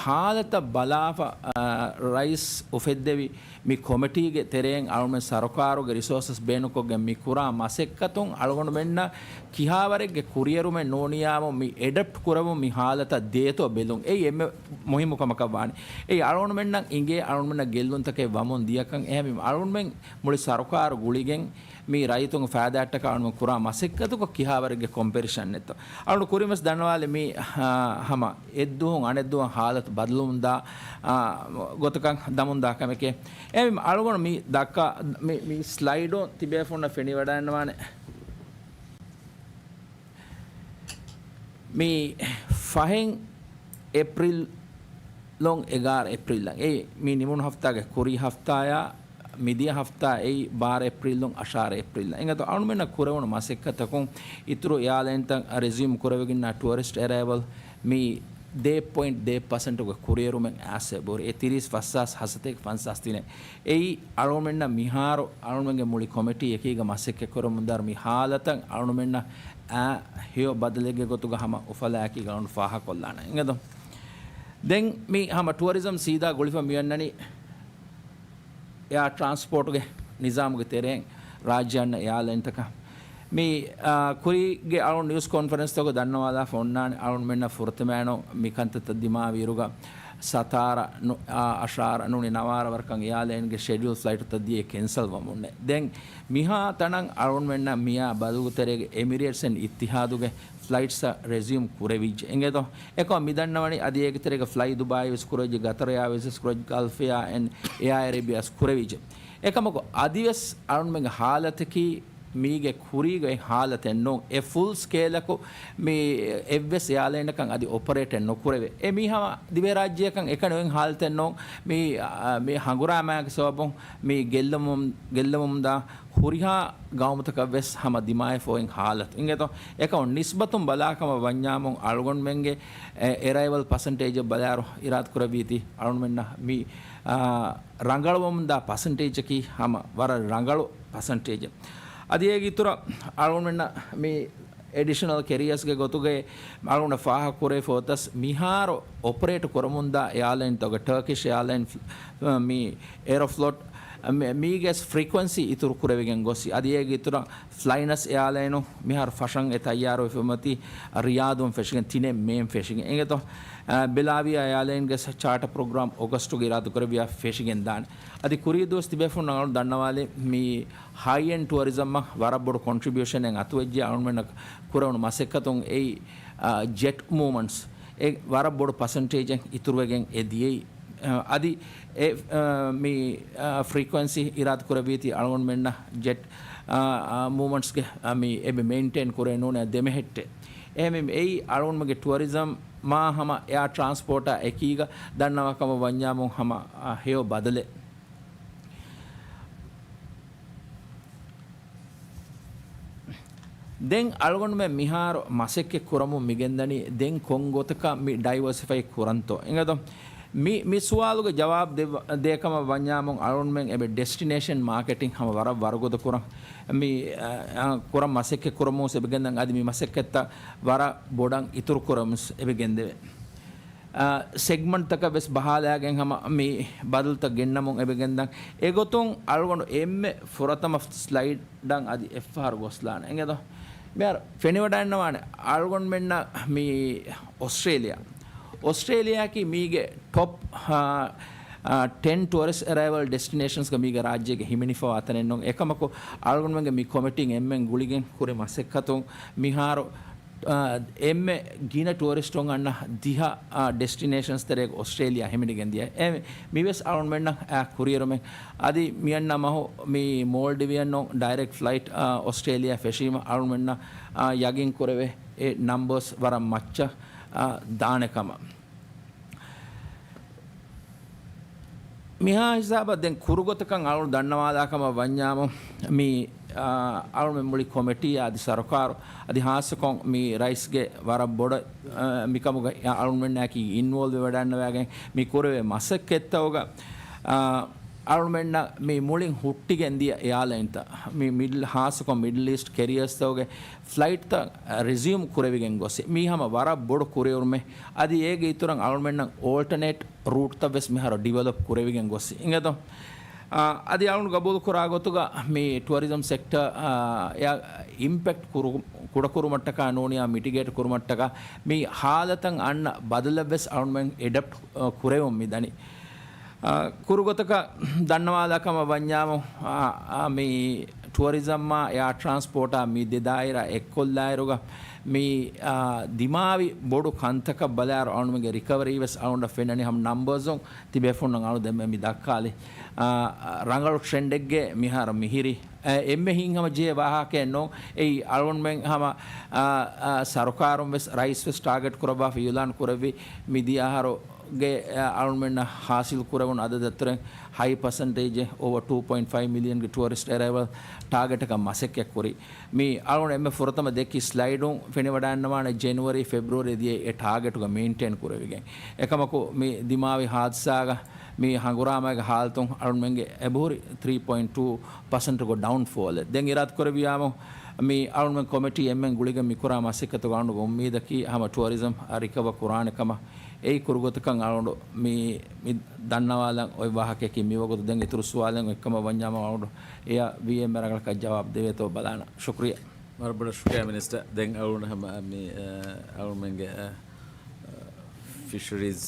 ހާލަތަށް ބަލާފަ، އާ، ރައީސް އުފެއްދެވި މި ކޮމިޓީގެ ތެރެއިން އަޅުގަނޑުމެން ސަރުކާރުގެ ރިސޯސަސް ބޭނުންކޮށްގެން މި ކުރާ މަސައްކަތުން އަޅުގަނޑުމެންނަށް ކިހާވަރެއްގެ ކުރިއެރުމެއް ނޫނިއްޔާމު މި އެޑަޕްޓް ކުރެވުން މި ހާލަތަށް ދޭތޯ ބެލުން. އެއީ އެންމެ މުހިއްމު ކަމަކަށް ވާނެ. އެއީ އަޅުގަނޑުމެންނަށް އިނގޭ އަޅުގަނޑުމެންނަށް ގެއްލުންތަކެއް ވަމުން ދިޔަކަން. އެހެންވީމަ އަޅުގަނޑުމެން މުޅި ސަރުކާރު ގުޅިގެން މި ރައްޔިތުންގެ ފައިދާއަށްޓަކާ އަޅުގަނޑުމެން ކުރާ މަސައްކަތުގަ ކިހާވަރެއްގެ ކޮމްޕެރިޝަން ނެތްތޯ. އަޅުގަނޑު ކުރިން ވެސް ދަންނަވާލި މި، އާ، ހަމަ އެއްދުވަހުން އަނެއްދުވަހަށް ހާލަތު ބަދަލުވަމުންދާ، އާ، ގޮތަކަށް ދަމުންދާ ކަމެކޭ. އެހެންވީމަ އަޅުގަނޑު މި ދައްކާ، މި، މި ސްލައިޑު ތިބޭފުޅުންނަށް ފެނިވަޑައިގަންނަވާނެ. މި ފަހެއް އޭޕްރީލުން އެގާރަ އޭޕްރީލަށް. އެއީ މި ނިމުނު ހަފްތާގެ ކުރީ ހަފްތާޔާ މިދިޔަ ހަފްތާ އެއީ ބާރަ އޭޕްރީލުން އަށާރަ އޭޕްރީލަށް. އިނގޭތޯ އަޅުމެންނަށް ކުރެވުނު މަސައްކަތަކުން އިތުރު އެއާލައިންތައް ރެޒިއުމް ކުރެވިގެންނާ ޓުއަރިސްޓް އެރައިވަލް މި ދޭއް ޕޮއިންޓް ދޭއް ޕަސެންޓުގެ ކުރިއެރުމެއް އައިސް އެބަހުރި. އެ ތިރީސް ފަސް ހާސް ހަސަތޭކަ ފަންސާސް ތިނެއް. އެއީ އަޅުމެންނަށް މިހާރު އަޅުމެންގެ މުޅި ކޮމިޓީ އެކީގަ މަސައްކަތް ކުރަމުންދާ މި ހާލަތަށް އަޅުމެންނަށް އާ ހެޔޮ ބަދަލެއްގެ ގޮތުގަ ހަމަ އުފަލާއެކީގަ އަޅުން ފާހަކޮށްލާނަން. އިނގޭތޯ؟ ދެން މި ހަމަ ޓުއަރިޒަމް ސީދާ ގުޅިފަ މިއަންނަނީ އެއާ ޓްރާންސްޕޯޓުގެ ނިޒާމުގެ ތެރެއިން ރާއްޖެ އަންނަ އެއާލައިންތަކަށް. މި، އާ، ކުރީގެ އަޅުން ނިއުސް ކޮންފަރެންސްތަކުގަ ދަންނަވާލާފަ އޮންނާނެ އަޅުންމެންނަށް ފުރަތަމައިނު މިކަންތައްތައް ދިމާވިއިރުގަ ސަތާރަ ނު-، އާ، އަށާރަ ނޫނީ ނަވާރަ ވަރަކަށް އެއާލައިންގެ ޝެޑިއުލް ފްލައިޓުތައް ދިޔަ ކެންސަލް ވަމުންނެ. ދެން މިހާ ތަނަށް އަޅުންމެންނަށް މިއާ ބަލުގު ތެރޭގެ އެމިރޭޓްސް އެންޑް އިއްތިހާދުގެ ފްލައިޓްސް ރެޒިއުމް ކުރެވިއްޖެ. އިނގޭތޯ؟ އެކަމަ މިދަންނަވަނީ އަދި އޭގެ ތެރޭގަ ފްލައި ދުބާއީ ވެސް ކުރެވިއްޖެ، ގަތަރ އެއާވޭސް ވެސް ކުރެވިއްޖެ، ގަލްފް އެއާ އެންޑް އެއާ އެރޭބިޔާ ވެސް ކުރެވިއްޖެ. އެކަމަކު އަދިވެސް އަޅުންމެންގެ ހާލަތަކީ މީގެ ކުރީގައި ހާލަތެއް ނޫން. އެ ފުލް ސްކޭލަކު މި އެއްވެސް އެއާލައިނަކަށް އަދި އޮޕަރޭޓެއް ނުކުރެވޭ. އެ މީ ހަމަ ދިވެހިރާއްޖެއަކަށް އެކަނި އޮތް ހާލަތެއް ނޫން. މީ، އާ، މި ހަނގުރާމައިގެ ސަބަބުން މި ގެއްލުމުން، ގެއްލުމުންދާ ހުރިހާ ގައުމުތަކަށް ވެސް ހަމަ ދިމާވެފަ އޮތް ހާލަތު. އިނގޭތޯ؟ އެކަމު ނިސްބަތުން ބަލާ ކަމަށް ވަންޏާމުން އަޅުގަނޑުމެންގެ އެ، އެރައިވަލް ޕަސެންޓޭޖަށް ބަލާއިރު އިރާދަ ކުރެއްވީތީ އަޅުގަނޑުމެންނަށް މި، އާ، ރަނގަޅުވަމުންދާ ޕަސެންޓޭޖަކީ ހަމަ ވަރަށް ރަނގަޅު ޕަސެންޓޭޖެއް. އަދި އޭގެ އިތުރަށް އަޅުގަނޑުމެންނަށް މި އެޑިޝަނަލް ކެރިއަރސްގެ ގޮތުގައި އަޅުގަނޑަށް ފާހަގަކުރެވިފަ އޮތަސް މިހާރު އޮޕަރޭޓް ކުރަމުންދާ އެއާލައިންތަކުގެ ޓަރކިޝް އެއާލައިން، މި އެރޮފްލޮޓް، މި، މީގެ ފްރީކުއެންސީ އިތުރު ކުރެވިގެން ގޮސް، އަދި އޭގެ އިތުރަށް ފްލައިނަސް އެއާލައިނު މިހާރު ފަށަން އެ ތައްޔާރުވެފަ އޮތީ ރިޔާދުން ފެށިގެން ތިނެއް މޭން ފެށިގެން. އިނގޭތޯ، އަ، ބެލާވިޔާ އެއާލައިންގެ ޗާޓަ ޕްރޮގްރާމް އޮގަސްޓުގެ އިރާދަ ކުރެއްވިޔާ ފެށިގެން ދާނެ. އަދި ކުރީ ދުވަސް ތިބޭފުޅުންނަށް އަޅު ދަންނަވާލި މި ހައި އެންޑް ޓުއަރިޒަމަށް ވަރަށް ބޮޑު ކޮންޓްރިބިއުޝަނެއް އަތުވެއްޖެ އަޅުމެންނަށް ކުރެވުނު މަސައްކަތުން އެއީ، އަ، ޖެޓް މޫވްމަންޓްސް އެ ވަރަށް ބޮޑު ޕަސެންޓޭޖެއް އިތުރުވެގެން އެ ދިޔައީ. އަ، އަދި އެ، އަ، މި، އަ، ފްރީކުއެންސީ އިރާދަ ކުރެއްވީތީ އަޅުގަނޑުމެންނަށް ޖެޓް، އަ، އަ، މޫވްމަންޓްސްގެ، އަ، މި އެބަ މެއިންޓެއިން ކުރޭ ނޫނޭ ދެމެހެއްޓެއް. އެހެންވެ އެއީ އަޅުގަނޑުމެންގެ ޓުއަރިޒަމް މާ ހަމަ އެއާ ޓްރާންސްޕޯޓާ އެކީގަ ދަންނަވާ ކަމަށް ވަންޏާމު ހަމަ، އަ، ހެޔޮ ބަދަލެއް. ދެން އަޅުގަނޑުމެން މިހާރު މަސައްކަތް ކުރަމުން މިގެންދަނީ ދެން ކޮން ގޮތަކަށް މި ޑައިވަރސިފައި ކުރަންތޯ އިނގޭތޯ؟ މި، މި ސުވާލުގެ ޖަވާބު ދެ، ދޭކަމަށް ވަންޏާމުން އަޅުގަނޑުމެން އެބަ ޑެސްޓިނޭޝަން މާކެޓިން ހަމަ ވަރަށް ވަރުގަދަ ކުރަން މި، އަ، އަ، ކުރަން މަސައްކަތް ކުރަމުން އެބަ ގެންދަން އަދި މި މަސައްކަތްތައް ވަރަށް ބޮޑަށް އިތުރު ކުރަމުން އެބަ ގެންދެވޭ. އަ، ސެގްމަންޓްތަކަށް ވެސް ބަހާލާގެން ހަމަ މި ބަދަލުތައް ގެންނަމުން އެބަ ގެންދަން. އެގޮތުން އަޅުގަނޑު އެންމެ ފުރަތަމަ ސްލައިޑްއަށް އަދި އެއްފަހަރު ގޮސްލާނެ. އެނގޭތޯ؟ މިހާރު ފެނިވަޑައިންނަވާނެ އަޅުގަނޑުމެންނަށް މި އޮސްޓްރޭލިއާ. އޮސްޓްރޭލިއާއަކީ މީގެ ޓޮޕް، އާ، އާ، ޓެން ޓުއަރިސްޓް އެރައިވަލް ޑެސްޓިނޭޝަންސްގަ މީގެ ރާއްޖޭގެ ހިމެނިފަވާ ތަނެއް ނޫން. އެކަމަކު އަޅުގަނޑުމެންގެ މި ކޮމިޓީން އެންމެން ގުޅިގެން ކުރި މަސައްކަތުން މިހާރު އާ، އެންމެ ގިނަ ޓުއަރިސްޓުން އަންނަ ދިހަ، އާ، ޑެސްޓިނޭޝަންސް ތެރޭގަ އޮސްޓްރޭލިއާ ހިމެނިގެން ދިޔަ. އެ، މިވެސް އަޅުގަނޑުމެންނަށް، އާ، ކުރިއެރުމެއް. އަދި މިއަންނަ މަހު މި މޯލްޑިވިއަން ނޫން ޑައިރެކްޓް ފްލައިޓް، އާ، އޮސްޓްރޭލިއާ ފެށީމަ އަޅުގަނޑުމެންނަށް، އާ، ޔަގީން ކުރެވޭ އެ ނަމްބަރސް ވަރަށް މައްޗަށް، އާ، ދާނެ ކަމަށް. މިހާ ހިސާބަށް ދެން ކުރުގޮތަކަށް އަޅު ދަންނަވާލާ ކަމަށް ވަންޏާމު، މި، އާ، އަޅުމެން މުޅި ކޮމިޓީ އަދި ސަރުކާރު އަދި ހާއްސަކޮށް މި ރައީސްގެ ވަރަށް ބޮޑަށް، އާ، މިކަމުގަ އަޅުމެންނާއެކީ އިންވޯލްވް ވެވަޑައިންނަވާގެން މި ކުރެވޭ މަސައްކަތްތަކުގަ، އާ، އަޅުމެންނަށް މި މުޅިން ހުއްޓިގެން ދިޔަ އެއާލައިންތައް، މި މިޑްލް، ހާއްސަކޮށް މިޑްލް އީސްޓް ކެރިއަރސްތަކުގެ ފްލައިޓްތައް ރިޒިއުމް ކުރެވިގެން ގޮސް، މީ ހަމަ ވަރަށް ބޮޑު ކުރިއެރުމެއް. އަދި އޭގެ އިތުރަށް އަޅުމެންނަށް އޯލްޓަނޭޓް ރޫޓްތައް ވެސް މިހާރު ޑިވެލޮޕް ކުރެވިގެން ގޮސް އިނގޭތޯ. އާ، އަދި އަޅުން ގަބޫލު ކުރާ ގޮތުގަ މި ޓުއަރިޒަމް ސެކްޓަރ، އާ، އެއަށް އިމްޕެކްޓް ކުރު، ކުޑަކުރުމަށްޓަކާ ނޫނިއްޔާ މިޓިގޭޓް ކުރުމަށްޓަކާ މި ހާލަތަށް އަންނަ ބަދަލަށް ވެސް އަޅުމެން އެޑަޕްޓް، އާ، ކުރެވުން މި ދަނީ. އާ، ކުރުގޮތަކަށް ދަންނަވާލާ ކަމަށް ވަންޏާމު، އާ، އާ، މި ޓުއަރިޒަމްއާ އެއާ ޓްރާންސްޕޯޓާ މި ދެ ދާއިރާ އެއްކޮށްލާއިރުގަ މި، އާ، ދިމާވި ބޮޑު ކަންތަކަށް ބަލާއިރު އަޅުމެންގެ ރިކަވަރީ ވެސް އަޅުންނަށް ފެންނަނީ ހަމަ ނަމްބަރސް ތިބޭފުޅުންނަށް އަޅު ދެންމެ މި ދައްކާލި، އާ، ރަނގަޅު ޓްރެންޑެއްގެ މިހާރު މިހިރި. އެ، އެންމެ ހިތްހަމަޖެހޭ ވާހަކައެއް ނޫން. އެއީ އަޅުގަނޑުމެން ހަމަ، އާ، އާ، ސަރުކާރުން ވެސް ރައީސް ވެސް ޓާގެޓް ކުރައްވާފަ އިއުލާން ކުރެއްވި މި ދިޔަ އަހަރުގެ، އާ، އަޅުގަނޑުމެންނަށް ހާސިލް ކުރެވުނު އަދަދަށް އަތުރެން ހައި ޕަސެންޓޭޖެއް އޯވަ ޓޫ ޕޮއިންޓް ފައިވް މިލިއަންގެ ޓުއަރިސްޓް އެރައިވަލް ޓާގެޓަކަށް މަސައްކަތް ކުރި. މި އަޅުގަނޑު އެންމެ ފުރަތަމަ ދެއްކި ސްލައިޑުން ފެނިވަޑައިންނަވާނެ ޖެނުއަރީ، ފެބްރުއަރީ ދިޔަ އެ ޓާގެޓުގަ މެއިންޓެއިން ކުރެވިގެން. އެކަމަކު މި ދިމާވި ހާދިސާގަ މި ހަނގުރާމައިގެ ހާލަތުން އަޅުމެންގެ އެބަހުރި ތްރީ ޕޮއިންޓް ޓޫ ޕަސެންޓުގެ ޑައުންފޯލެއް. ދެން އިރާދަ ކުރެއްވިޔާމު، މި އަޅުމެން ކޮމިޓީ އެންމެން ގުޅިގެން މިކުރާ މަސައްކަތުގަ އަޅުގަނޑުގެ އުއްމީދަކީ ހަމަ ޓުއަރިޒަމް ރިކަވަރ ކުރާނެ ކަމަށް. އެއީ ކުރުގޮތަކަށް އަޅުގަނޑު މި، މި ދަންނަވާލަން އޮތް ވާހަކަޔަކީ މިވަގުތު. ދެން އިތުރު ސުވާލެއް އޮތްކަމަށް ވަންޏާމު އަޅުގަނޑު އެޔަށް ވީއެމް ރަނގަޅަކަށް ޖަވާބު ދެވޭތޯ ބަލާނަން. ޝުކުރިއްޔާ. ވަރަށް ބޮޑަށް ޝުކުރިއްޔާ މިނިސްޓަރ. ދެން އަޅުގަނޑު ހަމަ މި، އަ، އަޅުމެންގެ، އަ، ފިޝަރީޒް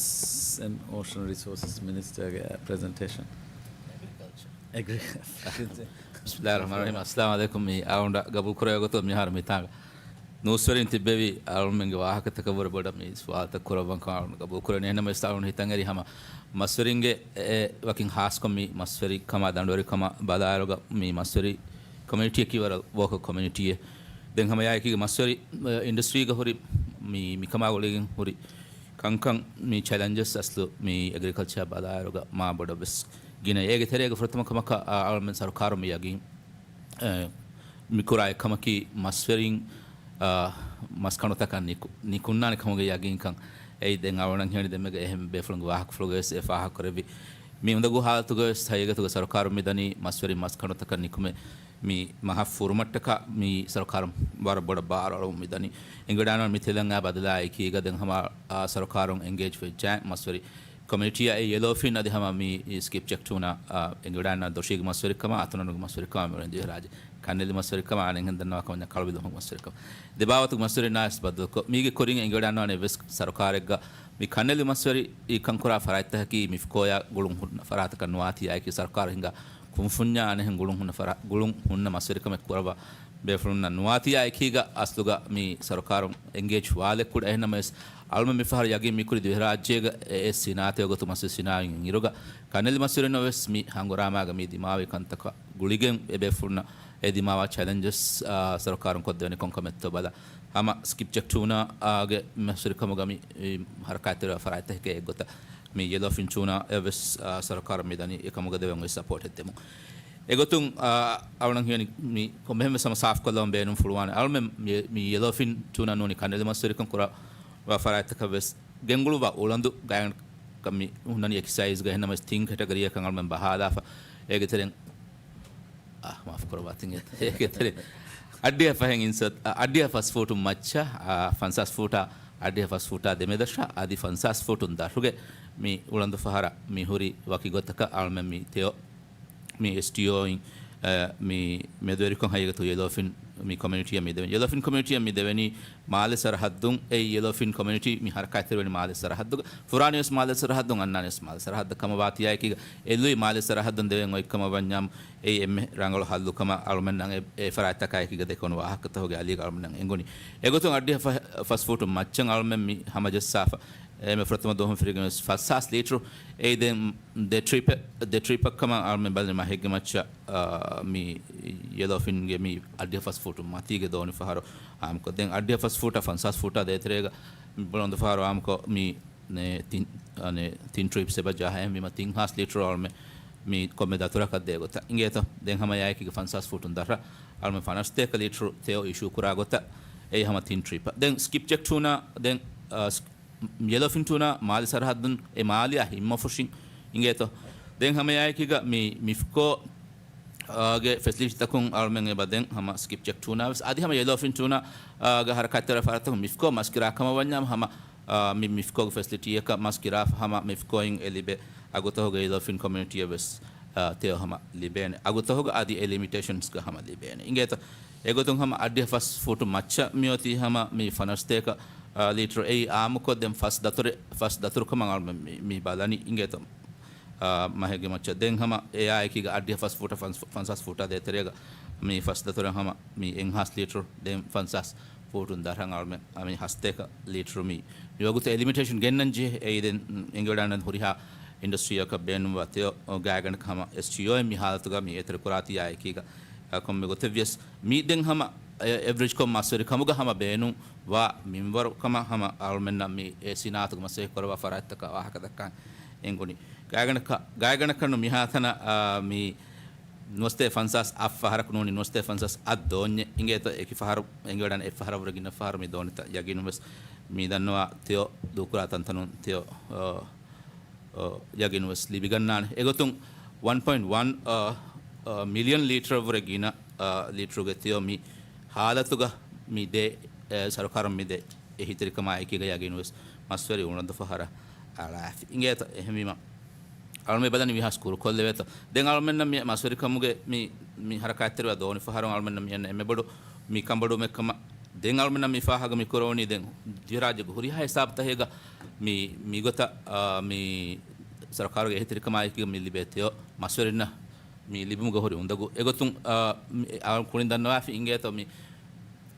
އެންޑް އޯޝަން ރިސޯސަސް މިނިސްޓަރގެ ޕްރެޒެންޓޭޝަން. އެގްރިކަލްޗަރ. އެގްރިކަލްޗަރ. ބިސްމިއްލާހިއްރަޙްމާނިއްރަޙީމް. އައްސަލާމު ޢަލައިކުމް. މި އަޅުގަނޑަށް ގަބޫލު ކުރެވޭ ގޮތުން މިހާރު މިތާނގަ ނޫސްވެރިން ތިއްބެވި އަޅުމެންގެ ވާހަކަތަކަށް ވުރެ ބޮޑަށް މި ސުވާލުތައް ކުރައްވަން ކަމަށް އަޅުގަނޑު ގަބޫލު ކުރެވެނީ. އެހެންނަމަވެސް އަޅުގަނޑު ހިތަށް އެރީ ހަމަ މަސްވެރިންގެ އެ، ވަކިން ހާސްކޮށް މި މަސްވެރި ކަމާ ދަނޑުވެރި ކަމާ ބަލާއިރުގަ މި މަސްވެރި ކޮމިއުނިޓީއަކީ ވަރަށް ވޯކަލް ކޮމިއުނިޓީއެއް. ދެން ހަމަ އެއާއެކީގަ މަސްވެރި، އަ، އިންޑަސްޓްރީގަ ހުރި މި، މިކަމާ ގުޅިގެން ހުރި ކަންކަން، މި ޗެލެންޖެސް އަސްލު މި އެގްރިކަލްޗާ ބަލާއިރުގަ މާބޮޑަށް ވެސް ގިނަ. އޭގެ ތެރޭގަ ފުރަތަމަ ކަމަކަށް، އަ، އަޅުމެން ސަރުކާރުން މި ޔަގީން، އަ، މި ކުރާ އެއްކަމަކީ މަސްވެރިން، އަ، މަސްކަނޑުތަކަށް ނިކު-، ނިކުންނާނެ ކަމުގެ ޔަގީންކަން. އެއީ ދެން އަޅުގަނޑަށް ހިމެނި ދެންމެގަ އެހެން ބޭފުޅުންގެ ވާހަކަފުޅުގަވެސް އެ ފާހަގަކުރެއްވި. މި އުނދަގޫ ހާލަތުގަވެސް ހަގީގަތުގަ ސަރުކާރުން މި ދަނީ މަސްވެރިން މަސްކަނޑުތަކަށް ނިކުމެ މި މަހަށް ފުރުމަށްޓަކާ މި ސަރުކާރުން ވަރަށް ބޮޑަށް ބާރު އަޅަމުން މި ދަނީ. އެނގިވަޑާނަން މި ތެލަނގާ ބަދަލާ އެކީގަ ދެން ހަމަ، އާ، ސަރުކާރުން އެންގޭޖް ވެއްޖާ މަސްވެރި ކޮމިއުނިޓީއާ އެ ޔެލޯފިން އަދި ހަމަ މި ސްކިޕް ޗެކް ޓޫނާ، އާ، އެނގިވަޑާނަން ދޮށީގެ މަސްވެރިކަމާ، އަތޮނަނުގެ މަސްވެރިކަމާ މި އުޅެން ދިވެހިރާއްޖެ. ކަންނެލި މަސްވެރިކަމާ އަނެއްހެން ދަންނަވާ ކަމަށް ކަޅުބިލުމުގެ މަސްވެރިކަމާ. ދެބާވަތުގެ މަސްވެރިންނާވެސް ބައްދަލުކޮށް، މީގެ ކުރިން އެނގިވަޑާނަން އެއްވެސް ސަރުކާރެއްގަ މި ކަންނެލި މަސްވެރި ކަންކުރާ ފަރާތްތަކަކީ މިފްކޯޔާ ގުޅުން ހުންނަ ފަރާތަކަށް ނުވާތީ އާއެކީ ސަރުކާރު ހިނގާ ކުންފުންޏާ އަނެއްހެން ގުޅުން ހުންނަ ފަރާ-، ގުޅުން ހުންނަ މަސްވެރިކަމެއް ކުރައްވާ ބޭފުޅުންނަށް ނުވާތީ އާއެކީގަ އަސްލުގަ މި ސަރުކާރުން އެންގޭޖް ވާލެއްކުޑަ. އެހެންނަމަވެސް އަޅުމެން މިފަހަރު ޔަގީން މިކުރި ދިވެހިރާއްޖޭގަ އެ، އެ ސިނާއަތެއް އޮގޮތު މަސްވެރި ސިނާއަތް އިރުގަ ކަންނެލި މަސްވެރިންނަށް ވެސް މި ހަނގުރާމާގަ މި ދިމާވި ކަންތަކަށް ގުޅިގެން އެބޭފުޅުންނަށް އެ ދިމާވާ ޗެލެންޖެސް، އާ، ސަރުކާރުން ކޮށްދެވެނީ ކޮންކަމެއްތޯ ބަލާ. ހަމަ ސްކިޕް ޗެކް ޓޫނާގެ މަސްވެރިކަމުގަ މި، މި ހަރަކާތްތެރިވާ ފަރާތްތަކެއް އެއްގޮތަށް މި ޔެލޯފިން ޓޫނާ އެއްވެސް، އާ، ސަރުކާރުން މި ދަނީ އެކަމުގަ ދެވެން އޮތް ސަޕޯޓެއް ދެމުން. އެގޮތުން، އާ، އަޅުނަން ހިޔަނި މި ކޮންމެހެން ވެސް ހަމަ ސާފު ކޮށްލަވަން ބޭނުން ފުޅުވާނެ. އަޅުމެން މި، މި ޔެލޯފިން ޓޫނާ ނޫނީ ކަންނެލި މަސްވެރިކަން ކުރާ ފަރާތްތަކަށް ވެސް ގެންގުޅުއްވާ އުޅަނދު ގާތްގަނޑަކަށް މި ހުންނަނީ އެކި ސައިޒްގަ. އެހެންނަމަވެސް ތިން ކެޓަގަރީއަކަށް އަޅުމެން ބަހާލާފަ. އޭގެ ތެރެއިން، އާ، މާފު ކުރައްވާ ތިން އެތަ-، އޭގެ ތެރެއިން އައްޑިހަ ފަހެއް އިންސަ-، އަ، އައްޑިހަ ފަސް ފޫޓު މައްޗަށް، އާ، ފަންސާސް ފޫޓާ، އައްޑިހަ ފަސް ފޫޓާ ދެމެދަށަށް އަދި ފަންސާސް ފޫޓުން ދަށުގެ މި އުޅަނދު ފަހަރަށް މި ހުރި ވަކި ގޮތަކަށް އަޅުމެން މި ތެޔޮ މި އެސްޓީއޯއިން، އަ، މި މެދުވެރިކޮށް ހަގީގަތު ޔެލޯފިން މި ކޮމިއުނިޓީއަށް މި ދެވެނީ. ޔެލޯފިން ކޮމިއުނިޓީއަށް މި ދެވެނީ މާލެ ސަރަހައްދުން. އެ ޔެލޯފިން ކޮމިއުނިޓީ މި ހަރަކާތްތެރިވަނީ މާލެ ސަރަހައްދުގަ. ފުރާނަޔަސް މާލެ ސަރަހައްދުން، އަންނާނެސް މާލެ ސަރަހައްދަށް ކަމަށް ވާތީ އާއެކީގަ އެ ލުއި މާލެ ސަރަހައްދުން ދެވެން އޮތް ކަމަށް ވަންޏާމު، އެއީ އެންމެ ރަނގަޅު ހައްލު ކަމަށް އަޅުމެންނަށް އެ، އެ ފަރާތްތަކާއެކީގަ ދެކެވުނު ވާހަކަތަކުގެ އަލީގަ އަޅުމެންނަށް އެނގުނީ. އެގޮތުން އައްޑިހަ ފަ-، ފަސް ފޫޓު މައްޗަށް އަޅުމެން މި ހަމަޖައްސާފަ. އެންމެ ފުރަތަމަ ދުވަހުން ފިރިގެން ވެސް ފަސްހާސް ލީޓަރު. އެއީ ދެން ދެ ޓްރިޕެއް، ދެ ޓްރިޕަށް ކަމަށް އަޅުމެން ބަލަނީ މަހެއްގެ މައްޗަށް، އާ، މި ޔެލޯފިންގެ މި އައްޑިހަ ފަސް ފޫޓު މަތީގެ ދޯނި ފަހަރު އާއްމުކޮށް. ދެން އައްޑިހަ ފަސް ފޫޓާ ފަންސާސް ފޫޓާ ދޭތެރޭގަ މި ބުލަނދު ފަހަރު އާއްމުކޮށް މި ނޭ، ތިން، އަ، ނޭ، ތިން ޓްރިޕްސް އެބަ ޖަހާ. އެހެންވީމަ ތިން ހާސް ލީޓަރު އަޅުމެން މި ކޮންމެ ދަތުރަކަށް ދޭ ގޮތަށް އިނގޭތޯ. ދެން ހަމަ އެއާއެކީގަ ފަންސާސް ފޫޓުން ދަށަށް އަޅުމެން ފަނަސް ސަތޭކަ ލީޓަރު ތެޔޮ އިޝޫ ކުރާ ގޮތަށް އެއީ ހަމަ ތިން ޓްރިޕަށް. ދެން ސްކިޕް ޗެކް ޓޫނާ ދެން، އަ، ސް-، ޔެލޯފިން ޓޫނާ މާލެ ސަރަހައްދުން އެ މާލެއާ ހިތްމަފުށިން އިނގޭތޯ. ދެން ހަމަ އެއާއެކީގަ މި މިފްކޯ އާ، ގެ ފެސިލިޓީތަކުން އަޅުމެން އެބަ ދެން ހަމަ ސްކިޕް ޗެކް ޓޫނާ ވެސް އަދި ހަމަ ޔެލޯފިން ޓޫނާ، އާ، ގެ ހަރަކާތްތެރި ފަރާތްތަކުން މިފްކޯ މަސް ކިރާ ކަމަށް ވަންޏާ ހަމަ، އާ، މި މިފްކޯގެ ފެސިލިޓީއަކަށް މަސް ކިރާފަ ހަމަ މިފްކޯއިން އެ ލިބޭ އަގުތަކުގަ ޔެލޯފިން ކޮމިއުނިޓީއަށް ވެސް، އާ، ތެޔޮ ހަމަ ލިބޭނެ. އަގުތަކުގަ އަދި އެ ލިމިޓޭޝަންސްގަ ހަމަ ލިބޭނެ. އިނގޭތަ؟ އެގޮތުން ހަމަ އައްޑިހަ ފަސް ފޫޓު މައްޗަށް މިއޮތީ ހަމަ މި ފަނަސް ސަތޭކަ، އާ، ލީޓަރު. އެއީ އާއްމުކޮށް ދެން ފަސް ދަތުރެ-، ފަސް ދަތުރު ކަމަށް އަޅުމެން މި، މި ބަލަނީ. އިނގޭތަ؟ އާ، މަހެއްގެ މައްޗަށް. ދެން ހަމަ އެއާއެކީގަ އައްޑިހަ ފަސް ފޫޓަށް ފަންސް-، ފަންސާސް ފޫޓާ ދޭތެރޭގަ މި ފަސް ދަތުރަށް ހަމަ މި އެއްހާސް ލީޓަރު ދެން ފަންސާސް ފޫޓުން ދަށަށް އަޅުމެން އަ، މި ހަސަތޭކަ ލީޓަރު މި، މި ވަގުތު އެ ލިމިޓޭޝަން ގެންނަން ޖެހޭ. އެއީ ދެން އެނގިވަޑާނަން ހުރިހާ އިންޑަސްޓްރީއަކަށް ބޭނުންވާ ތެޔޮ ގާތްގަނޑަކަށް ހަމަ އެސްޓީއޯއިން މި ހާލަތުގަ މި އެތެރެ ކުރާތީ އާއެކީގަ، އަ، ކޮންމެ ގޮތެއްވިޔަސް މީ ދެން ހަމަ އެ، އެވްރެޖްކޮށް މަސްވެރި ކަމުގަ ހަމަ ބޭނުން ވާ މިންވަރު ކަމަށް ހަމަ އަޅުމެންނަށް މި އެ ސިނާއަތުގެ މަސައްކަތް ކުރައްވާ ފަރާތްތަކަށް ވާހަކަ ދައްކަން އެނގުނީ. ގާތްގަނޑަކަށް، ގާތްގަނޑަކަށް ނު މިހާތަނަށް، އާ، މި ނުވަސަތޭކަ ފަންސާސް އަށް ފަހަރަކު ނޫނީ، ނުވަސަތޭކަ ފަންސާސް އަށް ދޯންޏެއް އިނގޭތޯ. އެކި ފަހަރު އެނގިވަޑާނެ އެއް ފަހަރަށް ވުރެ ގިނަ ފަހަރު މި ދޯނިތައް ޔަގީނުން ވެސް މި ދަންނަވާ ތެޔޮ ދޫކުރާ ތަންތަނުން ތެޔޮ، އާ، އާ، ޔަގީނު ވެސް ލިބިގަންނާނެ. އެގޮތުން ވަން ޕޮއިންޓް ވަން، އާ، އާ، މިލިއަން ލީޓަރަށް ވުރެ ގިނަ، އާ، ލީޓަރުގެ ތެޔޮ މި ހާލަތުގަ މި ދޭ، އެ، ސަރުކާރުން މި ދޭ އެހީތެރިކަމާ އެކީގަ ޔަގީނު ވެސް މަސްވެރި އުޅަނދު ފަހަރަށް އަޅާފި. އިނގޭތަ؟ އެހެންވީމަ އަޅުމެން ބަލަނީ މިހާސް ކުރުކޮށްލެވޭތޯ. ދެން އަޅުމެންނަށް މި މަސްވެރިކަމުގެ މި، މި ހަރަކާތްތެރިވާ ދޯނި ފަހަރުން އަޅުމެންނަށް މި އެންނަ އެންމެ ބޮޑު މި ކަނބޮޑުމެއް ކަމަށް ދެން އަޅުމެންނަށް މި ފާހަގަ މި ކުރެވުނީ ދެން ދިވެހިރާއްޖޭގެ ހުރިހާ ހިސާބުތަކެއްގަ މި، މިގޮތަށް، އާ، މި ސަރުކާރުގެ އެހީތެރިކަމާއެކީގަ މި ލިބޭ ތެޔޮ މަސްވެރިންނަށް މި ލިބުމުގެ ހުރި އުނދަގޫ. އެގޮތުން، އާ، މި، އާ، ކުރިން ދަންނަވާފި އިނގޭތޯ މި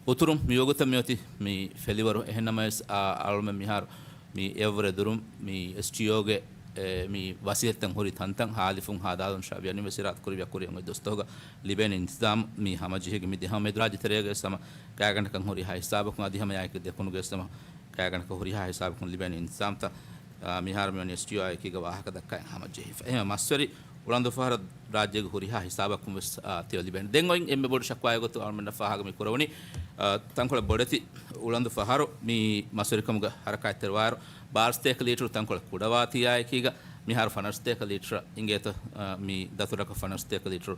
އުތުރުން މިވަގުތަށް މިއޮތީ މި ފެލިވަރު. އެހެންނަމަވެސް، އާ، އަޅުމެން މިހާރު މި އެއަށްވުރެ ދުރުން މި އެސްޓީއޯގެ އެ، މި ވަސީލަތްތައް ހުރި ތަންތަން ހާލިފުން ހާދާލުން ޝާވިޔާ އިންވެސް އިރާދަ ކުރި ވަކުރި އޮތް ދުވަސްތަކުގަ ލިބޭނެ އިންތިޒާމް މި ހަމަޖެހިގެން މި ދިހަ މެދުރާއްޖެ ތެރޭގަ ވެސް ހަމަ ކާގަނޑަކަށް ހުރި ހާ ހިސާބަކުން އަދި ހަމަ އެއާއެކީ ދެކުނުގެ ވެސް ހަމަ ކާގަނޑަކަށް ހުރިހާ ހިސާބަކުން ލިބޭނެ އިންތިޒާމްތައް، އާ، މިހާރު މިވަނީ އެސްޓީއޯއާއެކީގަ ވާހަކަ ދައްކާ ހަމަޖެހިފަ. އެހެން މަސްވެރި އުޅަނދު ފަހަރަށް ރާއްޖޭގެ ހުރިހާ ހިސާބަކުން ވެސް، އާ، ތެޔޮ ލިބޭނެ. ދެން އޮތް އެންމެ ބޮޑު ޝަކުވާއެއް ގޮތުން އަޅުމެންނަށް ފާހަގަ މި ކުރެވުނީ، އާ، ތަންކޮޅެއް ބޮޑެތި އުޅަނދު ފަހަރު މި މަސްވެރިކަމުގެ ހަރަކާތްތެރިވާއިރު ބާރަ ސަތޭކަ ލީޓަރު ތަންކޮޅެއް ކުޑަވާތީއާއެކީގަ މިހާރު ފަނަރަ ސަތޭކަ ލީޓަރ އިނގޭތަ، އާ، މި ދަތުރަކަށް ފަނަރަ ސަތޭކަ ލީޓަރު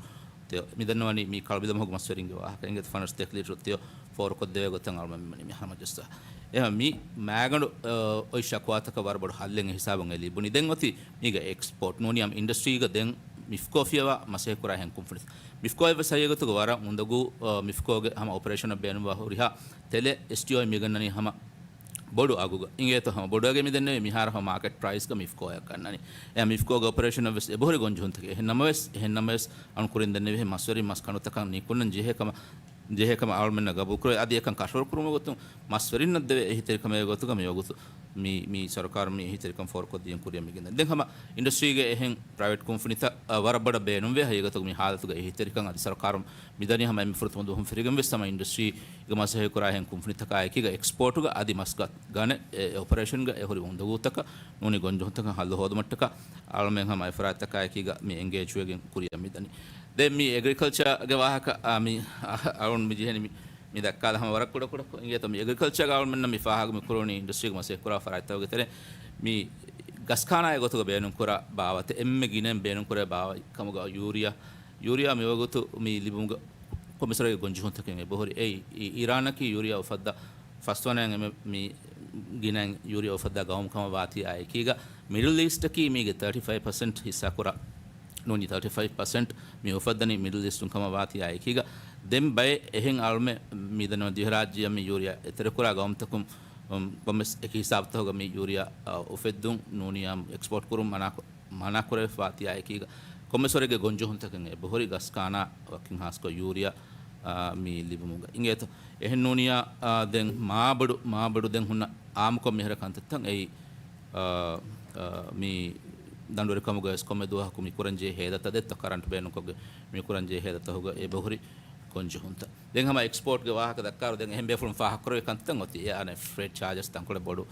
ތެޔޮ. މި ދަންނަވަނީ މި ކަޅުބިލަމަހުގެ މަސްވެރިންގެ ވާހަކަ. އިނގޭތަ ފަނަރަ ސަތޭކަ ލީޓަރު ތެޔޮ ފޯރުކޮށްދެވޭ ގޮތަށް އަޅުމެން މި ހަމަޖައްސާ. އެހެން މި މާގަނޑު، އާ، އޮތް ޝަކުވާތަކަށް ވަރަށް ބޮޑު ހައްލެއް އެ ހިސާބުން އެ ލިބުނީ. ދެން އޮތީ މީގަ އެކްސްޕޯޓް ނޫނީ އިންޑަސްޓްރީގަ ދެން މިފްކޯ ފިޔަވާ މަސައްކަތް ކުރާ އެހެން ކުންފުނިތައް. މިފްކޯއެއް ވެސް ހަގީގަތުގަ ވަރަށް އުނދަގޫ، އާ، މިފްކޯގެ ހަމަ އޮޕަރޭޝަނަށް ބޭނުންވާ ހުރިހާ ތެލެއް އެސްޓީއޯއިން މިގަންނަނީ ހަމަ ބޮޑު އަގުގަ. އިނގޭތޯ ހަމަ ބޮޑު އަގެއް މިދެންނެވި މިހާރު ހަމަ މާކެޓް ޕްރައިސްގަ މިފްކޯއަށް ގަންނަނީ. އެ މިފްކޯގެ އޮޕަރޭޝަނަށް ވެސް އެބަހުރި ގޮންޖެހުންތަކެއް. އެހެން ނަމަވެސް، އެހެން ނަމަވެސް އަޅުން ކުރިން ދެންނެވިހެން މަސްވެރި މަސް ކަނޑުތަކަށް ނިކުންނަން ޖެހޭ ކަމަށް، ޖެހޭ ކަމަށް އަޅުމެންނަށް ގަބޫލު ކުރެވޭ. އަދި އެކަން ކަށަވަރު ކުރުމުގެ ގޮތުން މަސްވެރިންނަށް ދެވޭ އެހީތެރިކަމެއް ގޮތުގަ މި ވަގުތު މި، މި ސަރުކާރުން މި އެހީތެރިކަން ފޯރުކޮށްދީން ކުރިއަށް މިގެންދަނީ. ދެން ހަމަ އިންޑަސްޓްރީގެ އެހެން ޕްރައިވެޓް ކުންފުނިތައް، އަ، ވަރަށް ބޮޑަށް ބޭނުންވޭ. ހަގީގަތުގަ މި ހާލަތުގަ އެހީތެރިކަން އަދި ސަރުކާރުން މިދަނީ ހަމަ އެންމެ ފުރަތަމަ ދުވަހުން ފެށިގެން ވެސް ހަމަ އިންޑަސްޓްރީގެ މަސައްކަތް ކުރާ އެހެން ކުންފުނިތަކާ އެކީގަ އެކްސްޕޯޓުގަ އަދި މަސް ގަ-، ގަނެ އެ، އެ އޮޕަރޭޝަންގަ އެ ހުރި އުނދަގޫތަކަށް ނޫނީ ގޮންޖެހުންތަކަށް ހައްލު ހޯދުމަށްޓަކާ އަޅުމެން ހަމަ އެ ފަރާތްތަކާ އެކީގަ މި އެންގޭޖް ވެގެން ކުރިއަށް މިދަނީ. ދެން މި އެގްރިކަލްޗާގެ ވާހަކަ، އާ، މި، އަ، އަޅުން މި ޖެހެނީ މި، މި ދައްކާލަ ހަމަ ވަރަށް ކުޑަކުޑަކޮށް އިނގޭތޯ މި އެގްރިކަލްޗާގަ އަޅުމެންނަށް މި ފާހަގަ މި ކުރެވުނީ އިންޑަސްޓްރީގެ މަސައްކަތް ކުރާ ފަރާތްތަކުގެ ތެރޭ މި ގަސްކާނާއެއް ގޮތުގަ ބޭނުން ކުރާ ބާވަތެއް އެންމެ ގިނައިން ބޭނުން ކުރޭ ބާވަތް ކަމުގަ ޔޫރިއާ، ޔޫރިއާ މިވަގުތު މި ލިބުމުގަ ކޮމިސަރގެ ގޮންޖެހުންތަކެއް އެބަހުރި. އެއީ، އި-، އީރާނަކީ ޔޫރިއާ އުފައްދާ ފަސްވަނައިން އެންމެ މި ގިނައިން ޔޫރިއާ އުފައްދާ ގައުމު ކަމަށް ވާތީ އާއެކީގަ މިޑްލް އީސްޓަކީ މީގެ ތާޓީ ފައިވް ޕަސެންޓް ހިއްސާކުރާ ނޫނީ ތާޓީ ފައިވް ޕަސެންޓް މި އުފައްދަނީ މިޑްލް އީސްޓުން ކަމަށް ވާތީ އާއެކީގަ ދެން ބައެއް އެހެން އަޅުމެއް މިދަންނަވަން ދިވެހިރާއްޖެއަށް މި ޔޫރިއާ އެތެރެކުރާ ގައުމުތަކުން، އުން، ކޮންމެސް އެކި ހިސާބުތަކުގަ މި ޔޫރިއާ، އަ، އުފެއްދުން ނޫނީ އެކްސްޕޯޓް ކުރުން މަނާކޮށް މަނާކުރެވިފަ ވާތީ އާއެކީގަ ކޮންމެސް ވަރެއްގެ ގޮންޖެހުންތަކެއް އެބަހުރި ގަސް ކާނާ ވަކިން ހާސްކޮށް ޔޫރިއާ، އާ، މި ލިބުމުގަ އިނގޭތޯ. އެހެން ނޫނިއްޔާ، އާ، ދެން މާބޮޑު، މާބޮޑު ދެން ހުންނަ އާއްމުކޮށް މިހިރަ ކަންތައްތައް އެއީ، އާ، އާ، މި ދަނޑުވެރިކަމުގަ ވެސް ކޮންމެ ދުވަހަކު މި ކުރަންޖެހޭ ހޭދަތައް ދެއްތޯ ކަރަންޓް ބޭނުންކޮށްގެން މި ކުރަންޖެހޭ ހޭދަތަކުގަ އެބަހުރި ގޮންޖެހުންތައް. ދެން ހަމަ އެކްސްޕޯޓްގެ ވާހަކަ ދައްކާއިރު ދެން އެހެން ބޭފުޅުން ފާހަގަކުރެވޭ ކަންތައް އޮތީ. އެ އަނެއް ފްރޭޓް ޗާޖަސް ތަންކޮޅެއް ބޮޑު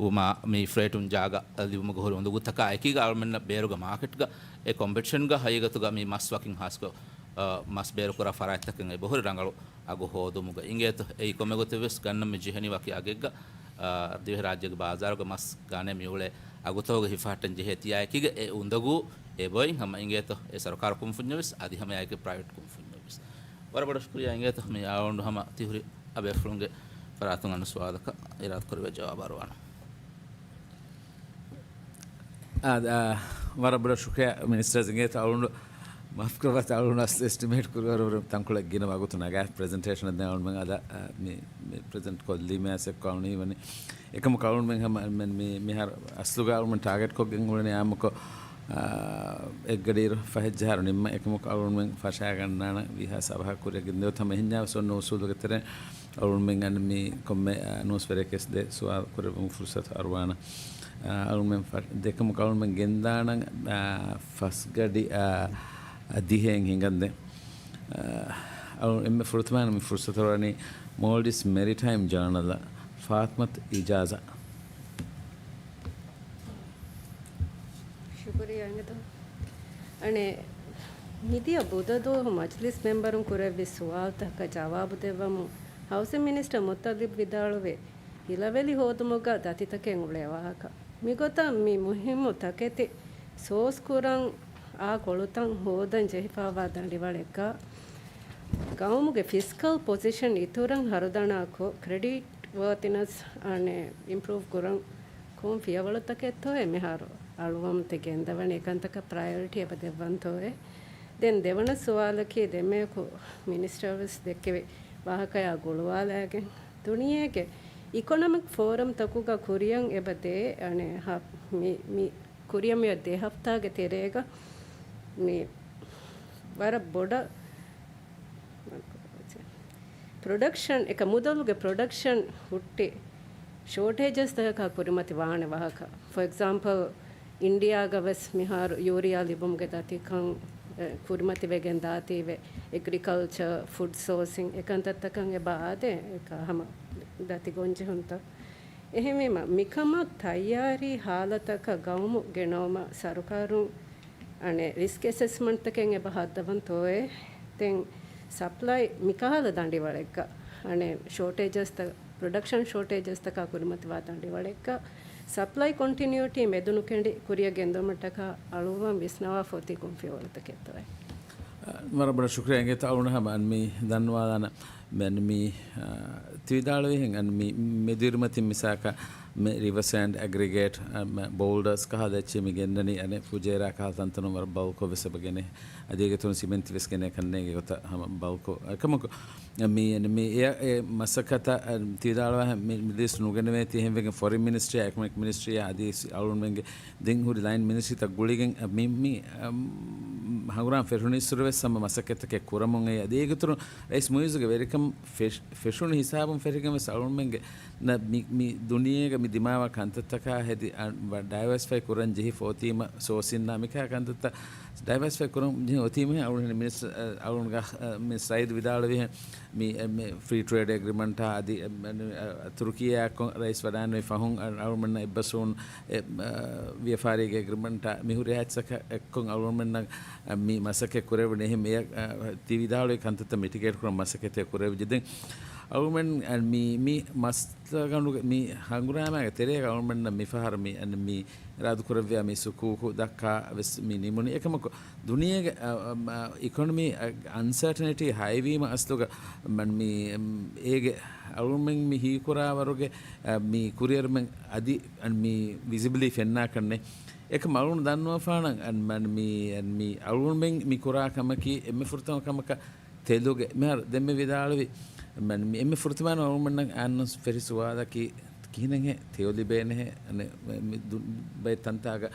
ވުމާ، މި ފްރޭޓުން ޖާގަ ލިބުމުގެ ހުރި އުނދަގޫތަކާ އެކީގަ އަޅުމެންނަށް ބޭރުގެ މާކެޓްގަ އެ ކޮމްޕެޓިޝަންގަ ހަގީގަތުގަ މި މަސް ވަކިން ހާސްކޮށް، އަ، މަސް ބޭރުކުރާ ފަރާތްތަކެއް އެބަހުރި ރަނގަޅު އަގު ހޯދުމުގަ އިނގޭތޯ. އެއީ ކޮންމެ ގޮތެއް ވެސް ގަންނަން މި ޖެހެނީ ވަކި އަގެއްގަ، އަ، ދިވެހިރާއްޖޭގެ ބާޒާރުގަ މަސް ގަނެ މިއުޅޭ އަގުތަކުގެ ހިފަހައްޓަން ޖެހޭ ތިޔާއެކީގަ އެ އުނދަގޫ އެބައިން ހަމަ އިނގޭތޯ އެ ސަރުކާރު ކުންފުންޏަށް ވެސް އަދި ހަމައެކަނި ޕްރައިވެޓް ކުންފުންޏަށް ވެސް. ވަރަށް ބޮޑަށް ޝުކުރިއްޔާ އިނގޭތޯ މި އަޅުގަނޑު ހަމަ ތިހުރި އަބޭފުޅުންގެ ފަރާތުން އަންނަ ސުވާލަކަށް އިރާދަކުރެއްވިއްޔާ ޖަވާބު އަރުވާނަން. އާ، އާ، ވަރަށް ބޮޑަށް ޝުކުރިއްޔާ މިނިސްޓަރ އިނގޭތޯ އަޅުގަނޑު މާފުކުރައްވާތި އަޅުގަނޑު އަސްލު އެސްޓިމޭޓް ކުރިއަށް ތަންކޮޅެއް ގިނަ ވަގުތު ނަގާ ޕްރެޒެންޓޭޝަނެއް ދެން އަޅުގަނޑުމެން އަދަ، އާ، މި، މި ޕްރެޒެންޓް ކޮށްލީމޭ އަސެއްކޮށް އަޅުގަނޑު ހީވަނީ. އެކަމަކު އަޅުގަނޑުމެން ހަމަ މި، މިހާރު އަސްލުގަ އަޅުގަނޑުމެން ޓާގެޓް ކޮށްގެން އުޅެނީ އާއްމުކޮށް، އާ، އެއްގަޑިއިރު ފަހެއްޖަހާއިރު ނިންމަ އެކަމަކު އަޅުގަނޑުމެން ފަށާގަންނާނަން ވީހާވެސް އަވަހަށް ކުރިއަށް ގެންދެވިއޮތް ހަމަ އެހެންޏާވެސް އޮންނަ އުސޫލުގެ ތެރެއިން އަޅުގަނޑުމެން އަންނަ މި ކޮންމެ، އާ، ނޫސްވެރިޔަކަށް ދެ ސުވާލު ކުރެއްވުމަށް ފުރުސަތު އަރުވާނަން. އާ، އަޅުގަނޑުމެން ފަ-، ދެކަމަކު އަޅުގަނޑުމެން ގެންދާނަން، އާ، ފަސްގަޑި، އާ، ދިހައިން ހިނގަންދެން. އާ، އަޅު އެންމެ ފުރަތަމަ މި ފުރުސަތު ވަނީ މޯލްޑިވްސް މެރިޓައިމް ޖާނަލަށް ފާތިމަތު އިޖާޒާ. ޝުކުރިއްޔާ އިނގޭތޯ. އަނެއް، މިދިޔަ ބުދަ ދުވަހު މަޖްލިސް މެމްބަރުން ކުރެއްވި ސުވާލުތަކަށް ޖަވާބު ދެއްވަމުން ހައުސިން މިނިސްޓަރ މުއްޠަލިބް ވިދާޅުވި، ހިލަވެލި ހޯދުމުގަ ދަތިތަކެއް އުޅޭ ވާހަކަ. މިގޮތަށް މި މުހިއްމު ތަކެތި ސޯސް ކުރަން އާ ކޮޅުތައް ހޯދަން ޖެހިފައިވާ ދަނޑިވަޅެއްގަ ގައުމުގެ ފިސްކަލް ޕޮޒިޝަން އިތުރަށް ހަރުދަނާކޮށް، ކްރެޑިޓް ވާތިނަސް އަނެއް އިމްޕްރޫވް ކުރަން ކޮން ފިޔަވަޅުތަކެއްތޯއޭ މިހާރު އަޅުވަމުން ތި ގެންދަވަނީ އެކަންތަކަށް ޕްރަޔޮރިޓީ އެބަ ދެއްވަންތޯއޭ؟ ދެން ދެވަނަ ސުވާލަކީ ދެމެޔަކު މިނިސްޓަރ ވެސް ދެއްކެވި ވާހަކަޔާ ގުޅުވާލައިގެން ދުނިޔޭގެ އިކޮނޮމިކް ފޯރަމްތަކުގަ ކުރިއަށް އެބަ ދޭ އަނެއް ހަ-، މި، މި ކުރިއަށް މިއޮތް ދެ ހަފްތާގެ ތެރޭގަ މި ވަރަށް ބޮޑަށް ޕްރޮޑަކްޝަން، އެކަ މުދަލުގެ ޕްރޮޑަކްޝަން ހުއްޓި ޝޯޓޭޖަސްތަކަކާ ކުރިމަތި ވާނެ ވާހަކަ. ފޮ އެގްޒާމްޕަލް، އިންޑިއާގަ ވެސް މިހާރު ޔޫރިއާ ލިބުމުގެ ދަތިކަން، އެ، ކުރިމަތިވެގެން ދާތީވެ، އެގްރިކަލްޗަރ، ފުޑް ސޯސިން އެކަންތައްތަކަށް އެބަ އާދޭ، އެކަ ހަމަ ދަތި ގޮންޖެހުންތައް. އެހެންވީމަ، މިކަމަށް ތައްޔާރީ ހާލަތަކަށް ގައުމު ގެނައުމަށް ސަރުކާރުން އަނެއް ރިސްކް އެސެސްމަންޓްތަކެއް އެބަ ހައްދަވަންތޯއޭ؟ ދެން ސަޕްލައި މިކަހަލަ ދަނޑިވަޅެއްގަ، އަނެއް ޝޯޓޭޖަސްތައް، ޕްރޮޑަކްޝަން ޝޯޓޭޖަސްތަކާ ކުރިމަތިވާ ދަނޑިވަޅެއްގަ، ސަޕްލައި ކޮންޓިނިއުޓީ މެދުނުކެނޑި ކުރިއަށް ގެންދުމަށްޓަކާ އަޅުގަނޑު ވިސްނަވާފަ އޮތީ ކޮން ފިޔަވަޅުތަކެއްތޯއޭ؟ ވަރަށް ބޮޑަށް ޝުކުރިއްޔާ. އިނގޭތޯ އަޅުގަނޑު ހަމަ އަންމީ ދަންނަވާލާނަ މެންމީ، އާ، ތިވިދާޅުވިހެން އަންމީ މެދުއިރުމަތިން މިސާކަށް މެ ރިވަސޭންޑް އެގްރިގޭޓް، އަ، މެ ބޯލްޑަސް ކަހަލަ އެއްޗެއް މި ގެންނަނީ އަނެއް ފުޖޭރާ ކަހަލަ ތަންތަނުން ވަރަށް ބަލްކޮށް ވެސް އެބަ ގެނޭ. އަދި އޭގެ އިތުރުން ސިމެންތި ވެސް ގެނޭ ކަންނޭނގެ ގޮތަށް ހަމަ ބަލްކޮށް. އެކަމަކު މި، މި އެ، އެ މަސައްކަތަށް، އަ، ތިވިދާޅުވާހެން މި، މި ލިސްޓް ނުގެނެވޭތީ އެހެންވެގެން ފޮރިން މިނިސްޓްރީއާ، އެކޮނޮމިކް މިނިސްޓްރީއާ އަދި އަޅުގަނޑުމެންގެ ދެން ހުރި ލައިން މިނިސްޓްރީތައް ގުޅިގެން، އަ، މި، މި، އަ، ހަނގުރާމަ ފެށުނީއްސުރެ ވެސް ހަމަ މަސައްކަތްތަކެއް ކުރަމުން އެ އަދި އޭގެ އިތުރުން ރައީސް މުއިއްޒުގެ ވެރިކަން ފެށް-، ފެށުނު ހިސާބުން ފެށިގެން ވެސް އަޅުގަނޑުމެންގެ ނަ-، މި، މި ދުނިޔޭގަ މި ދިމާވާ ކަންތައްތަކާ ހެދި، އަ، ޑައިވަރސިފައި ކުރަން ޖެހިފަ އޮތީމަ ސޯސިންނާ މިކާ ކަންތައްތައް ޑައިވަރސިފައި ކުރަން ޖެހި އޮތީމަ އަޅުގަނޑު މިނިސް-، އަ، އަޅުގަނޑުގެ، އަ، މި ސައީދު ވިދާޅުވިހެން މި، އެ، މި ފްރީ ޓްރޭޑް އެގްރިމަންޓާ އަދި، އެ، މެ-، އަ، ތުރުކީއާ އެއްކޮށް ރައީސް ވަޑާންވި ފަހުން އަ-، އަޅުގަނޑުމެންނަށް އެއްބަސްވުން އެ، އަ، ވިޔަފާރީގެ އެގްރިމަންޓާ މި ހުރި ހާދިސާތަކަށް އެއްކޮށް އަޅުގަނޑުމެންނަށް އަ، މި މަސައްކަތް ކުރެވުނީ. އެހެން އެ، އަ، ތި ވިދާޅުވި ކަންތައްތައް މިޓިގޭޓް ކުރަން މަސައްކަތެއް ކުރެވިއްޖެ. ދެން އަޅުގަނޑުމެން، އަ، މި، މި މަސްތަގަނޑުގެ މި ހަނގުރާމާގެ ތެރޭގަ އަޅުގަނޑުމެންނަށް މި ފަހަރު މި، އަ، މި އިރާދަކުރެއްވިޔާ މި ސުކޫކު ދައްކާ ވެސް މި ނިމުނީ. އެކަމަކު ދުނިޔޭގެ، އަ، އަ، އިކޮނޮމީ، އަ، އަންސަޓަނިޓީ ހައިވީމަ އަސްލުގަ މަން މި، އޭގެ އަޅުގަނޑުމެން މި ހީކުރާވަރުގެ، އަ، މި ކުރިއެރުމެއް އަދި މި ވިޒިބިލީ ފެންނާކަށްނެއް. އެކަމް އަޅުގަނޑު ދަންނަވާފާނަން މަން މި، މި އަޅުގަނޑުމެން މި ކުރާ ކަމަކީ އެންމެ ފުރަތަމަ ކަމަކަށް ތެލުގެ މިހާރު ދެންމެ ވިދާޅުވި މަން މި އެންމެ ފުރަތަމަ އަޅުގަނޑުމެންނަށް އަންނަ ފެށި ސުވާލަކީ ކިހިނެއްހޭ ތެޔޮ ލިބޭނެހޭ؟ އަނެއް މި ދު-، ބައެއް ތަންތާގަ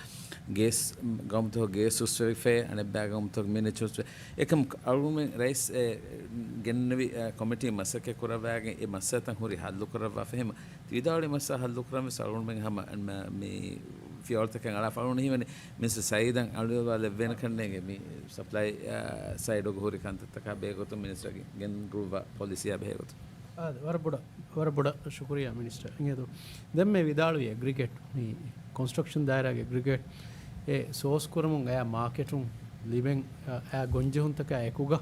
ގޭސް، ގައުމުތަކު ގޭސް ހުސްވެފައޭ، އަނެއްބައި ގައުމުތަކު މިނެޓް ހުސްވެ. އެކަމް އަޅުގަނޑުމެން ރައީސް އެ ގެންނެވި، އެ، ކޮމިޓީ މަސައްކަތް ކުރައްވާގެން އެ މައްސަލަތައް ހުރި ހައްލު ކުރައްވާފަ. އެހެން ތި ވިދާޅުވި މައްސަލަ ހައްލު ކުރަން ވެސް އަޅުގަނޑުމެން ހަމަ މި ފިޔަވަޅުތަކެއް އަޅާފަ. އަޅުގަނޑު ހީވަނީ މިނިސްޓަރ ސައީދަށް އަޅުވާލެއްވޭނެ ކަންނޭނގެ މި ސަޕްލައި، އާ، ސައިޑުގަ ހުރި ކަންތައްތަކާ ބެހޭގޮތުން މިނިސްޓަރ ގެން-، ގެންގުޅުއްވާ ޕޮލިސީއާ ބެހޭގޮތުން. އާދެ، ވަރަށް ބޮޑަށް، ވަރަށް ބޮޑަށް ޝުކުރިއްޔާ މިނިސްޓަރ. އިނގޭތޯ ދެންމެ ވިދާޅުވި އެގްރިގޭޓް، މި ކޮންސްޓްރަކްޝަން ދާއިރާގެ އެގްރިގޭޓް އެ ސޯސް ކުރަމުން އަޔާ މާކެޓުން ލިބެން، އަ، އަޔާ ގޮންޖެހުންތަކާ އެކުގަ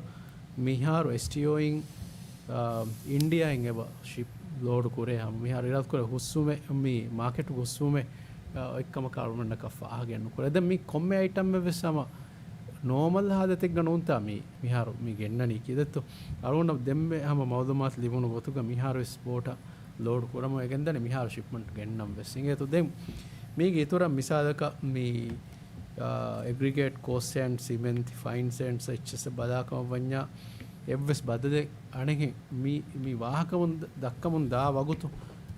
މިހާރު އެސްޓީއޯއިން، އަ، އިންޑިއާއިން އެބަ ޝިޕް ލޯޑު ކުރޭ ހަމަ މިހާރު އިރާދަކުރެ ހުސްވުމެއް މި މާކެޓުގަ ހުސްވުމެއް، އަ، އޮތްކަމަކާ އަޅުގަނޑަކަށް ފާހަގައެއް ނުކުރޭ. ދެން މި ކޮންމެ އައިޓަމެއް ވެސް ހަމަ ނޯމަލް ހާލަތެއްގަ ނޫންތާ މި މިހާރު މި ގެންނަނީ ކިއްދެއްތޯ؟ އަޅުގަނޑަށް ދެންމެ ހަމަ މައުލޫމާތު ލިބުނު ގޮތުގަ މިހާރު ވެސް ބޯޓަށް ލޯޑް ކުރަމުން އެ ގެންދަނީ މިހާރު ޝިޕްމަންޓް ގެންނަން ވެސް. އިނގޭތޯ ދެން މީގެ އިތުރަށް މިސާލަކަށް މި، އާ، އެގްރިގޭޓް ކޯސްޓް ސޭންޑް، ސިމެންޓް، ފައިން ސޭންޑް އެއްޗެސް ބަލާކަމަށް ވަންޏާ އެއްވެސް ބަދަލެއް އަނެއްހެން މި، މި ވާހަކަމުން ދަ-، ދައްކަމުން ދާ ވަގުތު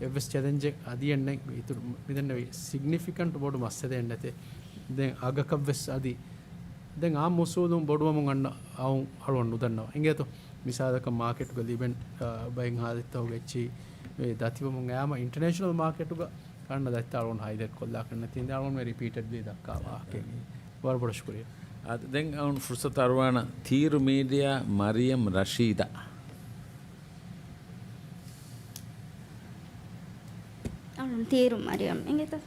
އެއްވެސް ޗެލެންޖެއް އަދި އެއްނެތް. މި އިތުރު މިދެންނެވި ސިގްނިފިކަންޓް ބޮޑު މައްސަލައެއް ނެތޭ. ދެން އަގަކަށްވެސް އަދި ދެން އާއްމު އުސޫލުން ބޮޑުވަމުން އަންނަ އައުން އަޅުގަނޑު ނުދަންނަވަ. އިނގޭތޯ މިސާލަކަށް މާކެޓުގަ ލިބެން، އާ، ބައެއް ހާލަތްތަކުގަ އެއްޗިހި ދަތިވަމުން އަޔާމަ އިންޓަރނޭޝަނަލް މާކެޓުގަ އަންނަ ދަތިތައް އަޅުގަނޑު ހައިލައިޓް ކޮށްލާކަށް ނެތިން އަޅުގަނޑު ރިޕީޓެޑްލީ ދައްކާ ވާހަކައެއް. ވަރަށް ބޮޑަށް ޝުކުރިއްޔާ. އާ، ދެން އަޅުގަނޑު ފުރުސަތު އަރުވާނަ ތީރު މީޑިއާ މަރިޔަމް ރަޝީދަށް. އަޅުން ތީރު މަރިޔަމް އިނގޭތަ؟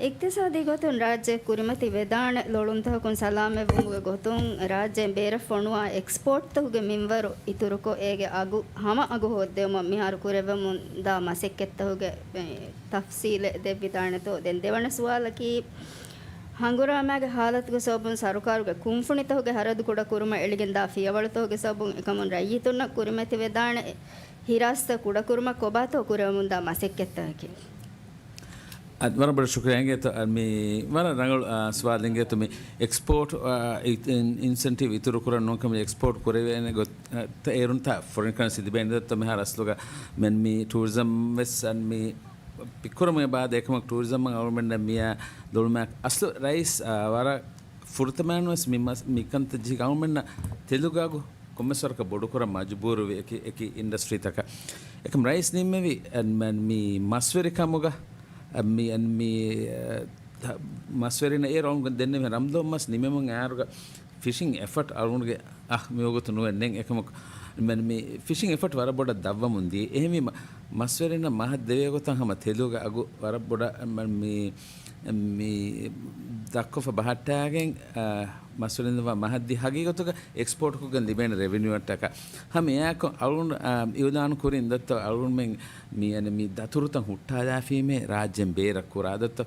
އިޤްތިޞާދީ ގޮތުން ރާއްޖެ ކުރިމަތި ވެދާނެ ލޮޅުންތަކުން ސަލާމަތްވުމުގެ ގޮތުން ރާއްޖޭން ބޭރަށް ފޮނުވާ އެކްސްޕޯޓްތަކުގެ މިންވަރު އިތުރުކޮށް، އޭގެ އަގު ހަމަ އަގު ހޯއްދެވުމަށް މިހާރު ކުރެވެމުން ދާ މަސައްކަތްތަކުގެ، އެ، ތަފްސީލެއް ދެއްވިދާނެތޯ؟ ދެން ދެވަނަ ސުވާލަކީ، ހަނގުރާމާގެ ހާލަތުގެ ސަބަބުން ސަރުކާރުގެ ކުންފުނިތަކުގެ ހަރަދު ކުޑަކުރުމަށް އެޅިގެންދާ ފިޔަވަޅުތަކުގެ ސަބަބުން އެކަމުން ރައްޔިތުންނަށް ކުރިމަތިވެދާނެ ހިރާސްތައް ކުޑަކުރުމަށް ކޮބާތޯ ކުރެވެމުންދާ މަސައްކަތްތަކަކީ؟ އަދި ވަރަށް ބޮޑަށް ޝުކުރިއްޔާ. އިނގޭތޯ، އަ، މި ވަރަށް ރަނގަޅު، އަ، ސުވާލެއް. އިނގޭތޯ މި އެކްސްޕޯޓް، އަ، އި-، އިން-، އިންސެންޓިވް އިތުރު ކުރަން ނޫންކަމަށް އެކްސްޕޯޓް ކުރެވޭނެ ގޮތް، އަ، ތަ އޭރުން ތާ ފޮރިން ކަރެންސީ ލިބޭނެ ދަތްތޯ މިހާރު އަސްލުގަ މެން މި ޓޫރިޒަމް ވެސް އަން މި ޕިކްކުރަމުގެ ބާދަ އެކަމަކު ޓޫރިޒަމް އަޅުމެންނަށް މިޔާ ދޮޅުމާ އަސްލު ރައީސް، އާ، ވަރަށް ފުރަތަމައިން ވެސް މި މަސް-، މި ކަންތައް ޖެހި އަޅުމެންނަށް ތެލުގަ އަގު ކޮންމެސް ވަރަކަށް ބޮޑުކުރަން މަޖުބޫރުވި އެކި، އެކި އިންޑަސްޓްރީތަކަށް. އެކަމް ރައީސް ނިންމެވި އަން މި މަސްވެރިކަމުގަ އަން މި، އަން މި، އަ، މަސްވެރިން އޭރު އަޅުގަނޑު ދެންނެވި ރަމްލޯ މަސް ނިމެމުން އައިރުގަ ފިޝިން އެފަޓް އަޅުގަނޑުގެ އަހް މިވަގުތު ނުވެ ނެން. އެކަމަކު މި ފިޝިން އެފަޓް ވަރަށް ބޮޑަށް ދަށްވަމުން ދިޔަ. އެހެންވީމަ މަސްވެރިންނަށް މަހަށް ދެވޭ ގޮތަށް ހަމަ ތެލުގަ އަގު ވަރަށް ބޮޑަށް މި، މި ދަށްކޮށްފަ ބަހައްޓާގެން، އަ، މަސްވެރިންނަށް މަހަށް ދިޔަ. ހަގީގަތުގަ އެކްސްޕޯޓްކޮށްގެން ލިބޭނެ ރެވެނިއުއަށްޓަކާ ހަމަ އެއާއެކު އަޅުގަނޑު، އަ، އިއުލާނު ކުރިން ދައްތަ އަޅުގަނޑުމެން މި، އަނެ، މި ދަތުރުތައް ހުއްޓާލާފީމޭ ރާއްޖޭން ބޭރަށް ކުރާ ދައްތަ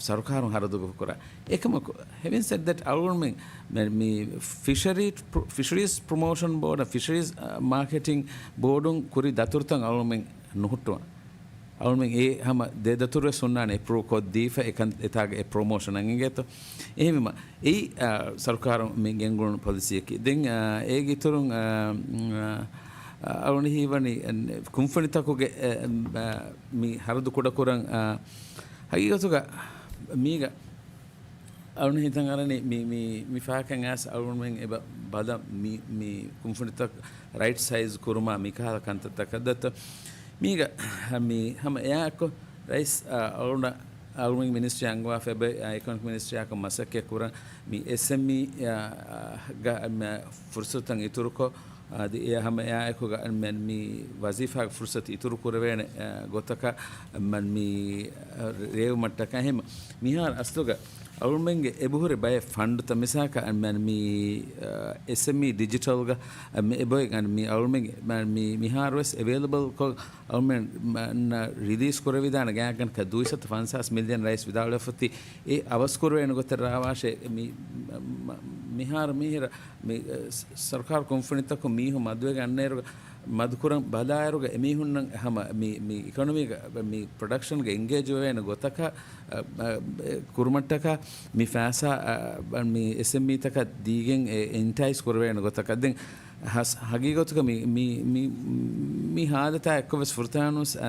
ސަރުކާރުން ހަރަދު ކުރާ. އެކަމަކު، having said that، އަޅުގަނޑުމެން މެ-، މި ފިޝަރީ ޕްރޮ-، ފިޝަރީޒް ޕްރޮމޯޝަން ބޯޑަށް، ފިޝަރީޒް، އަ، މާކެޓިން ބޯޑުން ކުރި ދަތުރުތައް އަޅުގަނޑުމެން ނުހުއްޓުވަން. އަޅުގަނޑުމެން އެ ހަމަ ދެ ދަތުރުވެސް ހުންނާނެ އެޕްރޫވް ކޮށްދީފަ އެކަން އެތާގެ އެ ޕްރޮމޯޝަނަށް އިނގޭތޯ. އެހެންވީމަ، އެއީ، އަ، ސަރުކާރުން މި ގެންގުޅުނު ޕޮލިސީއަކީ. ދެން، އަ، އޭގެ އިތުރުން، އަ، އަ، އަޅުގަނޑު ހީވަނީ، އަ، ކުންފުނިތަކުގެ، އަ، އަ، މި ހަރަދު ކުޑަކުރަން، އަ، ހަގީގަތުގަ މީގަ އަޅުން ހިތަށް އަރަނީ މި، މި، މި ފާކަން އައިސް އަޅުންމެން އެބަ ބަލަ މި، މި ކުންފުނިތައް ރައިޓް ސައިޒް ކުރުމާ މިކަހަލަ ކަންތައްތަކަށް ދައްތަ. މީގަ މި ހަމަ އެއާއެކު ރައީސް، އަ، އަޅުން، އަޅުމެން މިނިސްޓްރީ އަންގަވާފަ އެބަ، އ، އިކޮނޮމިކް މިނިސްޓްރީއާކޮ މަސައްކަތް ކުރަން މި އެސްއެމްއީ، އ، ގަ މަ ފުރުސަތުތައް އިތުރުކޮށް، އަދި އެ ހަމަ އެއާއެކުގަ މި ވަޒީފާގެ ފުރުސަތު އިތުރު ކުރެވޭނެ، އ، ގޮތަކަށް މަ މި، އ، ރޭވުމަށްޓަކައި ހެމަ މިހާރު އަސްލުގަ އަޅުމެންގެ އެބަހުރި ބައެއް ފަންޑުތައް މިސާކަށް މި، މި، އ، އެސްއެމްއީ ޑިޖިޓަލްގަ މި އެބޮތް މި އަޅުމެންގެ މި، މި މިހާރުވެސް އެވޭލަބަލް ކޮށް އަޅުމެން މަ، ނަ، ރިލީސް ކުރެވިދާނެ ގާތްގަނޑަކަށް ދުއިސައްތަ ފަންސާސް މިލިއަން ރައީސް ވިދާޅުވެފަ އޮތީ އެ އަވަސް ކުރެވޭނެ ގޮތެއް ރާވާށޭ މި، މަ، މިހާރު މިހިރަ މި، އ، ސަ، ސަރުކާރު ކުންފުނިތަކުން މީހުން މަދުވެގެން އަންނައިރުގަ މަދުކުރަން ބަލާއިރުގަ އެމީހުންނަށް ހަމަ މި، މި އިކޮނޮމީގަ މި ޕްރޮޑަކްޝަންގަ އެންގޭޖް ވެވޭނެ ގޮތަކަށް، އަ، އަ، ކުރުމަށްޓަކާ މި ފައިސާ، އަ، މި އެސްއެމްއީތަކަށް ދީގެން އެ އެންޓައިސް ކުރެވޭނެ ގޮތަކަށް. ދެން ހަސް، ހަގީގަތުގަ މި، މި، މި، މި ހާލަތާ އެއްކޮށްވެސް ފުރަތަމަ ނޫސް، އަ،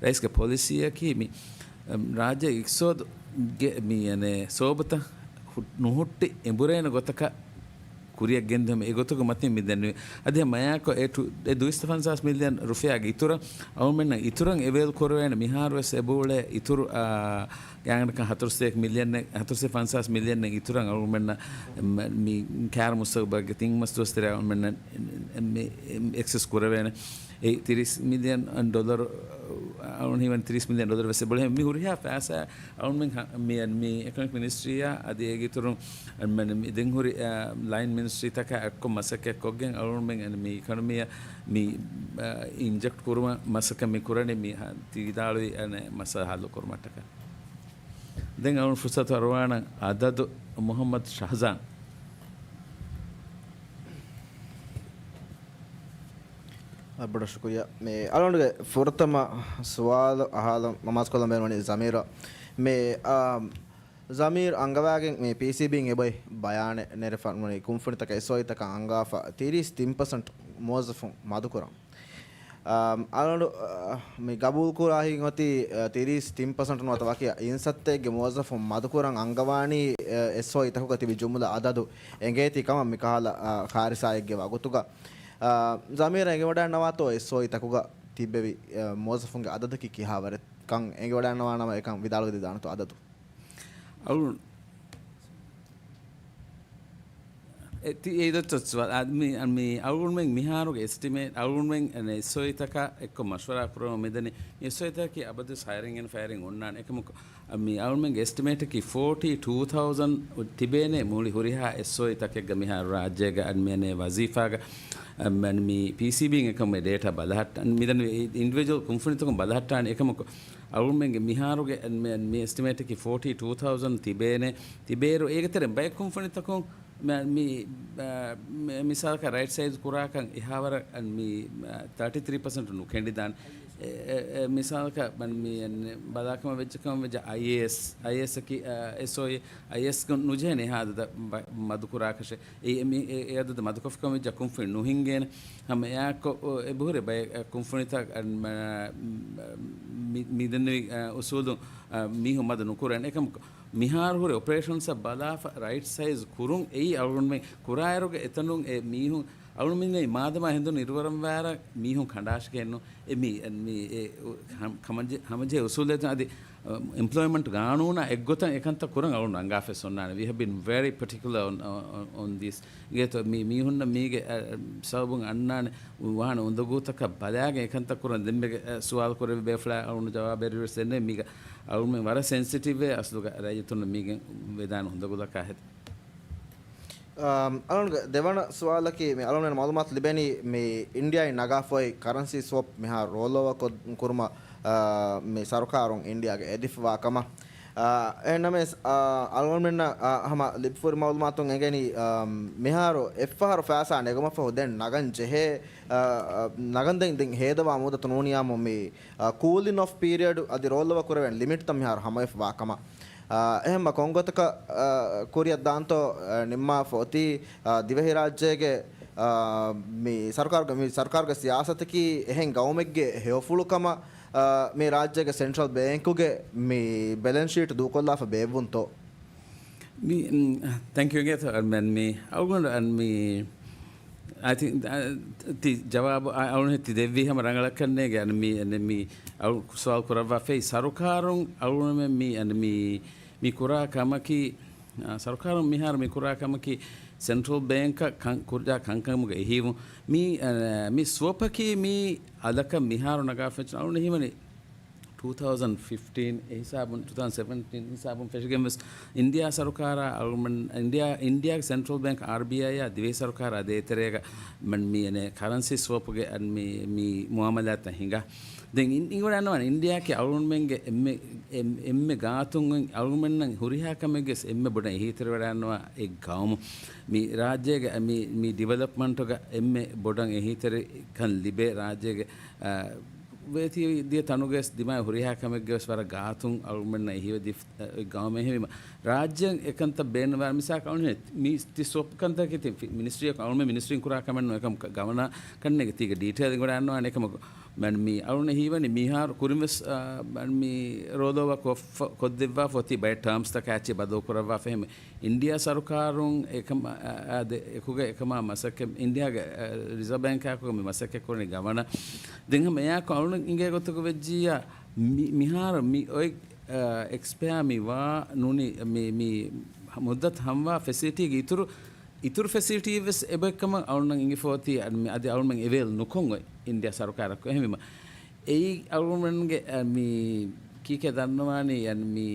ރައީސްގެ ޕޮލިސީއަކީ މި، އަ، ރާއްޖޭގެ އިޤްތިޞާދުގެ މި، އަނެ، ސޯބަތައް ހު، ނުހުއްޓި އެނބުރޭނެ ގޮތަކަށް ކުރިއަށް ގެންދިއުމަށް އެގޮތުގެ މަތިން މި ދެންނެވި. އަދި މަޔާކޮށް އެ ޓު، އެ ދުއިސައްތަ ފަންސާސް މިލިއަން ރުފިޔާގެ އިތުރަށް އަޅުމެންނަށް އިތުރަށް އެވޭލް ކުރެވޭނެ މިހާރުވެސް އެބައުޅޭ އިތުރު، އާ، ގާތްގަނޑަކަށް ހަތަރުސައްތަ މިލިއަން، ހަތަރުސައްތަ ފަންސާސް މިލިއަން އިތުރަށް އަޅުމެންނަށް މި ކާރު މުސްތަގުބަލްގެ ތިން މަސް ދުވަސް ތެރޭ އަޅުމެންނަށް މި އެކްސެސް ކުރެވޭނެ. އެ ތިރީސް މިލިއަން ޑޮލަރު، އަޅުން ހީވަނީ ތިރީސް މިލިއަން ޑޮލަރު ވެސް އެބައުޅޭ. މި ހުރިހާ ފައިސާ އަޅުމެން ހަ، މި، މި އިކޮނޮމިކް މިނިސްޓްރީއާ އަދި އޭގެ އިތުރުން މި ދެން ހުރި، އާ، ލައިން މިނިސްޓްރީތަކާ އެއްކޮށް މަސައްކަތް ކޮށްގެން އަޅުމެން މި އިކޮނޮމީއަށް މި، އާ، އިންޖެކްޓް ކުރުމަށް މަސައްކަތް މި ކުރަނީ މި ހަ، ތި ވިދާޅުވި އަނެ މައްސަލަ ހައްލު ކުރުމަށްޓަކާ. ދެން އަޅުން ފުރުސަތު އަރުވާނަން އަދަދު މުޙައްމަދު ޝަހްޒާން. އަ، ބޮޑަށް ޝުކުރިއްޔާ. މި އަޅުގަނޑުގެ ފުރަތަމަ ސުވާލު އަހާލަން މަސްކޮށްލަން ބޭނުންވަނީ ޒަމީރަށް. މި، އާ، ޒަމީރު އަންގަވާގެން މި ޕީސީބީން އެބައޮތް ބަޔާނެއް ނެރެފަ ވަނީ ކުންފުނިތަކަށް އެސްއޯއީތަކަށް އަންގާފަ ތިރީސް ތިން ޕަސެންޓް މުވައްޒަފުން މަދުކުރަން. އާ، އަޅުގަނޑު، އާ، މި ގަބޫލުކުރާ ހިތް އޮތީ، އާ، ތިރީސް ތިން ޕަސެންޓް ނުވަތަ ވަކި އިންސައްތައެއްގެ މުވައްޒަފުން މަދުކުރަން އަންގަވާނީ، އާ، އެސްއޯއީތަކުގަ ތިބި ޖުމުލަ އަދަދު އެނގޭތީ ކަމަށް މިކަހަލަ، އާ، ކާރިސާއެއްގެ ވަގުތުގަ. އާ، ޒަމީރަށް އެނގިވަޑައިގަންނަވާތޯ އެސްއޯއީތަކުގަ ތިއްބެވި، އާ، މުވައްޒަފުންގެ އަދަދަކީ ކިހާވަރެއްކަން އެނގިވަޑައިގަންނަވާނަމަ އެކަން ވިދާޅުވެދެދާނެތޯ އަދަދު؟ އަޅު، އެ، ތި، އެ ދޮއްޗޮ ސުވާލު. އަދި މި، މި އަޅުގަނޑުމެން މިހާރުގެ އެސްޓިމޭޓް، އަޅުގަނޑުމެން އެސްއޯއީތަކާ އެއްކޮށް މަޝްވަރާ ކުރަމުން މިދަނީ. މި އެސްއޯއީތަކަކީ އަބަދުވެސް ހަޔަރިން އެންޑް ފަޔަރިން އޮންނާނެ. އެކަމަކު، މި އަޅުގަނޑުމެންގެ އެސްޓިމޭޓަކީ ފޯޓީ ޓޫ ތައުޒަން ތިބޭނެ މުޅި ހުރިހާ އެސްއޯއީތަކެއްގަ މިހާރު ރާއްޖޭގަ އަންމެނޭ ވަޒީފާގަ، އަންމެން މި ޕީސީބީން އެކަމުގެ ޑޭޓާ ބަލަހައްޓަން. މިދަނީ އިންޑިވިޖުއަލް ކުންފުނިތަކުން ބަލަހައްޓާނެ. އެކަމަކު، އަޅުގަނޑުމެންގެ މިހާރުގެ އަންމެ، މި އެސްޓިމޭޓަކީ ފޯޓީ ޓޫ ތައުޒަން ތިބޭނެ. ތިބޭއިރު އޭގެ ތެރެއިން ބައެއް ކުންފުނިތަކުން މ، މި، އ، މި، މިސާލަކަށް ރައިޓް ސައިޒް ކުރާކަން އެހާވަރަށް އަން މި، އ، ތާޓީ ތްރީ ޕަސެންޓް ނުކެނޑިދާނެ. އެ، އެ، އެ، މިސާލަކަށް މަން މި އަން ބަލާކަމަށް ވެއްޖެ ކަމަށް ވެއްޖެ އައިއޭއެސް، އައިއޭއެސްއަކީ، އ، އެސްއޯއީ، އައިއޭއެސްގަ ނުޖެހޭނެ އެހާ އަދަދަށް ބަ، މަދުކުރާކަށެއް. އެ، އެ، މި، އެ، އެ އަދަދަށް މަދުކޮށްފިކަމަށް ވެއްޖެ ކުންފުނި ނުހިނގޭނެ. ހަމަ އެއާއެކު، އޮ، އެބަހުރި ބައެއް، އަ، ކުންފުނިތައް އަން މ، މި، މިދެންނެވި، އ، އުސޫލުން، އ، މީހުން މަދު ނުކުރޭނެ. އެކަމަކު، މިހާރު ހުރި އޮޕަރޭޝަންސްއަށް ބަލާފަ ރައިޓް ސައިޒް ކުރުން އެއީ އަޅުގަނޑުމެން ކުރާއިރުގަ އެތަނުން އެ މީހުން އަޅުގަނޑުމެންނަށް މާދަމާ ހެނދުނު އިރުވަރަން ވާރަށް މީހުން ކަނޑާށިގެންނު އެ މި، މި އެ ހަމަ، ހަމަޖެ، ހަމަޖެހޭ އުސޫލެއް އަދި އެމްޕްލޯއިމަންޓް ގާނޫނާ އެއްގޮތަށް އެކަންތައް ކުރަން އަޅުން ރަނގާފައި އޮންނާނެ. We have been very particular on, on, on this. އިނގޭތޯ މި މީހުންނަށް މީގެ، އަ، ސަބަބުން އަންނާނެ ވާނެ އުނދަގޫތަކަށް ބަލާގެން އެކަންތައް ކުރަން. ދެންމެގެ، އަ، ސުވާލު ކުރެއްވި ބޭފުޅާ އަޅުން ޖަވާބެއް ވެސް ދެންނެވި. މީގަ އަޅުމެން ވަރަށް ސެންސިޓިވް ވޭ އަސްލުގަ ރައްޔިތުންނަށް މީގެން ވެދާނެ އުނދަގުލަކާ ހެދި. އަމް، އަޅުންގެ ދެވަނަ ސުވާލަކީ، މި އަޅުން މައުލޫމާތު ލިބެނީ، މި އިންޑިއާއިން ނަގާފައި ކަރަންސީ ސްވޮޕް މިހާރު ރޯލް އޯވަރ ކޮށް، ކުރުމަށް، އާ، މި ސަރުކާރުން އިންޑިއާގެ އެދިފަވާ ކަމަށް. އާ، އެހެންނަމަވެސް، އާ، އަޅުގަނޑުމެންނަށް، އާ، ހަމަ ލިބިފައި ހުރި މައުލޫމާތުން އެނގެނީ، އާ، މިހާރު އެއްފަހަރު ފައިސާ ނެގުމަށްފަހު ދެން ނަގަން ޖެހޭ، އާ، އާ، ނަގަން ދެން، ދެން ހޭދަވާ މޫދަތު ނޫނިއްޔާމު މި، އާ، ކޫލިން އޮފް ޕީރިއަޑު އަދި ރޯލް އޯވަރ ކުރެވޭނެ ލިމިޓްތައް މިހާރު ހަމަވެފަވާ ކަމަށް. އާ، އެހެންމަ ކޮންގޮތަކަށް، އާ، ކުރިއަށް ދާންތޯ، އާ، ނިންމާފަ އޮތީ، އާ، ދިވެހިރާއްޖޭގެ، އާ، މި ސަރުކާރުގެ، މި ސަރުކާރުގެ ސިޔާސަތަކީ އެހެން ގައުމެއްގެ ހެޔޮފުޅުކަމަށް، އާ، މި ރާއްޖޭގެ ސެންޓްރަލް ބޭންކުގެ މި ބެލެންސް ޝީޓް ދޫކޮށްލާފަ ބޭއްވުންތޯ؟ މި، ތެންކް ޔޫ އިނގޭތޯ މި، އަޅުގަނޑު މި، އައި ތިންކް، ތި ޖަވާބު އަޅުން ތި ދެއްވީ ހަމަ ރަނގަޅަކަށްނޭގެ މި، މި އަޅު ސުވާލު ކުރައްވާފައި ސަރުކާރުން އަޅުން މި، މި، މި ކުރާ ކަމަކީ، އާ، ސަރުކާރުން މިހާރު މި ކުރާ ކަމަކީ ސެންޓްރަލް ބޭންކަށް ކަން، ކުރިއަށް ކަންކަމުގެ އެހީވުން. މި، އާ، މި ސްވޮޕަކީ މި އަލަކަށް މިހާރު ނަގާފައި އަޅުން ހީވަނީ ޓޫ ތައުޒަންޑް ފިފްޓީން އެ ހިސާބުން، ޓޫ ތައުޒަންޑް ސެވެންޓީން ހިސާބުން ފެށިގެން ވެސް އިންޑިއާ ސަރުކާރާ އަޅުމެން، އިންޑިއާ، އިންޑިއާގެ ސެންޓްރަލް ބޭންކް އާރްބީއައިއާ ދިވެހި ސަރުކާރާ ދޭތެރޭގަ މި އެނެ ކަރަންސީ ސްވޮޕުގެ މި، މި މުއާމަލާތްތައް ހިނގާ. ދެން އިން، އިނގިވަޑައިންނަވާނެ އިންޑިއާއަކީ އަޅުމެންގެ އެންމެ، އެން، އެންމެ ގާތުން އަޅުމެންނަށް ހުރިހާ ކަމެއްގެ ވެސް އެންމެ ބޮޑަށް އެހީތެރިވަޑައިންނަވާ އެއް ގައުމު. މި ރާއްޖޭގެ މި، މި ޑިވެލޮޕްމަންޓުގަ އެންމެ ބޮޑަށް އެހީތެރިކަން ލިބޭ ރާއްޖޭގެ، އާ، ވޭތި ދިޔަ ތަނުގެ ދިމާ ހުރިހާ ކަމެއްގެ ވެސް ވަރަށް ގާތުން އަޅުމެންނަށް އެހީވެދި ގައުމެއް ހެވީމަ. ރާއްޖޭން އެކަންތައް ބޭނުންވާ މިސާކަށް އަޅުން މި ތި ސްވޮޕް ކަންތަކީ ތި މިނިސްޓްރީއަކު އަޅުމެން މިނިސްޓްރީން ކުރާ ކަމެއް ނޫން އެކަމަކު ގަވަނާ ކަންނޭގެ ތީގެ ޑީޓެއިލް އިނގިވަޑައިންނަވާނެ އެކަމަކު މި އަޅުން ހީވަނީ މިހާރު ކުރިން ވެސް، އާ، މި ރޯލް އޯވަރ ކޮށް، ކޮށްދެއްވާފަ އޮތީ ބައެއް ޓާމްސްތަކާ އެއްޗެއް ބަދަލު ކުރައްވާފަ އެހެން. އިންޑިއާ ސަރުކާރުން އެކަމަ، އާ، އާ، ދެ، އެކުގަ އެކަމާ މަސައްކަތް، އިންޑިއާގެ، އާ، ރިޒާވް ބޭންކާއެކުގަ މި މަސައްކަތް ކުރަނީ ގަވަނަ. ދެން ހަމަ އެއާއެކު އަޅުން އިނގޭ ގޮތަކު ވެއްޖިއްޔާ މި، މިހާރު މި އޮތް، އާ، އެކްސްޕަޔާ މި ވާ ނޫނީ މި، މި މުއްދަތު ހަމަވާ ފެސިލިޓީގެ އިތުރު، އިތުރު ފެސިލިޓީ ވެސް އެބައޮތްކަމަށް އަޅުންނަށް އިނގިފަ އޮތީ އަދި އަޅުމެން އެވޭލް ނުކޮށް އޮތް އިންޑިއާ ސަރުކާރަކު. އެހެންވީމަ އެއީ އަޅުމެންގެ، އާ، މި ކީކޭ ދަންނަވާނީ އަން މި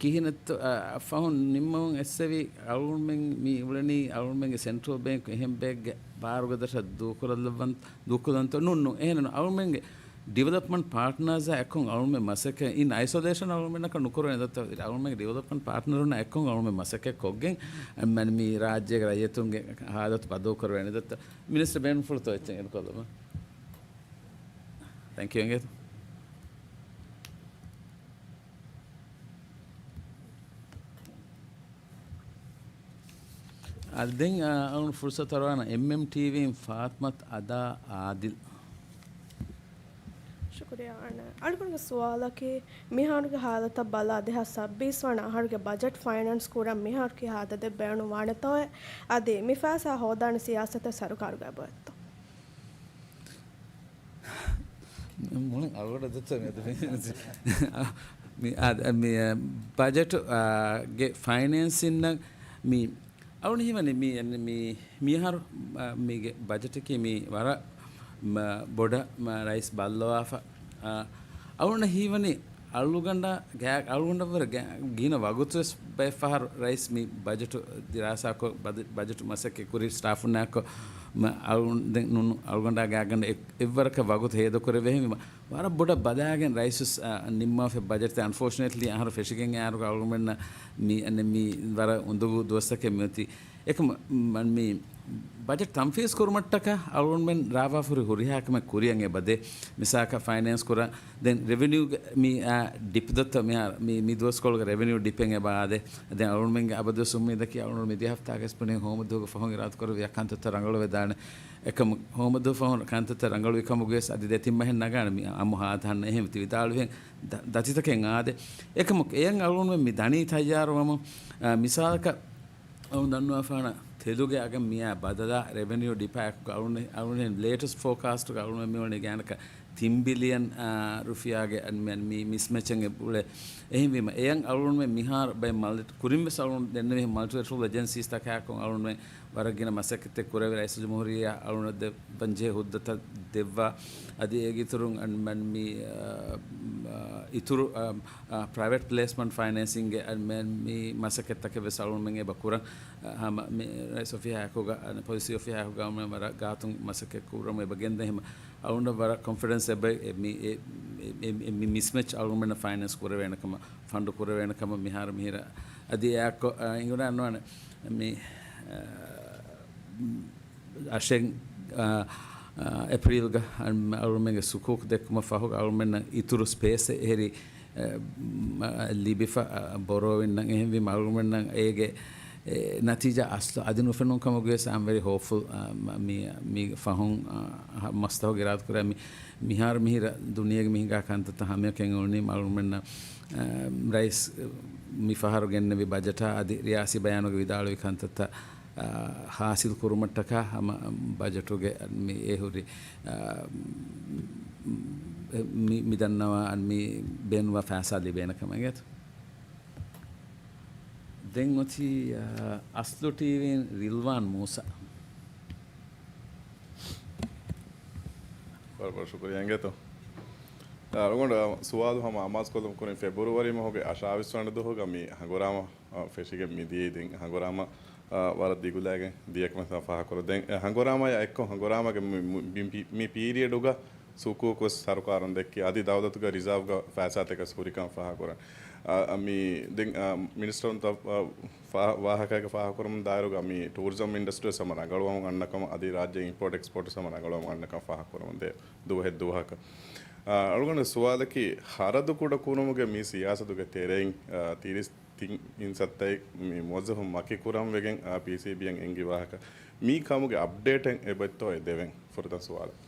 ކިހިނެއްތޯ، އަ، ފަހުން ނިންމަވުން އެއްސެވި އަޅުގަނޑުމެން މި އުޅެނީ އަޅުގަނޑުމެންގެ ސެންޓްރަލް ބޭންކް އެހެން ބައެއްގެ ބާރުގަދަށަށް ދޫކުރައްލަވަން، ދޫކުލަންތޯ؟ ނޫން، ނޫން. އެހެން ނޫން. އަޅުގަނޑުމެންގެ ޑިވެލޮޕްމަންޓް ޕާޓްނާސްއާ އެއްކޮށް އަޅުގަނޑުމެން މަސައްކަތް އިން އައިސޮލޭޝަން އަޅުގަނޑުމެންނަކަށް ނުކުރެވޭނެ ދައްތަ، އަޅުގަނޑުމެންގެ ޑިވެލޮޕްމަންޓް ޕާޓްނަރުންނާ އެއްކޮށް އަޅުގަނޑުމެން މަސައްކަތް ކޮށްގެން މި ރާއްޖޭގެ ރައްޔިތުންގެ ހާލަތު ބަދަލު ކުރެވޭނެ ދައްތަ. މިނިސްޓަރ ބޭނުންފުޅުތޯ އެއްޗެއް އެޑުކޮށްލުމަށް. ތެންކް ޔޫ އިނގޭތޯ. އަދި ދެން، އާ، އަޅުން ފުރުސަތު އަރުވާނަ އެމްއެމްޓީވީން ފާތްމަތު އަދާ އާދިލް. ޝުކުރިއްޔާ. އަން އަޅުގަނޑުގެ ސުވާލަކީ، މިހާރުގެ ހާލަތަށް ބަލާ، ދެހާސް ސައްބީސް ވަނަ އަހަރުގެ ބަޖެޓް ފައިނޭންސް ކުރަން މިހާރު ކިހާ އަދަދެއް ބޭނުންވާނެތޯއޭ؟ އަދި މި ފައިސާ ހޯދާނެ ސިޔާސަތެއް ސަރުކާރުގަ އެބައޮތްތޯ؟ މުޅިން އަޅުގަނޑަށް ދެއްތޯ މި އަދި މި، މި، އާ، މި، އާ، ބަޖެޓު، އާ، ގެ ފައިނޭންސިންނަށް މި އަޅުން ހީވަނީ މި، މި، މިއަހަރު، އާ، މީގެ ބަޖެޓަކީ މި ވަރަށް، މަ، ބޮޑަށް، މަ، ރައީސް ބައްލަވާފަ. އާ، އަޅުން ހީވަނީ އަޅުގަނޑާ ގާ، އަޅުގަނޑަށްވުރެ ގާ، ގިނަ ވަގުތުވެސް ބައެއްފަހަރު ރައީސް މި ބަޖެޓު ދިރާސާކޮށް، ބަދި، ބަޖެޓު މަސައްކަތް ކުރި ސްޓާފުންނާކޮށް، މަ، އަޅުގަނޑު ދެން ނޫން އަޅުގަނޑާ ގާގަނޑަށް އެއް، އެއްވަރަކަށް ވަގުތު ހޭދަކުރެވޭ ހެންވީމަ، ވަރަށް ބޮޑަށް ބަލާގެން ރައީސް، އަ، ނިންމާފަ ބަޖެޓްތައް އަންފޯޗުނޭޓްލީ އަހަރު ފެށިގެން އައިއިރު އަޅުގަނޑުމެންނަށް މި، އަނެއް މި ވަރަށް އުނދަގޫ ދުވަސްތަކެއް މިއޮތީ. އެކަމަ، މަ، މި ބަޖެޓް ތަންފީޒް ކުރުމަށްޓަކާ އަޅުގަނޑުމެން ރާވާފަ ހުރި ހުރިހާ ކަމެއް ކުރިއަށް އެބަދޭ. މިސާލަކަށް ފައިނޭންސް ކުރާ، ދެން ރެވެނިއުގެ މި، އާ، ޑިޕް ދޮއްތަ މިހާރު މި، މި ދުވަސްކޮޅުގެ ރެވެނިއު ޑިޕެއް އެބަ އާދޭ. ދެން އަޅުގަނޑުމެންގެ އަބަދުވެސް އުއްމީދަކީ އަޅުގަނޑު މި ދެ ހަފްތާގެ އެސްޕެންޑިން ހޯމަ ދުވަހުގެ ފަހުން އިރާދަކުރެއްވިއްޔާ ކަންތައްތައް ރަނގަޅުވެދާނެ. އެކަމަ ހޯމަ ދުވަހު ފަހުން ކަންތައްތައް ރަނގަޅުވި ކަމުގަވެސް އަދި ދެތިން މަހެއް ނަގާނެ މި އަމު ހާދަ ހަންނަ އެހެން ތި ވިދާޅުވިހެން ދަ، ދަތިތަކެއް އާދޭ. އެކަމަކު އެޔަށް އަޅުގަނޑުމެން މި ދަނީ ތައްޔާރުވަމުން، އާ، މިސާލަކަށް އަޅުން ދަންނަވާފާނަ ތެލުގެ އަގަށް މިއާ ބަދަލާ ރެވެނިއު ޑިޕާއެކު އަޅުން، އަޅުން ލޭޓެސްޓް ފޯކާސްޓުގަ އަޅުން މިވަނީ ގާނަކަށް ތިން ބިލިއަން، އާ، ރުފިޔާގެ އަންމެން މި މިސްމެޗެއް އެބުޅޭ. އެހެންވީމަ، އެޔަން އަޅުގަނޑުމެން މިހާރު ބައެއް މަލް-، ކުރިން ވެސް އަޅުގަނޑު ދެންނެވި މަލްޓިލެޓްރަލް އެޖެންސީސް ތަކާއެކު އަޅުގަނޑުމެން ވަރަށް ގިނަ މަސައްކަތްތައް ކުރެވި، ރައީސުލްޖުމްހޫރިއްޔާ އަޅުގަނޑަށް ދެއްވަން ޖެހޭ ހުއްދަތައް ދެއްވާ. އަދި އޭގެ އިތުރުން އަންމެން މި، އާ، އާ، އިތުރު، އާ، އާ، ޕްރައިވެޓް ޕްލޭސްމަންޓް ފައިނޭންސިންގެ އަންމެން މި މަސައްކަތްތަކެއް ވެސް އަޅުގަނޑުމެން އެބަ ކުރަން. އަ، ހަމަ މި ރައީސް އޮފީހާއެކުގަ، އަން ޕޮލިސީ އޮފީހާއެކުގަ އަޅުގަނޑުމެން ވަރަށް ގާތުން މަސައްކަތް ކުރަމު އެބަ ގެންދަ ހެމަ. އަޅުގަނޑަށް ވަރަށް ކޮންފިޑެންސް އެބަ އެ މި، އެ، އެ، އެ، މި މިސްމެޗް އަޅުގަނޑުމެންނަށް ފައިނޭންސް ކުރެވޭނެ ކަމަށް، ފަންޑު ކުރެވޭނެ ކަމަށް މިހާރު މިހިރަ. އަދި އެއާއެކު، އަ، އިނގުރާން ނުވާނެ. މި، އަ، އަށެއް، އަ، އަ، އޭޕްރީލްގަ އަން-، އަޅުގަނޑުމެންގެ ސުކޫކު ދެއްކުމަށް ފަހުގަ އަޅުގަނޑުމެންނަށް އިތުރު ސްޕޭސް އެހެރީ، އަ، މަ-، ލިބިފަ، އަ، ބޮރޯވިންނަށް. އެހެންވީމަ އަޅުގަނޑުމެންނަށް އޭގެ، އެ، ނަތީޖާ އަސްލު އަދި ނުފެނުނު ކަމުގަ ވެސް I'm very hopeful، އަ، މަ-، މި، މި ފަހުން، އަ، ހަ-، މަސްތަހުގެ އިރާދަކުރާ މި، މިހާރު މިހިރަ ދުނިޔޭގެ މި ހިނގާ ކަންތައްތައް ހަމަޔަކަށް އެނގުނީ އަޅުގަނޑުމެންނަށް، އަ، ރައީސް މި ފަހަރު ގެންނެވި ބަޖެޓާ އަދި ރިޔާސީ ބަޔާނުގެ ވިދާޅުވި ކަންތައްތައް އާ، ހާސިލް ކުރުމަށްޓަކާ ހަމަ ބަޖެޓުގެ މި އެ ހުރި، އާ، މި، މި ދަންނަވާ މި ބޭނުންވާ ފައިސާ ލިބޭނެ ކަމަށް އެނގޭތޯ. ދެން އޮތީ، އާ، އަސްލު ޓީވީން ރިލްވާން މޫސާ. ވަރަށް ވަރަށް ޝުކުރިއްޔާ އިނގޭތޯ. އަޅުގަނޑު ސުވާލު ހަމަ އަމާޒުކޮށްލަން ކުރިން ފެބްރުވަރީ މަހުގެ އަށާވީސް ވަނަ ދުވަހުގަ މި ހަނގުރާމަ އަ، ފެށިގެން މިދިޔައީ ދެން ހަނގުރާމަ، އަ، ވަރަށް ދިގުލައިގެން ދިޔަކަމަށް ފާހަގަކުރަން. ދެން، އަ، ހަނގުރާމަޔާ އެއްކޮށް ހަނގުރާމަގެ މި، މި، މި، މި ޕީރިއަޑުގަ ސުކޫކު ވެސް ސަރުކާރުން ދެއްކި، އަދި ދައުލަތުގެ ރިޒާވްގަ ފައިސާތަކެއް ހުރިކަން ފާހަގަކުރަން. އަ، އަ، މި ދެން، އަ، މިނިސްޓަރުން ތަ-، އަ، ފާ-، ވާހަކައިގެ ފާހަގަކުރަމުން ދާއިރުގަ މި ޓޫރިޒަމް އިންޑަސްޓްރީ ހަމަ ރަނގަޅުވަމުން އަންނަ ކަމަށް، އަދި ރާއްޖޭ އިމްޕޯޓް އެކްސްޕޯޓް ހަމަ ރަނގަޅުވަމުން އަންނަ ކަމަށް ފާހަގަކުރަމުން ދޭ ދުވަހެއް ދުވަހަކަށް. އަ، އަޅުގަނޑު ސުވާލަކީ، ހަރަދު ކުޑަކުރުމުގެ މި ސިޔާސަތުގެ ތެރެއިން، އަ، ތިރީސް ތިން އިން ސައްތައެއް މި މުވައްޒަފުން ވަކިކުރަން ވެގެން، އާ، ޕީސީބީއަށް އެންގި ވާހަކަ މި ކަމުގެ އަޕްޑޭޓެއް އެބައޮތްތޯއޭ ދެވެން ފުރަތަމަ ސުވާލަށް.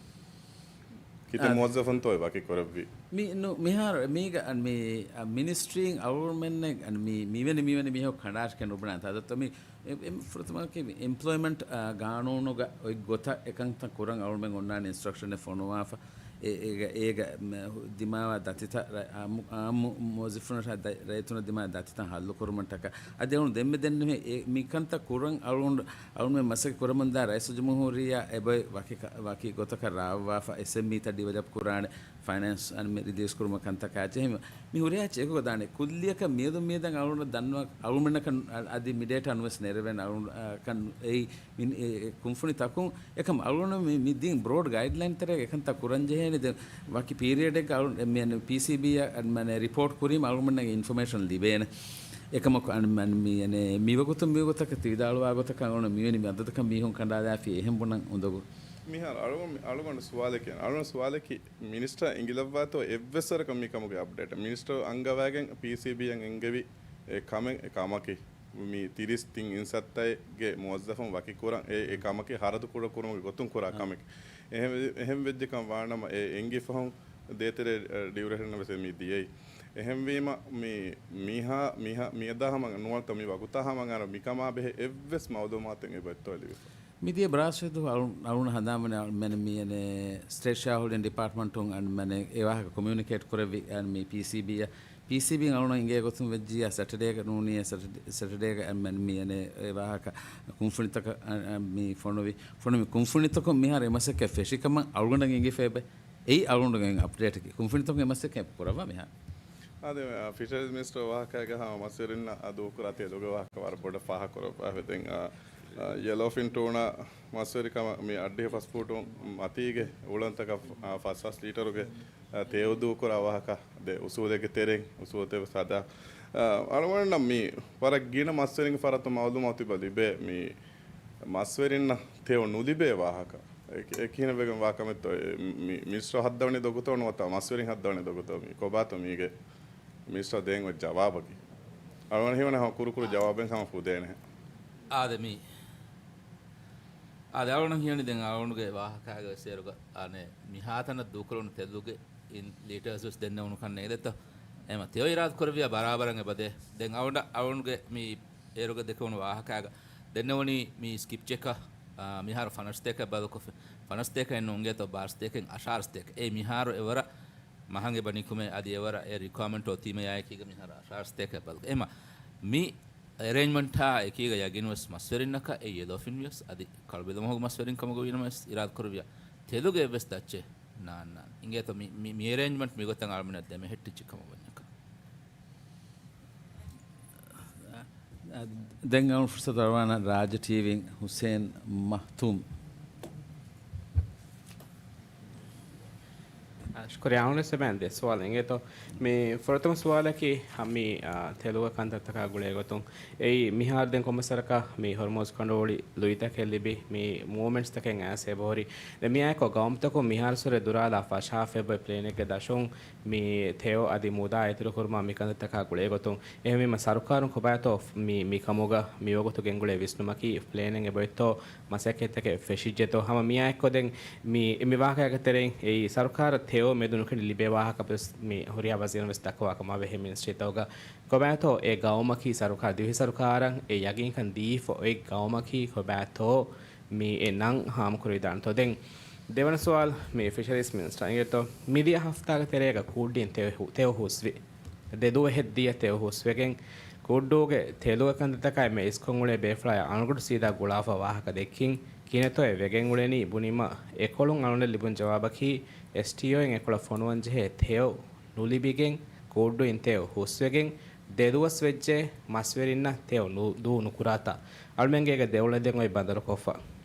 ކިތައް އާ، މުވައްޒަފުންތޯއޭ ވަކި ކުރެއްވީ؟ މި ނު-، މިހާރު މީގަ މި، އަ، މިނިސްޓްރީން އަޅުގަނޑުމެންނެއް މި، މިވެނި، މިވެނި މީހަކު ކަނޑާށިކެ ނުބުނާނެ. ތާދަތަ މި އެ، އެ، ފުރަތަމަކީ އެމްޕްލޮއިމަންޓް، އާ، ގާނޫނުގަ އޮތް ގޮތަށް އެކަންތައް ކުރަން އަޅުމެން އޮންނާނެ އިންސްޓްރަކްޝަނެއް ފޮނުވާފަ. އެ، އޭގަ، އޭގަ މެ-، ހު-، ދިމާވާ ދަތިތައް ރަ-، އާއްމު، އާއްމު މުވައްޒަފުންނަށާ ދަ-، ރައްޔިތުންނަށް ދިމާވާ ދަތިތައް ހައްލު ކުރުމަށްޓަކާ. އަދި އަޅުން ދެންމެ ދެންނެވި އެ، މިކަންތައް ކުރަން އަޅުން، އަޅުމެން މަސައްކަތް ކުރަމުންދާ ރައީސުލްޖުމްހޫރިއްޔާ އެބައި ވަކި ކަ-، ވަކި ގޮތަކަށް ރާވާފަ އެސްއެމްއީތައް ޑިވެލޮޕް ކުރާނެ. ފައިނޭންސް އަންމެ ރިލީޒް ކުރުމަށް ކަންތަކާ އެއްޗެއް ހިމެ-، މި ހުރިހާ އެއްޗެއް އެކުގަ ދާނެ. ކުއްލިއަކަށް މިއަދު މިއަދަށް އަޅުގަނޑަށް ދަންނަވާ އަޅުމެންނަކަށް އަ-، އަދި މި ޑޭޓާ ނުވެސް ނެރެވޭނެ އަޅު-، އަ، ކަން އެއީ މި-، އެ-، އެ ކުންފުނި ތަކުން އެކަމް އަޅުގަނޑު މި-، މި ދިން ބްރޯޑް ގައިޑްލައިން ތެރޭގަ އެކަންތައް ކުރަން ޖެހޭނެ. ދެން ވަކި ޕީރިއަޑެއްގަ އަޅު-، މި-، މި ޕީސީބީއަށް މަނެ ރިޕޯޓް ކުރީމަ އަޅުގަނޑަށް އިންފޮމޭޝަން ލިބޭނެ. އެކަމަކު އަން-، މަން-، މި-، އަނެ، މިވަގުތު މިވަގުތަކަށް ތި ވިދާޅުވާ ގޮތަކަށް އަޅުގަނޑު މިވެނި މި އަދަދަކަށް މީހުން ކަނޑާލާފި އެހެން ބުނަން އުނދަގޫ. މިހާރު އަޅުގަނޑު، އަޅުގަނޑު ސުވާލެކޭ، އަޅުގަނޑު ސުވާލަކީ، މިނިސްޓަރ އެނގިލައްވާތޯ އެއްވެސް ވަރަކަށް މި ކަމުގެ އަޕްޑޭޓް؟ މިނިސްޓަރ އަންގަވައިގެން ޕީސީބީއަށް އެންގެވި އެ ކަމެއް، އެ ކަމަކީ، މި ތިރީސް ތިން އިން ސައްތައެއްގެ މުވައްޒަފުން ވަކިކުރަން އެ، އެ ކަމަކީ ހަރަދު ކުޑަކުރުމުގެ ގޮތުން ކުރާ އާ. ކަމެކޭ. އެހެން، އެހެން ވެއްޖެކަން ވާނަމަ އެ އެނގި ފަހުން ދޭތެރޭ، އެ، ޑިއުރޭޝަން ވެސް މި ދިޔައީ. އެހެންވީމަ މި، މީހާ، މިހާ، މިއަދާ ހަމަ ނުވަތަ މި ވަގުތާ ހަމަ މިކަމާ ބެހޭ އެއްވެސް މައުލޫމާތެއް އެބައޮތްތޯ ލިބިފަ. މިދިޔަ ބްރާސްވެދު އަޅު-، އަޅުން ހަނދާންވަނީ އަޅު-، މެން މި އަނެ ސްޓޭޓް ޝެއާހޯލްޑިން ޑިޕާޓްމަންޓުން އަން މެން އެ ވާހަކަ ކޮމިއުނިކޭޓް ކުރެއްވި އަން މި ޕީސީބީއަށް. ޕީސީބީން އަޅުން އިނގޭ ގޮތުން ވެއްޖިއްޔާ ސެޓަޑޭގަ ނޫނީ ސެޓަޑޭ، ސެޓަޑޭގަ އަން މެން މި އަނެ އެ ވާހަކަ ކުންފުނިތަކަށް އަން، އަން މި ފޮނުވި، ފޮނުވި ކުންފުނިތަކުން މިހާރު އެ މަސައްކަތް ފެށިކަމަށް އަޅުގަނޑަށް އެނގިފައި ބެ. އެއީ އަޅުގަނޑުގެ އަޕްޑޭޓަކީ. ކުންފުނިތަކުން އެ މަސައްކަތް ކުރައްވާ މިހާރު. އާދެ، އަ، ފިޝަރީޒް މިނިސްޓަރ ވާހަކައިގަ ހަމަ މަސްވެރިންނަށް އަ، ދޫކުރާ ތެލުގެ ވާހަކަ ވަރަށް ބޮޑަށް ފާހަގަކުރައްވާފަ. ދެން، އަ، އަ، ޔެލޯފިން ޓޫނާ މަސްވެރިކަމަށް މި އައްޑިހަ ފަސް ފޫޓު މަތީގެ އުޅަނދުތަކަށް، އަ، ފަސް ފަސް ލީޓަރުގެ، އަ، ތެޔޮ ދޫކުރާ ވާހަކަ ދެ އުސޫލެއްގެ ތެރެއިން އުސޫލުތެއް ވެސް ހަދާ. އަ، އަޅުގަނޑަށް މި ވަރަށް ގިނަ މަސްވެރިންގެ ފަރާތުން މައުލޫމާތު ތިބާ ލިބޭ މި މަސްވެރިންނަށް ތެޔޮ ނުލިބޭ ވާހަކަ. އެ، އެ ކިހިނެއް ވެގެން ވާ ކަމެއްތޯ؟ އެ، މި، މިނިސްޓަރ ހައްދަވަނީ ދޮގުތޯ ނުވަތަ މަސްވެރިން ހައްދަވަނީ ދޮގުތޯ؟ މި ކޮބާތޯ މީގެ މިނިސްޓަރ ދޭން އޮތް ޖަވާބަކީ؟ އަޅުގަނޑަށް ހީވަނީ ހަމަ ކުރުކުރު ޖަވާބެއް ހަމަ ފުދޭނެ. އާދެ މި، އާދެ އަޅުގަނޑަށް ހީވަނީ ދެން އަޅުގަނޑުގެ ވާހަކާގެ ވެސް އޭރުގަ އަނެ މިހާތަނަށް ދޫކޮށްލުނު ތެލުގެ އިން ލީޓަރސް ވެސް ދެންނެވުނު ކަން ނޭނގެ ދެއްތޯ؟ އެމަ ތެޔޮ އިރާދަ ކުރެއްވިޔާ ބަރާބަރަށް އެބަދޭ. ދެން އަޅުގަނޑަށް އަޅުގަނޑުގެ މި އޭރުގަ ދެކެވުނު ވާހަކާގަ ދެންނެވުނީ މި ސްކިޕް ޗެކަށް އާ، މިހާރު ފަނަރަ ސަތޭކަ ބަދަލުކޮށްފި، ފަނަރަ ސަތޭކައެއް ނޫން އިނގޭތޯ، ބާރަ ސަތޭކައެއް އަށާރަ ސަތޭކަ. އޭ މިހާރު އެވަރަށް މަހަށް އެބަ ނިކުމޭ، އަދި އެވަރަށް އެ ރިކުއަރމަންޓް އޮތީމަޔާއެކީގަ މިހާރު އަށާރަ ސަތޭކަ ބަދަލުކޮށް. އެމަ މި އެރޭންޖްމަންޓާ އެކީގަ ޔަގީންވެސް މަސްވެރިންނަކަށް އެ ޔެލޯފިން ވިޔަސް އަދި ކަޅު ބެލުމަހުގެ މަސްވެރިން ކަމުގަ ވީނަމަވެސް އިރާދަކުރެއްވިޔާ ތެލުގެ އެއްވެސް ދައްޗެއް ނާންނާނެ. އިނގޭތޯ މި، މި، މި އެރޭންޖްމަންޓް މިގޮތަށް އަޅުމެންނަށް ދެމެހެއްޓިއްޖެ ކަމަށް ވަންޏަކަށް. ދެން އަޅުން ފުރުސަތު އަޅުވާނަން ރާއްޖެ ޓީވީން ހުސޭން މަހްތޫމް. އާ، ޝުކުރިއްޔާ. އަޅުން ވެސް އެބައިން ދެ ސުވާލެއް އިނގޭތޯ. މި ފުރަތަމަ ސުވާލަކީ، ހަ، މި، އާ، ތެލުގެ ކަންތައްތަކާ ގުޅޭ ގޮތުން. އެއީ މިހާރު ދެން ކޮންމެސް ވަރަކަށް މި ހޮރްމުޒް ކަނޑުއޮޅި ލުއިތަކެއް ލިބި، މި މޫވްމެންޓްސްތަކެއް އައިސް އެބަހުރި. ދެން މިއާއެކު ގައުމުތަކުން މިހާރު ސުރެ ދުރާލާ ފަށާފައި އެބައޮތް ޕްލޭނެއްގެ ދަށުން މި ތެޔޮ އަދި މުދާ އިތުރުކުރުމާ މި ކަންތައްތަކާ ގުޅޭ ގޮތުން. އެހެންވީމަ ސަރުކާރުން ކޮބާތޯ މި، މި ކަމުގަ މިވަގުތު ގެންގުޅޭ ވިސްނުމަކީ ޕްލޭނެއް އެބައޮތްތޯ މަސައްކަތްތަކެއް ފެށިއްޖެތޯ؟ ހަމަ މިއާއެކު ދެން މި، މި ވާހަކައިގެ ތެރެއިން އެއީ ސަރުކާރަށް ތެޔޮ މެދު ނުކެނޑި ލިބޭ ވާހަކަ ވެސް މި ހުރިހާ ވަޒީރުން ވެސް ދައްކަވާ ކަމާ ބެހޭ މިނިސްޓްރީތަކުގަ. ކޮބާތޯ އެ ގައުމަކީ ސަރުކާރަށް، ދިވެހި ސަރުކާރަށް އެ ޔަގީންކަން ދީފަ އޮތް ގައުމަކީ ކޮބާތޯ މި އެ ނަން ހާމަކުރެވިދާނެތޯ؟ ދެން ދެވަނަ ސުވާލު މި ފިޝަރީސް މިނިސްޓަރ އިނގޭތޯ، މިދިޔަ ހަފްތާގެ ތެރޭގަ ކޫއްޑިން ތެޔޮ ހު-، ތެޔޮ ހުސްވި. ދެ ދުވަހެއް ދިޔަ ތެޔޮ ހުސްވެގެން، ކޫއްޑޫގެ ތެލުގެ ކަންތައްތަކާއި މެ އިސްކޮށް އުޅޭ ބޭފުޅާޔާ އަޅުގަނޑު ސީދާ ގުޅާފަ ވާހަކަ ދެއްކިން، ކިހިނެއްތޯއޭ ވެގެން އުޅެނީ ބުނީމަ، އެކޮޅުން އަޅުގަނޑަށް ލިބުނު ޖަވާބަކީ، އެސްޓީއޯއިން އެކޮޅަށް ފޮނުވަންޖެހޭ ތެޔޮ ނުލިބިގެން، ކޫއްޑުއިން ތެޔޮ ހުސްވެގެން، ދެ ދުވަސް ވެއްޖެ މަސްވެރިންނަށް ތެޔޮ ނު-، ދޫ ނުކުރާތާ. އަޅުމެންގޭގެ ދެ އުޅަނދެން އޮތް ބަނދަރުކޮށްފަ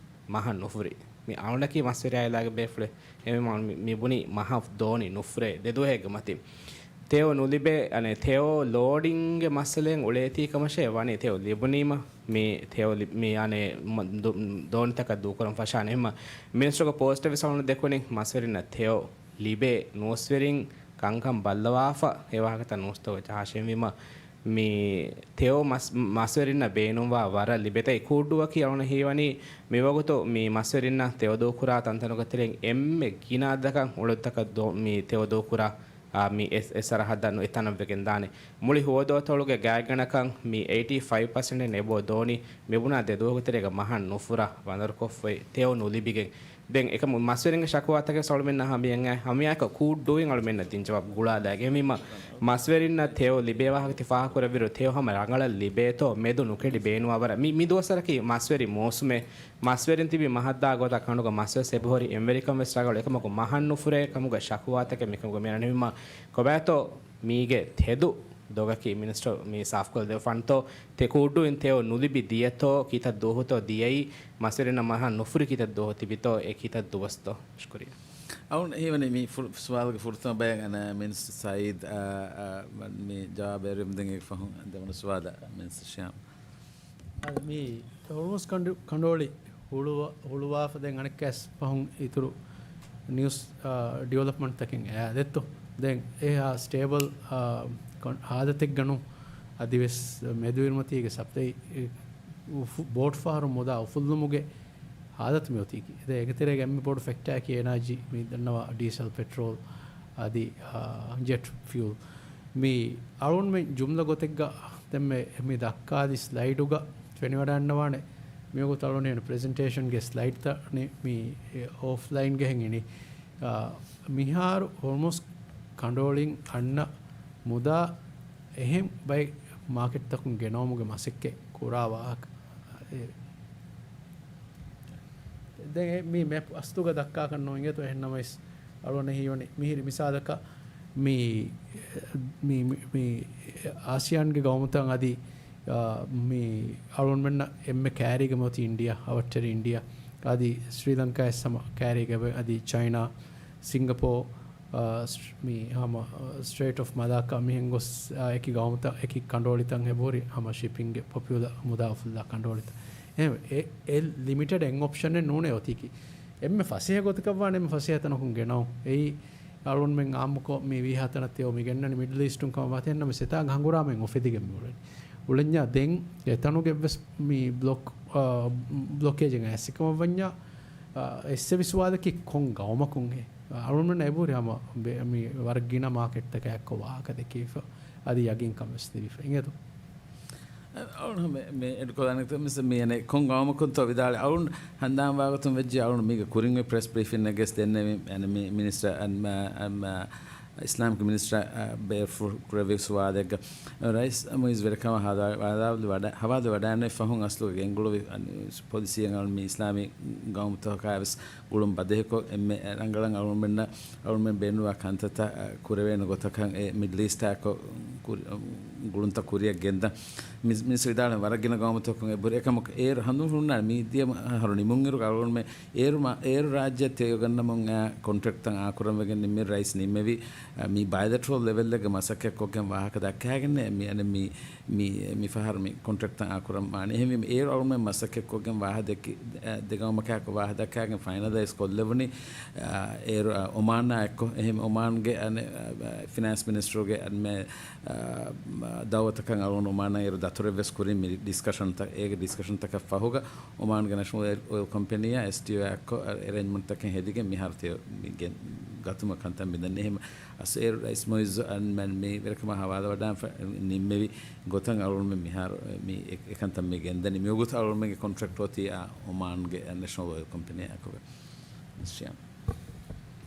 މަހަށް ނުފުރި. މި އަޅުނަކީ މަސްވެރި އާއިލާގެ ބޭފުޅެއް. އެހެންވީމަ މި، މި ބުނީ މަހަށް ދޯނި ނުފުރޭ ދެ ދުވަހެއްގެ މަތިން. ތެޔޮ ނުލިބޭ، އަނެއް ތެޔޮ ލޯޑިންގެ މައްސަލައެއް އުޅޭތީ ކަމަށޭ ވަނީ ތެޔޮ ލިބުނީމަ މި ތެޔޮ ލި-، މި އަނެއް މަ-، ދު-، ދޯނިތަކަށް ދޫކުރަން ފަށާނެ. އެހެންވީމަ މިނިސްޓަރުގެ ޕޯސްޓަށް ވެސް އަޅުން ދެކުނީ މަސްވެރިންނަށް ތެޔޮ ލިބޭ ނުވަސްވެރިން ކަންކަން ބައްލަވާފަ އެ ވާހަކަތައް ނޫސްތޯ ޖަހާށޭ. އެހެންވީމަ މި ތެޔޮ މަސް-، މަސްވެރިންނަށް ބޭނުންވާ ވަރަށް ލިބޭތާ. އެ ކޫއްޑޫއަކީ އަޅުނަށް ހީވަނީ މިވަގުތު މި މަސްވެރިންނަށް ތެޔޮ ދޫކުރާ ތަންތަނުގެ ތެރެއިން އެންމެ ގިނަ އަދަދަކަށް އުޅަނދުތަކަށް ދޯ-، މި ތެޔޮ ދޫކުރާ، އާ، މި އެ، އެ ސަރަހައްދަށް އެ ތަނަށް ވެގެން ދާނެ. މުޅި ހުވަދުއަތޮޅުގެ ގާތްގަނޑަކަށް މި އެއިޓީ ފައިވް ޕަސެންޓެއް އެބޯ ދޯނި މިބުނާ ދެ ދުވަހުގެ ތެރޭގަ މަހަށް ނުފުރާ ބަނދަރުކޮށްފައި ތެޔޮ ނުލިބިގެން. ދެން އެކަމު މަސްވެރިންގެ ޝަކުވާތަކެއް އަޅުމެންނަށް ހަމަޔަށް އައި ހަމަޔަކަށް ކޫއްޑޫއިން އަޅުމެންނަށް ދިން ޖަވާބު ގުޅާލައިގެން. އެހެންވީމަ މަސްވެރިންނަށް ތެޔޮ ލިބޭ ވާހަކަ ތި ފާހަގަކުރެއްވިއިރު ތެޔޮ ހަމަ ރަނގަޅަށް ލިބޭތޯ މެދު ނުކެނޑި ބޭނުވާވަރަށް. މި، މި ދުވަސްވަރަކީ މަސްވެރި މޫސުމެއް. މަސްވެރިން ތިބި މަހަށްދާ ގޮތަށް ކަނޑުގަ މަސްވެސް އެބަހުރި އެންވެރިކަން ވެސް ރަނގަޅު. އެކަމަކު މަހަށް ނުފުރޭ ކަމުގެ ޝަކުވާތަކެއް މިކަމުގަ މިއަންނަނީމަ ކޮބާތޯ މީގެ ތެދު ދޮގަކީ މިނިސްޓަރު މި ސާފުކޮށް ދެއްވާނެތޯ؟ ތެ ކޫއްޑޫއިން ތެޔޮ ނުލިބި ދިޔަތޯ، ކިތައް ދުވަހުތޯ ދިޔައީ، މަސްވެރިންނަށް މަހަށް ނުފުރި ކިތައް ދުވަހު ތިބިތޯ، އެ ކިތައް ދުވަސްތޯ؟ ޝުކުރިއްޔާ. އަޅުން ހީވަނީ މި ފު-، ސުވާލުގެ ފުރަތަމަ ބަޔަށް އަންނަ މިނިސްޓަރ ސައީދް، އާ، އާ، މި ޖަވާބު އެރިވަމުން ދެން އޭގެ ފަހުން ދެވަނަ ސުވާލަށް މިނިސްޓަރ ޝިޔާމް. އަދި މި ހޮރްމުޒް ކަނޑު-، ކަނޑުއޮޅި ހުޅުވާ-، ހުޅުވާފަ ދެން އަނެއްކާސް ފަހުން އިތުރު ނިއުސް، އާ، ޑިވެލޮޕްމަންޓްތަކެއް އައިދެއްތޯ؟ ދެން އެހާ ސްޓޭބަލް، އާ، ކޮން-، ހާލަތެއްގަނޫ އަދިވެސް މެދުއިރުމަތީގެ ސަޕްލައި އުފު-، ބޯޓު ފަހަރު މުދާ އުފުއްލުމުގެ ހާލަތު މިއޮތީކީ. ދެން އޭގެތެރޭގަ އެންމެ ބޮޑު ފެކްޓާއަކީ އެނާޖީ، މި ދަންނަވާ ޑީސަލް، ޕެޓްރޯލް އަދި، އާ، ޖެޓް ފިއުލް. މި އަޅުންމެން ޖުމްލަ ގޮތެއްގަ ދެންމެ މި ދައްކާލި ސްލައިޑުގަ ފެނިވަޑައިގަންނަވާނެ. މިވަގުތު އަޅުން ހޭނު ޕްރެޒެންޓޭޝަންގެ ސްލައިޑްތައް މި، މި އޮފްލައިންގަ ހެން އިނީ. އާ، މިހާރު ހޮރްމުޒް ކަނޑުއޮޅިން އަންނަ މުދާ އެހެން ބައެއް މާކެޓްތަކުން ގެނައުމުގެ މަސައްކަތް ކުރާ ވާހަކަ. އެ، ދެން އެ މި މެޕް އަސްލުގަ ދައްކާކަށް ނޯންގޭތޯ އެހެންނަމަވެސް، އަޅުގަނޑަށް ހީވަނީ މިހިރި މިސާލަކަށް މި، މި، މި، މި އާސިޔާންގެ ގައުމުތައް އަދި، އާ، މި އަޅުގަނޑުމެންނަށް އެންމެ ކައިރީގަ މިއޮތީ އިންޑިއާ، އަވަށްޓެރި އިންޑިއާ، އަދި ސްރީލަންކާ އެއްސަމަ ކައިރީގަ އަދި ޗައިނާ، ސިންގަޕޯ، އާ، ސް-، މި ހަމަ، އާ، ސްޓްރޭޓް އޮފް މަލާކާ މިހެން ގޮސް، އާ، އެކި ގައުމުތައް، އެކި ކަނޑުއޮޅިތައް ހެބުރި ހަމަ ޝިޕިންގެ ޕޮޕިއުލަ މުދާ އުފުއްލާ ކަނޑުއޮޅިތައް. އެ، އެ، އެ ލިމިޓެޑް އެއް އޮޕްޝަނެއް ނޫނޭ އޮތީކީ. އެންމެ ފަސޭހަ ގޮތަކަށްވާނެ އެންމެ ފަސޭހަ ތަނަކުން ގެނައު. އެއީ އަޅުންމެން އާއްމުކޮށް މި ވީހާ ތަނަށް ތެޔޮ މި ގެންނަނީ މިޑްލް އީސްޓުން ކަމަށް ވާތީ އެންނަމަ ސެތާ ގަނގުރާމައިން އުފެދިގެން މިއުޅެނީ. އުޅެންޏާ ދެން އެތަނުގެ ވެސް މި ބްލޮކް، އާ، ބްލޮކޭޖެއް އައިސް ކަމަށް ވަންޏާ، އާ، އެއްސެވި ސުވާލަކީ ކޮން ގައުމަކުންހޭ؟ އަޅުންމެން އެބުރި ހަމަ ބެ-، މި ވަރަށް ގިނަ މާކެޓްތަކާ އެއްކޮށް ވާހަކަ ދެކެވިފަ، އަދި ޔަގީންކަން ވެސް ލިބިފަ. އިނގޭތޯ؟ އަޅުން މި، މި އެޑްކޮލާނެތަ މިސް މި އަނެ ކޮން ގައުމަކުންތޯ ވިދާޅެ އަޅުން ހަނދާން ވާގޮތުން ވެއްޖެ އަޅުން މީގެ ކުރިން އޮތް ޕްރެސް ބްރީފިންއެއްގަސް ދެންނެވި އަނެ މި މިނިސްޓަރ އަން، އަން، އިސްލާމިކް މިނިސްޓަރ ބޭފު ކުރެއްވި ސުވާލެއްގަ ރައީސް މުއިއްޒު ވެރިކަމަށް ހަވާލު ވަޑަ، ހަވާލު ވަޑައިން ފަހުން އަސްލުގެ ގެންގުޅުވި އަން ޕޮލިސީއެއް އަޅުން މި އިސްލާމީ ގައުމުތަކާ ވެސް ގުޅުން ބަދަހިކޮށް އެންމެ ރަނގަޅަށް އަޅުމެންނަށް، އަޅުމެން ބޭނުންވާ ކަންތައްތައް ކުރެވޭނެ ގޮތަކަށް އެ މިޑްލީސްޓާއެކު ކުރި، ގުޅުންތައް ކުރިއަށް ގެންދަން. މި، މިނިސްޓަރ ވިދާޅުވި ވަރަށް ގިނަ ގައުމުތަކުން އެބުރި އެކަމަކު އޭރު ހަނދުން ހުންނާނެ މި ދިޔަ އަހަރު ނިމުންއިރު އަޅުގަނޑުމެން އޭރު މަ، އޭރު ރާއްޖެ ތެޔޮގަންނަމުން އާ ކޮންޓްރެކްޓްތައް އާކުރަން ވެގެން ނިންމި ރައީސް ނިންމެވި، އާ، މި ބައިލެޓްރަލް ލެވެލްއެއްގެ މަސައްކަތްކޮށްގެން ވާހަކަ ދައްކާގެން މި އަނެ މި، މި، މި ފަހަރު މި ކޮންޓްރެކްޓްތައް އާކުރަން ވާނެ. އެހެންވީމަ އޭރު އަޅުގަނޑުމެން މަސައްކަތްކޮށްގެން ވާހަ ދެއްކި، އާ، ދެގައުމަކާއެކު ވާހަ ދައްކާގެން ފައިނަލައިޒް ކޮށްލެވުނީ، އާ، އޭރު، އާ، އޮމާނާއެކު. އެހެން އޮމާންގެ އަނެ، އާ، ފިނޭންސް މިނިސްޓަރުގެ އަންމެ އާ، ދައުވަތަކަށް އަޅުގަނޑު އޮމާނަށް އޭރު ދަތުރެއްވެސް ކުރިން މި ޑިސްކަޝަންތައް، އޭގެ ޑިސްކަޝަންތަކަށް ފަހުގަ އޮމާންގެ ނެޝަނަލް އޮއިލް ކޮމްޕެނީއާ އެސްޓީއޯއާ އެކޮށް އެރޭންޖްމަންޓްތަކެއް ހެދިގެން މިހާރު ތެޔޮ މި ގެން ގަތުމަށް ކަންތައް މިދަނީ. އެހެން އަސް އޭރު ރައީސް މުއިއްޒު އަންމެން މި ވެރިކަމަށް ހަވާލުވަޑާން ނިންމެވި ގޮތަށް އަޅުގަނޑުމެން މިހާރު މި އެ، އެކަންތައް މި ގެންދަނީ. މިވަގުތު އަޅުގަނޑުމެންގެ ކޮންޓްރެކްޓް އޮތީ އާ އޮމާންގެ ނެޝަނަލް އޮއިލް ކޮމްޕެނީއާ އެކުގަ.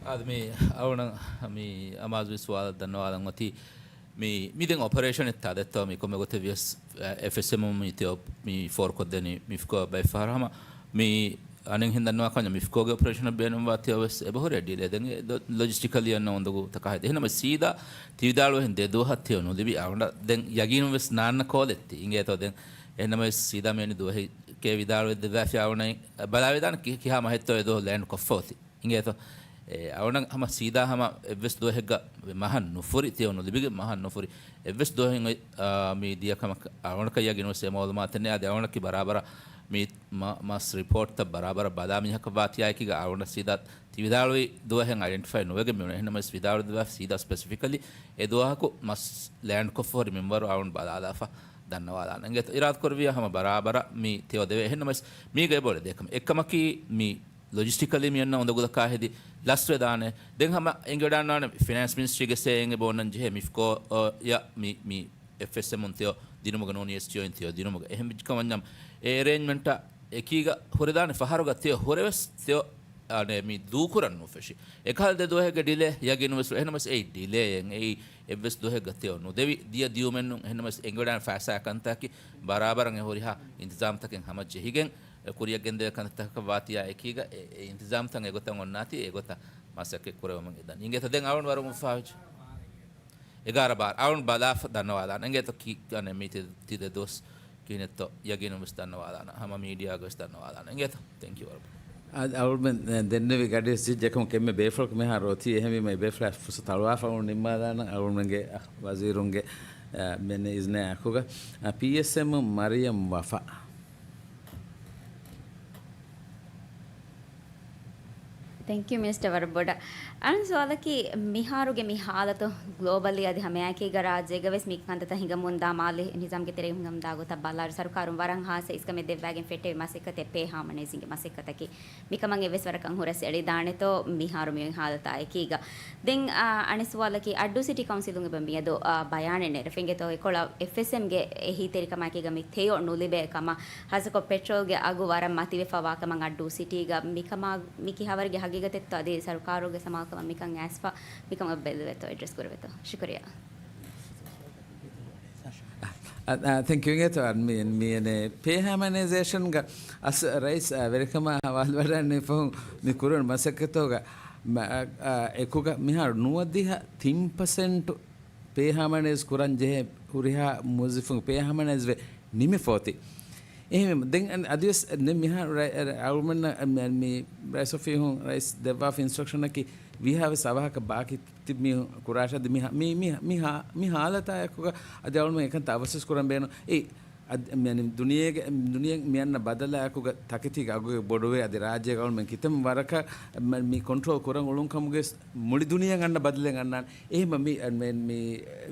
އާދެ، މި އަޅުގަނޑަށް މި އަމާޒުވި ސުވާލަށް ދަންނަވާލަން އޮތީ، މި، މި ދެން އޮޕަރޭޝަނެއް ތާ ދެއްތޯ މި ކޮންމެ ގޮތެއް ވިޔަސް، އެފްއެސްއެމުން މި ތެޔޮ މި ފޯރުކޮށްދެނީ މިފްކޯ ބައެއް ފަހަރު ހަމަ މި އަނެއްހެން ދަންނަވާ ކަންޏަށް މިފްކޯގެ އޮޕަރޭޝަނަށް ބޭނުންވާ ތެޔޮ ވެސް އެބަހުރޭ ޑިލޭ. ދެން އެ ލޮ-، ލޮޖިސްޓިކަލީ އަންނަ އުނދަގޫ ތަކާ ހެދި. އެހެންނަމަ ސީދާ ތި ވިދާޅުވެހެން ދެ ދުވަހަށް ތެޔޮ ނުލިބި އަޅުގަނޑަށް ދެން ޔަގީނުން ވެސް ނާންނަ ކޯލެއް ތި އިނގޭތޯ. ދެން އެހެންނަމަވެސް ސީދާ މިއަނި ދުވަހެއް ކޭ ވިދާޅުވެ ދެއްވާފި އަޅުގަނޑަށް ބަލާވެދާނެ ކި، ކިހާ މަހެއްތޯ އެ ދުވަހު ލޭންޑް ކޮށްފަ އޮތީ. އިނގޭތޯ؟ އެ، އަޅުގަނޑަށް ހަމަ ސީދާ ހަމަ އެއްވެސް ދުވަހެއްގަ މަހަށް ނުފުރި، ތެޔޮ ނުލިބިގެން މަހަށް ނުފުރި އެއްވެސް ދުވަހެއް އޮތް، އާ، މި ދިޔަ ކަމަކަށް އަޅުގަނޑަކަށް ޔަގީނުވެސް އެ މައުލޫމާތެއް ނެތް. އަދި އަޅުގަނޑަކީ ބަރާބަރަށް މި މަ-، މަސް ރިޕޯޓްތައް ބަރާބަރަށް ބަލާ މީހަކަށް ވާތީ އާއެކީގަ އަޅުގަނޑަށް ސީދާ ތި ވިދާޅުވި ދުވަހެއް އައިޑެންޓިފައި ނުވެގެން މިއުޅެނީ. އެހެންނަމަވެސް ވިދާޅުވި ދުވަހަށް ސީދާ ސްޕެސިފިކަލީ އެ ދުވަހަކު މަސް ލޭންޑް ކޮށްފަ ހުރި މިންވަރު އަޅުގަނޑު ބަލާލާފަ ދަންނަވާލާނަން. އިނގޭތޯ؟ އިރާދަކުރެއްވިއްޔާ ހަމަ ބަރާބަރަށް މި ތެޔޮ ދެވޭ. އެހެންނަމަވެސް މީގަ އެބައުޅޭ ދެ ކަމެއް. އެއްކަމަކީ މި ލޮޖިސްޓިކަލީ މި އަންނަ އުނދަގުލަކާ ހެދި ލަސްވެދާނެ. ދެން ހަމަ އެނގިވަޑާންވާނެ ފިނޭންސް މިނިސްޓްރީގެ ސޭ އެނގެ ބޯނަން ޖެހޭ މިފްކޯ، އަ، ޔަ މި، މި އެފްއެސްއެމުން ތެޔޮ ދިނުމުގެ ނޫނީ އެސްޓީއޯއިން ތެޔޮ ދިނުމުގެ. އެހެން ވެއްޖެ ކަމަންޏާ އެ އެރޭންޖްމަންޓާ އެކީގަ ހުރެދާނެ ފަހަރުގަ ތެޔޮ ހުރެވެސް ތެޔޮ، އަނެ، މި ދޫކުރަން ނުފެށި. އެކަހަލަ ދެ ދުވަހެއްގެ ޑިލޭ ޔަގީނުވެސް އެހެންނަމަވެސް އެއީ ޑިލޭއެއް. އެއީ އެއްވެސް ދުވަހެއްގަ ތެޔޮ ނުދެވި ދިޔަ ދިޔުމެއްނޫން. އެހެންނަމަވެސް އެނގިވަޑާނެ ފައިސާ ކަންތަކަކީ ބަރާބަރަށް އެ ހުރިހާ އިންތިޒާމްތަކެއް ހަމަ ޖެހިގެން ކުރިއަށް ގެންދެވޭ ކަންތަކަކަށް ވާތީ އެކީގަ އެ، އެ އިންތިޒާމްތައް އެގޮތަށް އޮންނާތީ އެގޮތަށް މަސައްކަތް ކުރެވެމުން އެދަނީ. އިނގޭތަ ދެން އަޅުން ވަރުން އުފާވެއްޖެ. އެގާރަ ބާރަ. އަޅުން ބަލާފަ ދަންނަވާލާނަން. އިނގޭތަ ކީ، އަނެ، މީ ތި، ތި ދެ ދުވަސް ކިހިނެއްތޯ ޔަގީނުން ވެސް ދަންނަވާލާނަން. ހަމަ މީޑިއާގަ ވެސް ދަންނަވާލާނަން. އިނގޭތަ؟ ތެންކް ޔޫ ވަރަށް. އަ، އަޅުމެން ދެންނެވި ގަޑި ސިއްޖެކަމު ކެއްމެ ބޭފުޅަކު މިހާރު އޮތީ. އެހެންވީމަ އެ ބޭފުޅާ ފުރުސަތު އަޅުވާފަ އަޅުން ނިންމާލާނަން. އަޅުމެންގެ، އަ، ވަޒީރުންގެ އަ، މެން އިޒްނާ އެކުގަ، އަ، ޕީއެސްއެމް މަރިޔަމް ވަފާ. ތެންކް ޔޫ މިނިސްޓަރ ވަރަށް ބޮޑަށް. އަން ސުވާލަކީ، މިހާރުގެ މި ހާލަތު ގްލޯބަލީ އަދި ހަމައެކީގަ ރާއްޖޭގަ ވެސް މި ކަންތައްތައް ހިނގަމުންދާ މާލެ ނިޒާމްގެ ތެރެއިން ހިނގަމުންދާ ގޮތަށް ބަލާއިރު، ސަރުކާރުން ވަރަށް ހާއްސަ އިސްކަމެއް ދެއްވާގެން ފެއްޓެވި މަސައްކަތެއް ޕޭ ހާމަނައިޒިންގެ މަސައްކަތަކީ. މިކަމަށް އެއްވެސް ވަރަކަށް ހުރަސް އެޅިދާނެތޯ މިހާރު މި ހާލަތާ އެކީގަ؟ ދެން، އާ، އަނެއް ސުވާލަކީ، އައްޑޫ ސިޓީ ކައުންސިލުން އެބަ މިއަދު، އާ، ބަޔާނެއް ނެރެފަ އިނގޭތޯ އެކޮޅަށް އެފްއެސްއެމްގެ އެހީތެރިކަމާއެކީގަ މި ތެޔޮ ނުލިބޭ ކަމަށް، ހާއްސަކޮށް ޕެޓްރޯލްގެ އަގު ވަރަށް މަތިވެފަވާ ކަމަށް އައްޑޫ ސިޓީގަ މިކަމާ، މި ކިހާވަރެއްގެ ހަގީގަތެއްތޯ އަދި ސަރުކާރުގެ ސަމާލުކަމަށް މިކަން އައިސްފަ މިކަމަށް ބެލުވޭތޯ އެޑްރެސް ކުރެވޭތޯ؟ ޝުކުރިއްޔާ. އަ، އަ، ތެންކް ޔޫ އިނގޭތޯ. މި، މި، މި ޕޭ ހާމަނައިޒޭޝަންގަ އަސް ރައީސް، އަ، ވެރިކަމާ ހަވާލުވަޑައިގެން ފަހުން މި ކުރުނު މަސައްކަތުގަ މަ، އަ، އަ، އެކުގަ މިހާރު ނުވަދިހަ ތިން ޕަސެންޓު ޕޭ ހާމަނައިޒް ކުރަން ޖެހޭ ހުރިހާ މުވައްޒަފުން ޕޭ ހާމަނައިޒް ވެ ނިމިފަ އޮތީ. އެހެންވީމަ، ދެން އަ، އަދިވެސް ދެން މިހާރު ރަ، އަ، އަޅުމެންނަށް މި، މި ރައީސް އޮފީހުން ރައީސް ދެއްވާފަ އިންސްޓްރަކްޝަނަކީ ވީހާވެސް އަވަހަކަށް ބާކީ ތިބި މީހުން ކުރާށާ ދި މި، މި، މި، މި ހާ، މި ހާލަތާ އެކުގަ އަދި އަޅުމެން އެކަންތައް އަވަސްވެސް ކުރަން ބޭނުން. އެ، އަދި، މި، ދުނިޔޭގެ، ދުނިޔެ މި އަންނަ ބަދަލާ އެކުގަ ތަކެތީގެ އަގުގެ ބޮޑުވޭ އަދި ރާއްޖޭގަ އަޅުމެން ކިތަންމެ ވަރަކަށް މި، މި ކޮންޓްރޯލް ކުރަން އުޅުން ކަމުގެ މުޅި ދުނިޔެ އަންނަ ބަދަލެއް އަންނާނެ. އެހެން މި، މި، މި،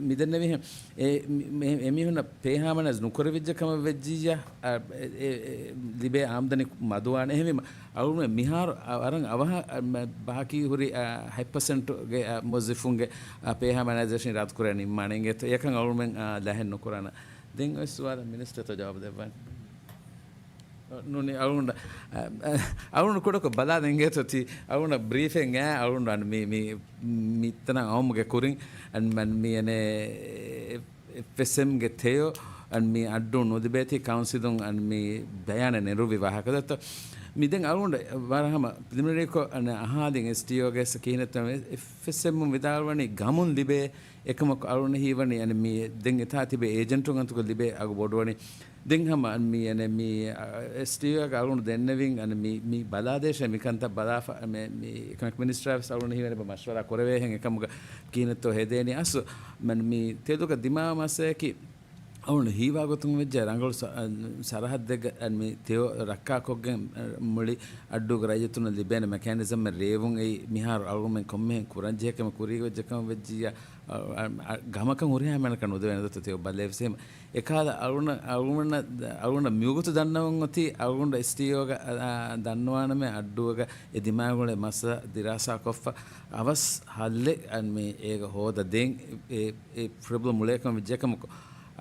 މި ދެންނެވިހެން އެ، މި، މި، އެމީހުންނަށް ޕޭ ހާމަނައިޒް ނުކުރެވިއްޖެ ކަމަށް ވެއްޖިއްޔާ، އަ، އެ، އެ، އެ، ލިބޭ އާމްދަނީ މަދުވާނެ. އެހެންވީމަ، އަޅުމެން މިހާރު، އަ، ވަރަށް އަވަހަށް، އަ، މަ، ބާކީ ހުރި، އަ، ހަތް ޕަސެންޓުގެ، އަ، މުވައްޒަފުންގެ، އަ، ޕޭ ހާމަނައިޒޭޝަން އިރާދަކުރާ ނިންމާނެ އިނގޭތޯ. އެކަން އަޅުމެން، އަ، ލަހެއް ނުކުރާނަ. ދެން އޮތް ސުވާލަށް މިނިސްޓަރތޯ ޖަވާބު ދެއްވާނެ. ނޫނީ އަޅުގަނޑަށް، އަ، އަ، އަޅުގަނޑު ކުޑަކޮށް ބަލާލަން އިނގޭތޯ ތީ، އަޅުގަނޑަށް ބްރީފެއް އަ، އަޅުގަނޑު އަން މި، މި، މިތަނަށް އައުމުގެ ކުރިން އަން މަން މި އަނެ އެފްއެސްއެމްގެ ތެޔޮ އަން މި އައްޑޫ ނުލިބޭތީ ކައުންސިލުން އަން މި ބަޔާނެއް ނެރުއްވި ވާހަކަ ދައްތޯ. މި ދެން އަޅުގަނޑު ވަރަށް ހަމަ ޕްރިލިމިނަރީކޮށް އަނެ އަހާލިން އެސްޓީއޯގެ ކިހިނެއްތޯ އެފްއެސްއެމް ވިދާޅުވަނީ ގަމުން ލިބޭ އެކަމަކު އަޅުގަނޑަށް ހީވަނީ އަނެ މި ދެން އެތާ ތިބޭ އޭޖެންޓުން އަތުގަ ލިބޭ އަގު ބޮޑުވަނީ. ދެން ހަމަ އަން މި އަނެ މި، އަ، އެސްޓީއޯގެ އަޅުގަނޑު ދެންނެވިން އަނެ މި، މި ބަލާދޭށޭ މިކަންތައް ބަލާފަ، މެ، މި އިކޮނޮމިކް މިނިސްޓަރ ވެސް އަޅުގަނޑަށް ހީވަނީ މަޝްވަރާ ކުރެވޭހެން އެކަމުގަ ކިހިނެއްތޯ ހެދޭނީ. އަސް މަން މި ތެދުގަ ދިމާވާ މައްސަލަޔަކީ އަޅުގަނޑު ހީވާ ގޮތުން ވެއްޖެ ރަނގަޅު ސަ-، އަ، ސަރަހައްދެއްގަ އަން މި ތެޔޮ ރައްކާކޮށްގެން، އަ، މުޅި އައްޑޫގެ ރައްޔިތުންނަށް ލިބޭނެ މެކޭނިޒަމެއް ރޭވުން އެއީ މިހާރު އަޅުގަނޑުމެން ކޮންމެހެން ކުރަންޖެހޭ ކަމެއް ކުރީގަ ވެއްޖެ ކަމަށް ވެއްޖިއްޔާ، އަ، އަ، އަ، ގަމަކަށް ހުރިހާ މީހަކަށް ނުދެވޭނެ ދައްތޯ ތެޔޮ ބަލައި ވެސް އެހެން. އެކަހަލަ އަޅުގަނޑަށް، އަޅުގަނޑަށް، އަޅުގަނޑަށް މިވަގުތު ދަންނަވަން އޮތީ އަޅުގަނޑު އެސްޓީއޯގަ، އަ، އަ، ދަންނަވާނަމޭ އައްޑޫގަ އެ ދިމާގުޅޭ މައްސަލަ ދިރާސާކޮށްފަ އަވަސް ހައްލެއް އަން މި އޭގަ ހޯދަ ދޭން އެ، އެ ޕްރޮބްލަމް އުޅޭކަމަށް ވެއްޖެކަމަކު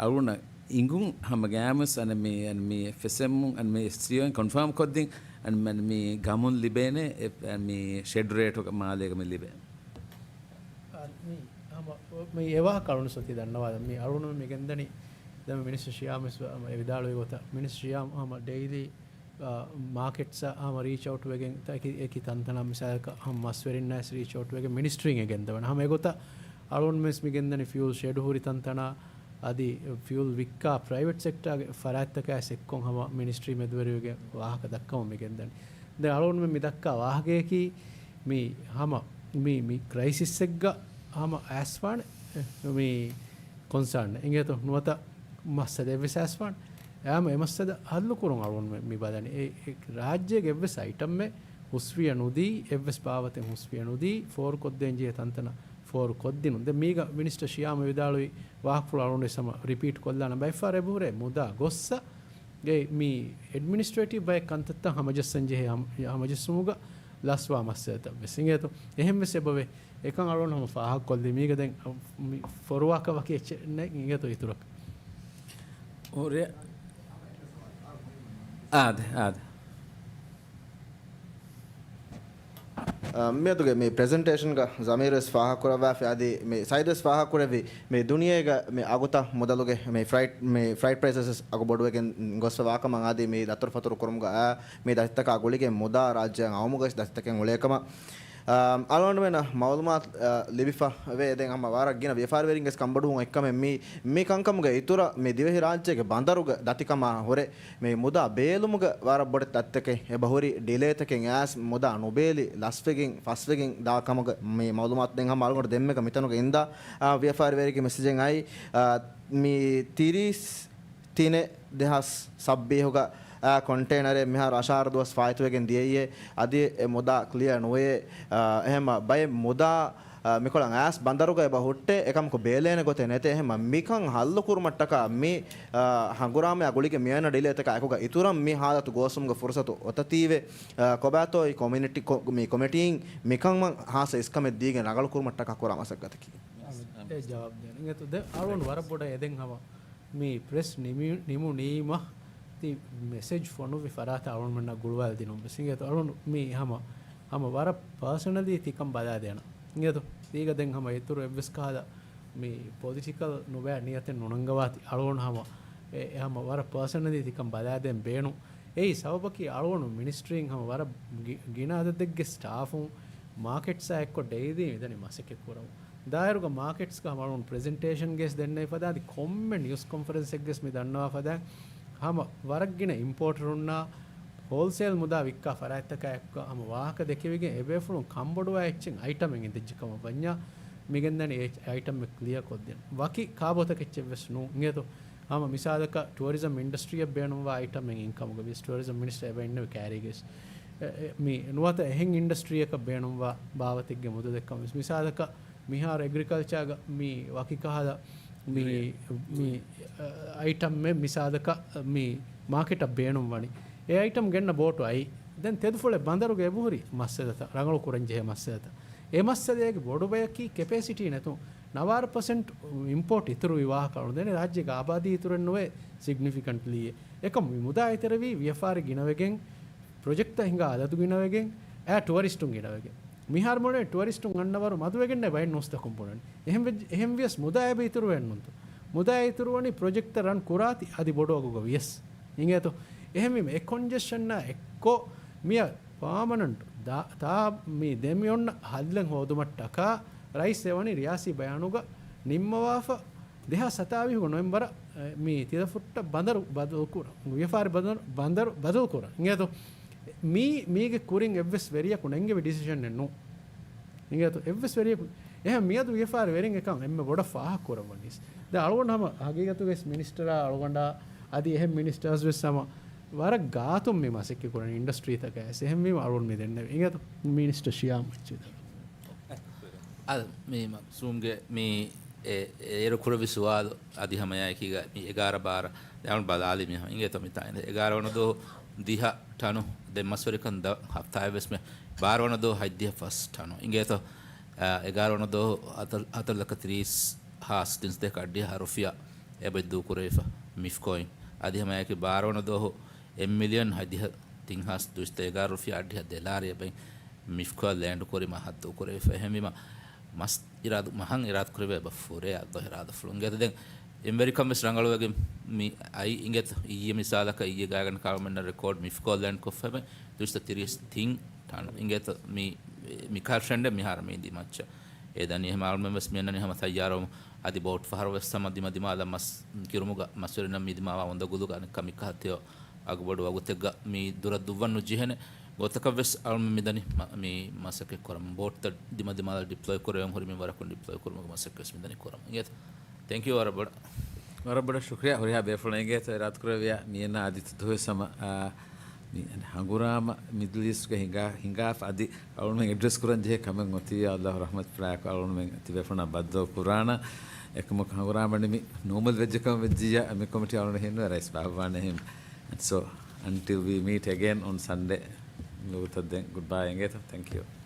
އަޅުގަނޑަށް އިނގުން ހަމަ ގައިމުވެސް އަން މި، އަން މި އެފްއެސްއެމުން އަން މި އެސްޓީއޯއިން ކޮންފާމް ކޮށްދިން އަން މި، މި ގަމުން ލިބޭނެ އެ، އަން މި ޝެޑް ރޭޓުގަ މާލޭގަ މި ލިބޭ. އާ، މި ހަމަ، މި އެވާހަކަ އަޅުގަނޑު ސޮތީ ދަންނަވާލަން. މި އަޅުގަނޑު މި ގެންދަނީ، ދެން މިނިސްޓަރ ޝިޔާމް ވެސް ހަމަ އެ ވިދާޅުވި ގޮތަށް، މިނިސްޓަރ ޝިޔާމް ހަމަ ޑެއިލީ، އާ، މާކެޓްސްއަށް ހަމަ ރީޗް އައުޓް ވެގެން، އެކި، އެކި ތަންތަނަށް މިސާލަކަށް ހަމަ މަސްވެރިންނާ ވެސް ރީޗް އައުޓް ވެގެން މިނިސްޓްރީން އެ ގެންދަވަން. ހަމަ އެގޮތަށް އަޅުގަނޑު ވެސް މި ގެންދަނީ ފިއުލް ޝެޑް ހުރި ތަންތަނާ އަދި ފިއުލް ވިއްކާ ޕްރައިވެޓް ސެކްޓާގެ ފަރާތްތަކާ ވެސް އެއްކޮށް ހަމަ މިނިސްޓްރީ މެދުވެރިވެގެން ވާހަކަ ދައްކަމުން މި ގެންދަނީ. ދެން އަޅުގަނޑުމެން މި ދައްކާ ވާހަކަޔަކީ މި ހަމަ މި، މި ކްރައިސިސްއެއްގަ ހަމަ އައިސްފާނެ މި ކޮންސާން އިނގޭތޯ ނުވަތަ މައްސަލަ އެއްވެސް އައިސްފާނެ. އެހާމަ އެ މައްސަލަ ހައްލު ކުރުން އަޅުގަނޑުމެން މި ބަލަނީ. އެ، އެ ރާއްޖޭގެ އެއްވެސް އައިޓަމެއް ހުސްވިޔަ ނުދީ، އެއްވެސް ބާވަތެއް ހުސްވިޔަ ނުދީ، ފޯރުކޮށްދޭން ޖެހޭ ތަންތަނަށް ފޯރު ކޮށްދިނުން. ދެން މީގަ މިނިސްޓަރ ޝިޔާމް ވިދާޅުވި ވާހަކަފުޅު އަޅުގަނޑު ވެސް ހަމަ ރިޕީޓް ކޮށްލާނަން. ބައެއްފަހަރު އެބަހުރޭ މުދާ ގޮއްސަ ގެ މި އެޑްމިނިސްޓްރޭޓިވް ބައެއް ކަންތައްތައް ހަމަޖައްސަން ޖެހޭ ހަމަ-، ހަމަޖެއްސުމުގަ ލަސްވާ މައްސަލަތައް ވެސް އިނގޭތޯ. އެހެން ވެސް އެބަވޭ. އެކަން އަޅުގަނޑު ހަމަ ފާހަގަކޮށްލީ. މީގަ ދެން މި ފޮރުވާކަށް ވަކި އެއްޗެއް ނެތް އިނގޭތޯ އިތުރަކަށް. އާދެ، އާދެ. އަ، މިއަދުގެ މި ޕްރެޒެންޓޭޝަންގަ ޒަމީރު ވެސް ފާހަގަކުރައްވާފި އަދި މި ސައިދު ވެސް ފާހަގަކުރެއްވި މި ދުނިޔޭގަ މި އަގުތައް މުދަލުގެ މި ފްރައިޓް، މި ފްރައިޓް ޕްރައިސަސް ވެސް އަގު ބޮޑުވެގެން ގޮސްފަ ވާކަމަށް އަދި މި ދަތުރުފަތުރު ކުރުމުގަ އާ މި ދަތިތަކާ ގުޅިގެން މުދާ ރާއްޖެއަށް އައުމުގަ ވެސް ދަތިތަކެއް އުޅޭކަމަށް، އަ، އަޅުގަނޑުމެންނަށް މައުލޫމާތު، އަ، ލިބިފަ ވޭ. ދެން ހަމަ ވަރަށް ގިނަ ވިޔަފާރިވެރިންގެ ވެސް ކަންބޮޑުވުން އޮތްކަމެއް މި، މި ކަންކަމުގެ އިތުރަށް މި ދިވެހިރާއްޖޭގެ ބަނދަރުގެ ދަތިކަމާ ހުރެ މި މުދާ ބޭލުމުގަ ވަރަށް ބޮޑެތި ދަތިތަކެއް އެބަހުރި ޑިލޭތަކެއް އައިސް މުދާ ނުބޭލި ލަސްވެގެން ފަސްވެގެން ދާ ކަމުގަ މި މައުލޫމާތު ދެން ހަމަ އަޅުގަނޑު ދެންމެގަ މިތަނުގަ އިންދާ، އާ، ވިޔަފާރިވެރިގެ މެސެޖެއް އައި، އާ، މި ތިރީސް ތިނެއް ދެހާސް ސައްބީސްގަ، އާ، ކޮންޓޭނަރެއް މިހާރު އަށާރަ ދުވަސް ފާއިތުވެގެން ދިޔައީ އަދި އެ މުދާ ކްލިއަރ ނުވޭ، އާ، އެހެންމަ ބައެއް މުދާ އާ، މިކޮޅަށް އައިސް ބަނދަރުގަ އެބަ ހުއްޓޭ، އެކަމަކު ބޭލޭނެ ގޮތެއް ނެތޭ. އެހެންމަ މިކަން ހައްލު ކުރުމަށްޓަކާ މި، އާ، ހަނގުރާމަޔާ ގުޅިގެން މިއަންނަ ޑިލޭތަކާ އެކުގަ އިތުރަށް މި ހާލަތު ގޯސްވުމުގެ ފުރުސަތު އޮތަތީވެ، އާ، ކޮބާތޯއި ކޮމިއުނިޓީ ކޮ-، މި ކޮމިޓީން މިކަން ހާއްސަ އިސްކަމެއް ދީގެން ރަނގަޅު ކުރުމަށްޓަކާ ކުރާ މަސައްކަތަކީ. އެ ޖަވާބު ދޭން. އިނގޭތޯ ދެން އަޅުގަނޑު ވަރަށް ބޮޑަށް އެދެން ހަމަ މި ޕްރެސް ނިމި-، ނިމުނީމަ ތި މެސެޖް ފޮނުއްވި ފަރާތަށް އަޅުގަނޑުމެންނަށް ގުޅުވާލަ ދިނުން ވެސް އިނގޭތޯ. އަޅުގަނޑު މި ހަމަ، ހަމަ ވަރަށް ޕާސަނަލީ ތިކަން ބަލާދޭނަން އިނގޭތޯ. ތީގަ ދެން ހަމަ އިތުރު އެއްވެސް ކަހަލަ މި ޕޮލިޓިކަލް ނުބައި ނިޔަތެއް ނުނަންގަވާތި. އަޅުގަނޑު ހަމަ އެ، އެ ހަމަ ވަރަށް ޕާސަނަލީ ތިކަން ބަލާދޭން ބޭނުން. އެއީ ސަބަބަކީ އަޅުގަނޑު މިނިސްޓްރީން ހަމަ ވަރަށް ގި-، ގިނަ އަދަދެއްގެ ސްޓާފުން މާކެޓްސާ އެއްކޮށް ޑެއިލީ މިދަނީ މަސައްކަތް ކުރަމުން. ދާއިރުގަ މާކެޓްސްގަ ހަމަ އަޅުގަނޑު ޕްރެޒެންޓޭޝަންގެސް ދެންނެވި ފަދަ އަދި ކޮންމެ ނިއުސް ކޮންފަރެންސެއްގެސް މި ދަންނަވާ ފަދައިން ހަމަ ވަރަށް ގިނަ އިމްޕޯޓަރުންނާ ހޯލްސޭލް މުދާ ވިއްކާ ފަރާތްތަކާ އެއްކޮށް ހަމަ ވާހަކަ ދެކެވިގެން އެބޭފުޅުން ކަންބޮޑުވާ އެއްޗެއް އައިޓަމެއް އެނގިއްޖެ ކަމަށް ވަންޏާ މިގެންދަނީ އެ އައިޓަމެއް ކްލިއަރ ކޮށްދިނުން. ވަކި ކާބޯތަކެއްޗެއް ވެސް ނޫން އިނގޭތޯ. ހަމަ މިސާލަކަށް ޓުއަރިޒަމް އިންޑަސްޓްރީއަށް ބޭނުންވާ އައިޓަމެއް އިންކަމުގަ ވިޔަސް ޓުއަރިޒަމް މިނިސްޓަރ އެބަ އިންނެވި ކައިރީގައި އެ، އެ، މި ނުވަތަ އެހެން އިންޑަސްޓްރީއަކަށް ބޭނުންވާ ބާވަތެއްގެ މުދަލެއްކަމަށް ވެސް. މިސާލަކަށް މިހާރު އެގްރިކަލްޗާގަ މި ވަކި ކަހަލަ މި، މި، އަ، އައިޓަމެއް މިސާލަކަށް މި މާކެޓަށް ބޭނުންވަނީ. އެ އައިޓަމް ގެންނަ ބޯޓު އައި. ދެން ތެދުފުޅެއް ބަނދަރުގަ އެބަހުރި މައްސަލަތައް، ރަނގަޅު ކުރަންޖެހޭ މައްސަލަތައް. އެ މައްސަލައިގެ ބޮޑު ބަޔަކީ ކެޕޭސިޓީ ނެތުން. ނަވާރަ ޕަސެންޓް އިމްޕޯޓް އިތުރުވި ވާހަކަ އަޅުގަނޑު ދެން ރާއްޖޭގެ އާބާދީ އިތުރެއް ނުވޭ ސިގްނިފިކަންޓްލީ. އެކަމު މި މުދާ އިތުރެވީ ވިޔަފާރި ގިނަވެގެން، ޕްރޮޖެކްޓްތައް ހިނގާ އަދަދު ގިނަވެގެން، އައި ޓުއަރިސްޓުން ގިނަވެގެން. މިހާރު މޮޅޭ ޓުއަރިސްޓުން އަންނަވަރު މަދުވެގެންނޭ ބައެއް ނޫސްތަކުން ބުނަނީ. އެހެން ވެއްޖެ، އެހެން ވިޔަސް މުދާ އެބަ އިތުރުވެ ނުންތު. މުދާ އިތުރުވަނީ ޕްރޮޖެކްޓްތައް ރަން ކުރާތި އަދި ބޮޑު އަގުގަ ވިޔަސް. އިނގޭތޯ؟ އެހެންވީމަ އެ ކޮންޖެސްޝަންއާ އެއްކޮށް މިއަށް ޕާމަނަންޓް ދާ، ތާ މި ދެމިއޮންނަ ހައްލެއް ހޯދުމަށްޓަކާ ރައީސް އެވަނީ ރިޔާސީ ބަޔާނުގަ ނިންމަވާފަ ދެހާސް ސަތާވީހުގެ ނޮވެމްބަރަށް، އެ، މި ތިލަފުއްޓަށް ބަނދަރު ބަދަލުކުރަން، ވިޔަފާރި ބަނދަރު، ބަނދަރު ބަދަލުކުރަން. އިނގޭތޯ؟ މީ، މީގެ ކުރިން އެއްވެސް ވެރިޔަކު ނެންގެވި ޑިސިޝަނެއް ނޫން. އިނގޭތޯ؟ އެއްވެސް ވެރިޔަކު. އެހެން މިއަދު ވިޔަފާރި ވެރިން އެކަން އެންމެ ބޮޑަށް ފާހަގަ ކުރައްވަނީސް. ދެން އަޅުގަނޑު ހަމަ ހަގީގަތުގައި މިނިސްޓަރާ އަޅުގަނޑާ އަދި އެހެން މިނިސްޓާސް ވެސް ހަމަ ވަރަށް ގާތުން މި މަސައްކަތް ކުރަނީ އިންޑަސްޓްރީތަކަށް. އެހެންވީމަ އަޅުގަނޑު މި ދެންނެވި. އިނގޭތޯ؟ މިނިސްޓަރ ޝިޔާމް އެއްޗެއް އަދި މި މަގްސޫމްގެ މި އެ-، އޭރު ކުރެއްވި ސުވާލު އަދި ހަމަޔާއެކީގަ މި އެގާރަ ބާރަ ދެ އަޅުން ބަލާލި މި އިނގޭތޯ މިތާ އިނދެ އެގާރަ ވަނަ ދުވަހު ދިހަ ޓަނު ދެ މަސްވެރިކަން ދަ ހަފްތާއެއް ވެސް މެ ބާރަ ވަނަ ދުވަހު ހަތްދިހަ ފަސް ޓަނު އިނގޭތޯ. އަ، އެގާރަ ވަނަ ދުވަހު ހަތަރު، ހަތަރު ލަކަ ތިރީސް ހާސް ތިންސަތޭކަ އަށްޑިހަ ރުފިޔާ އެބައި ދޫކުރެވިފަ މިފްކޯއިން. އަދި ހަމަޔަކީ ބާރަ ވަނަ ދުވަހު އެއް މިލިއަން ހަތްދިހަ ތިން ހާސް ދުއިސައްތަ އެގާރަ ރުފިޔާ އަށްޑިހަ ދެލާރި އެބައި މިފްކޯ ލޭންޑް ކުރީމަ ހައްދު ކުރެވިފަ. އެހެންވީމަ މަސް އިރާދު، މަހަށް އިރާދު ކުރެވޭ އެބަ ފުރޭ އައްދޯ އިރާދަފުޅު އިނގޭތަ. ދެން އެންވެރިކަން ވެސް ރަނގަޅުވެގެން މި އައި އިނގޭތަ. އިއްޔެ މިސާލަކަށް އިއްޔެ ގާތްގަނޑަކަށް އަޅުމެންނަށް ރެކޯޑް މިފްކޯ ލޭންޑް ކޮށްފަ ދުއިސައްތަ ތިރީސް ތިން ޓަން އިނގޭތަ. މި، މި ކާ ޓްރެންޑެއް މިހާރު މި ދިމައްޗަށް އެ ދަނީ. އެހެމަ އަޅުމެން ވެސް މިއަންނަނީ ހަމަ ތައްޔާރުވަމުން. އަދި ބޯޓް ފަހަރު ވެސް ހަމަ ދިމަ ދިމާލަށް މަސް ކިރުމުގަ މަސްވެރިންނަށް މި ދިމާވާ އުނދަގުލުގަ އަނެއްކާ މިކަހަލަ ތެޔޮ އަގުބޮޑު ވަގުތެއްގަ މި ދުރަށް ދުއްވަން ނުޖެހޭނެ ގޮތަކަށް ވެސް އަޅުމެން މިދަނީ މަ-، މި މަސައްކަތް ކުރަމުން. ބޯޓްތައް ދިމަ ދިމާލަށް ޑިޕްލޮއި ކުރެވެން ހުރި މިންވަރަކުން ޑިޕްލޮއި ކުރުމުގެ މަސައްކަތް ވެސް މިދަނީ ކުރަމުން. އިނގޭތަ. ތެންކް ޔޫ ވަރަށް ބޮޑަށް. ވަރަށް ބޮޑަށް ޝުކްރިޔާ. ހުރިހާ ބޭފުޅުން އިނގޭތަ އިރާދަ ކުރެއްވިޔާ މިއަންނަ އަދި ދުވަހު ވެސް ހަމަ، އާ، މި ހަނގުރާމަ މިޑްލް އީސްޓްގަ ހިނގާ، ހިނގާފަ އަދި އަޅުގަނޑުމެން އެޑްރެސް ކުރަން ޖެހޭ ކަމެއް އޮތީ އައްލާހު ރަޙްމަތު ފުޅާކު އަޅުގަނޑުމެން ތިބޭފުޅުންނާ ބައްދަލު ކުރާނަ. އެކަމަކު ހަނގުރާމަ ނިމި ނޯމަލް ވެއްޖެކަމަށް ވެއްޖިއްޔާ މި ކޮމިޓީ އަޅުގަނޑަށް ހިންނުވޭ ރައީސް ބާއްވާނެ ހިން. And so, until we meet again on Sunday, ނުވަތަ ދެން ގުޑްބައި އިނގޭތަ. Thank you.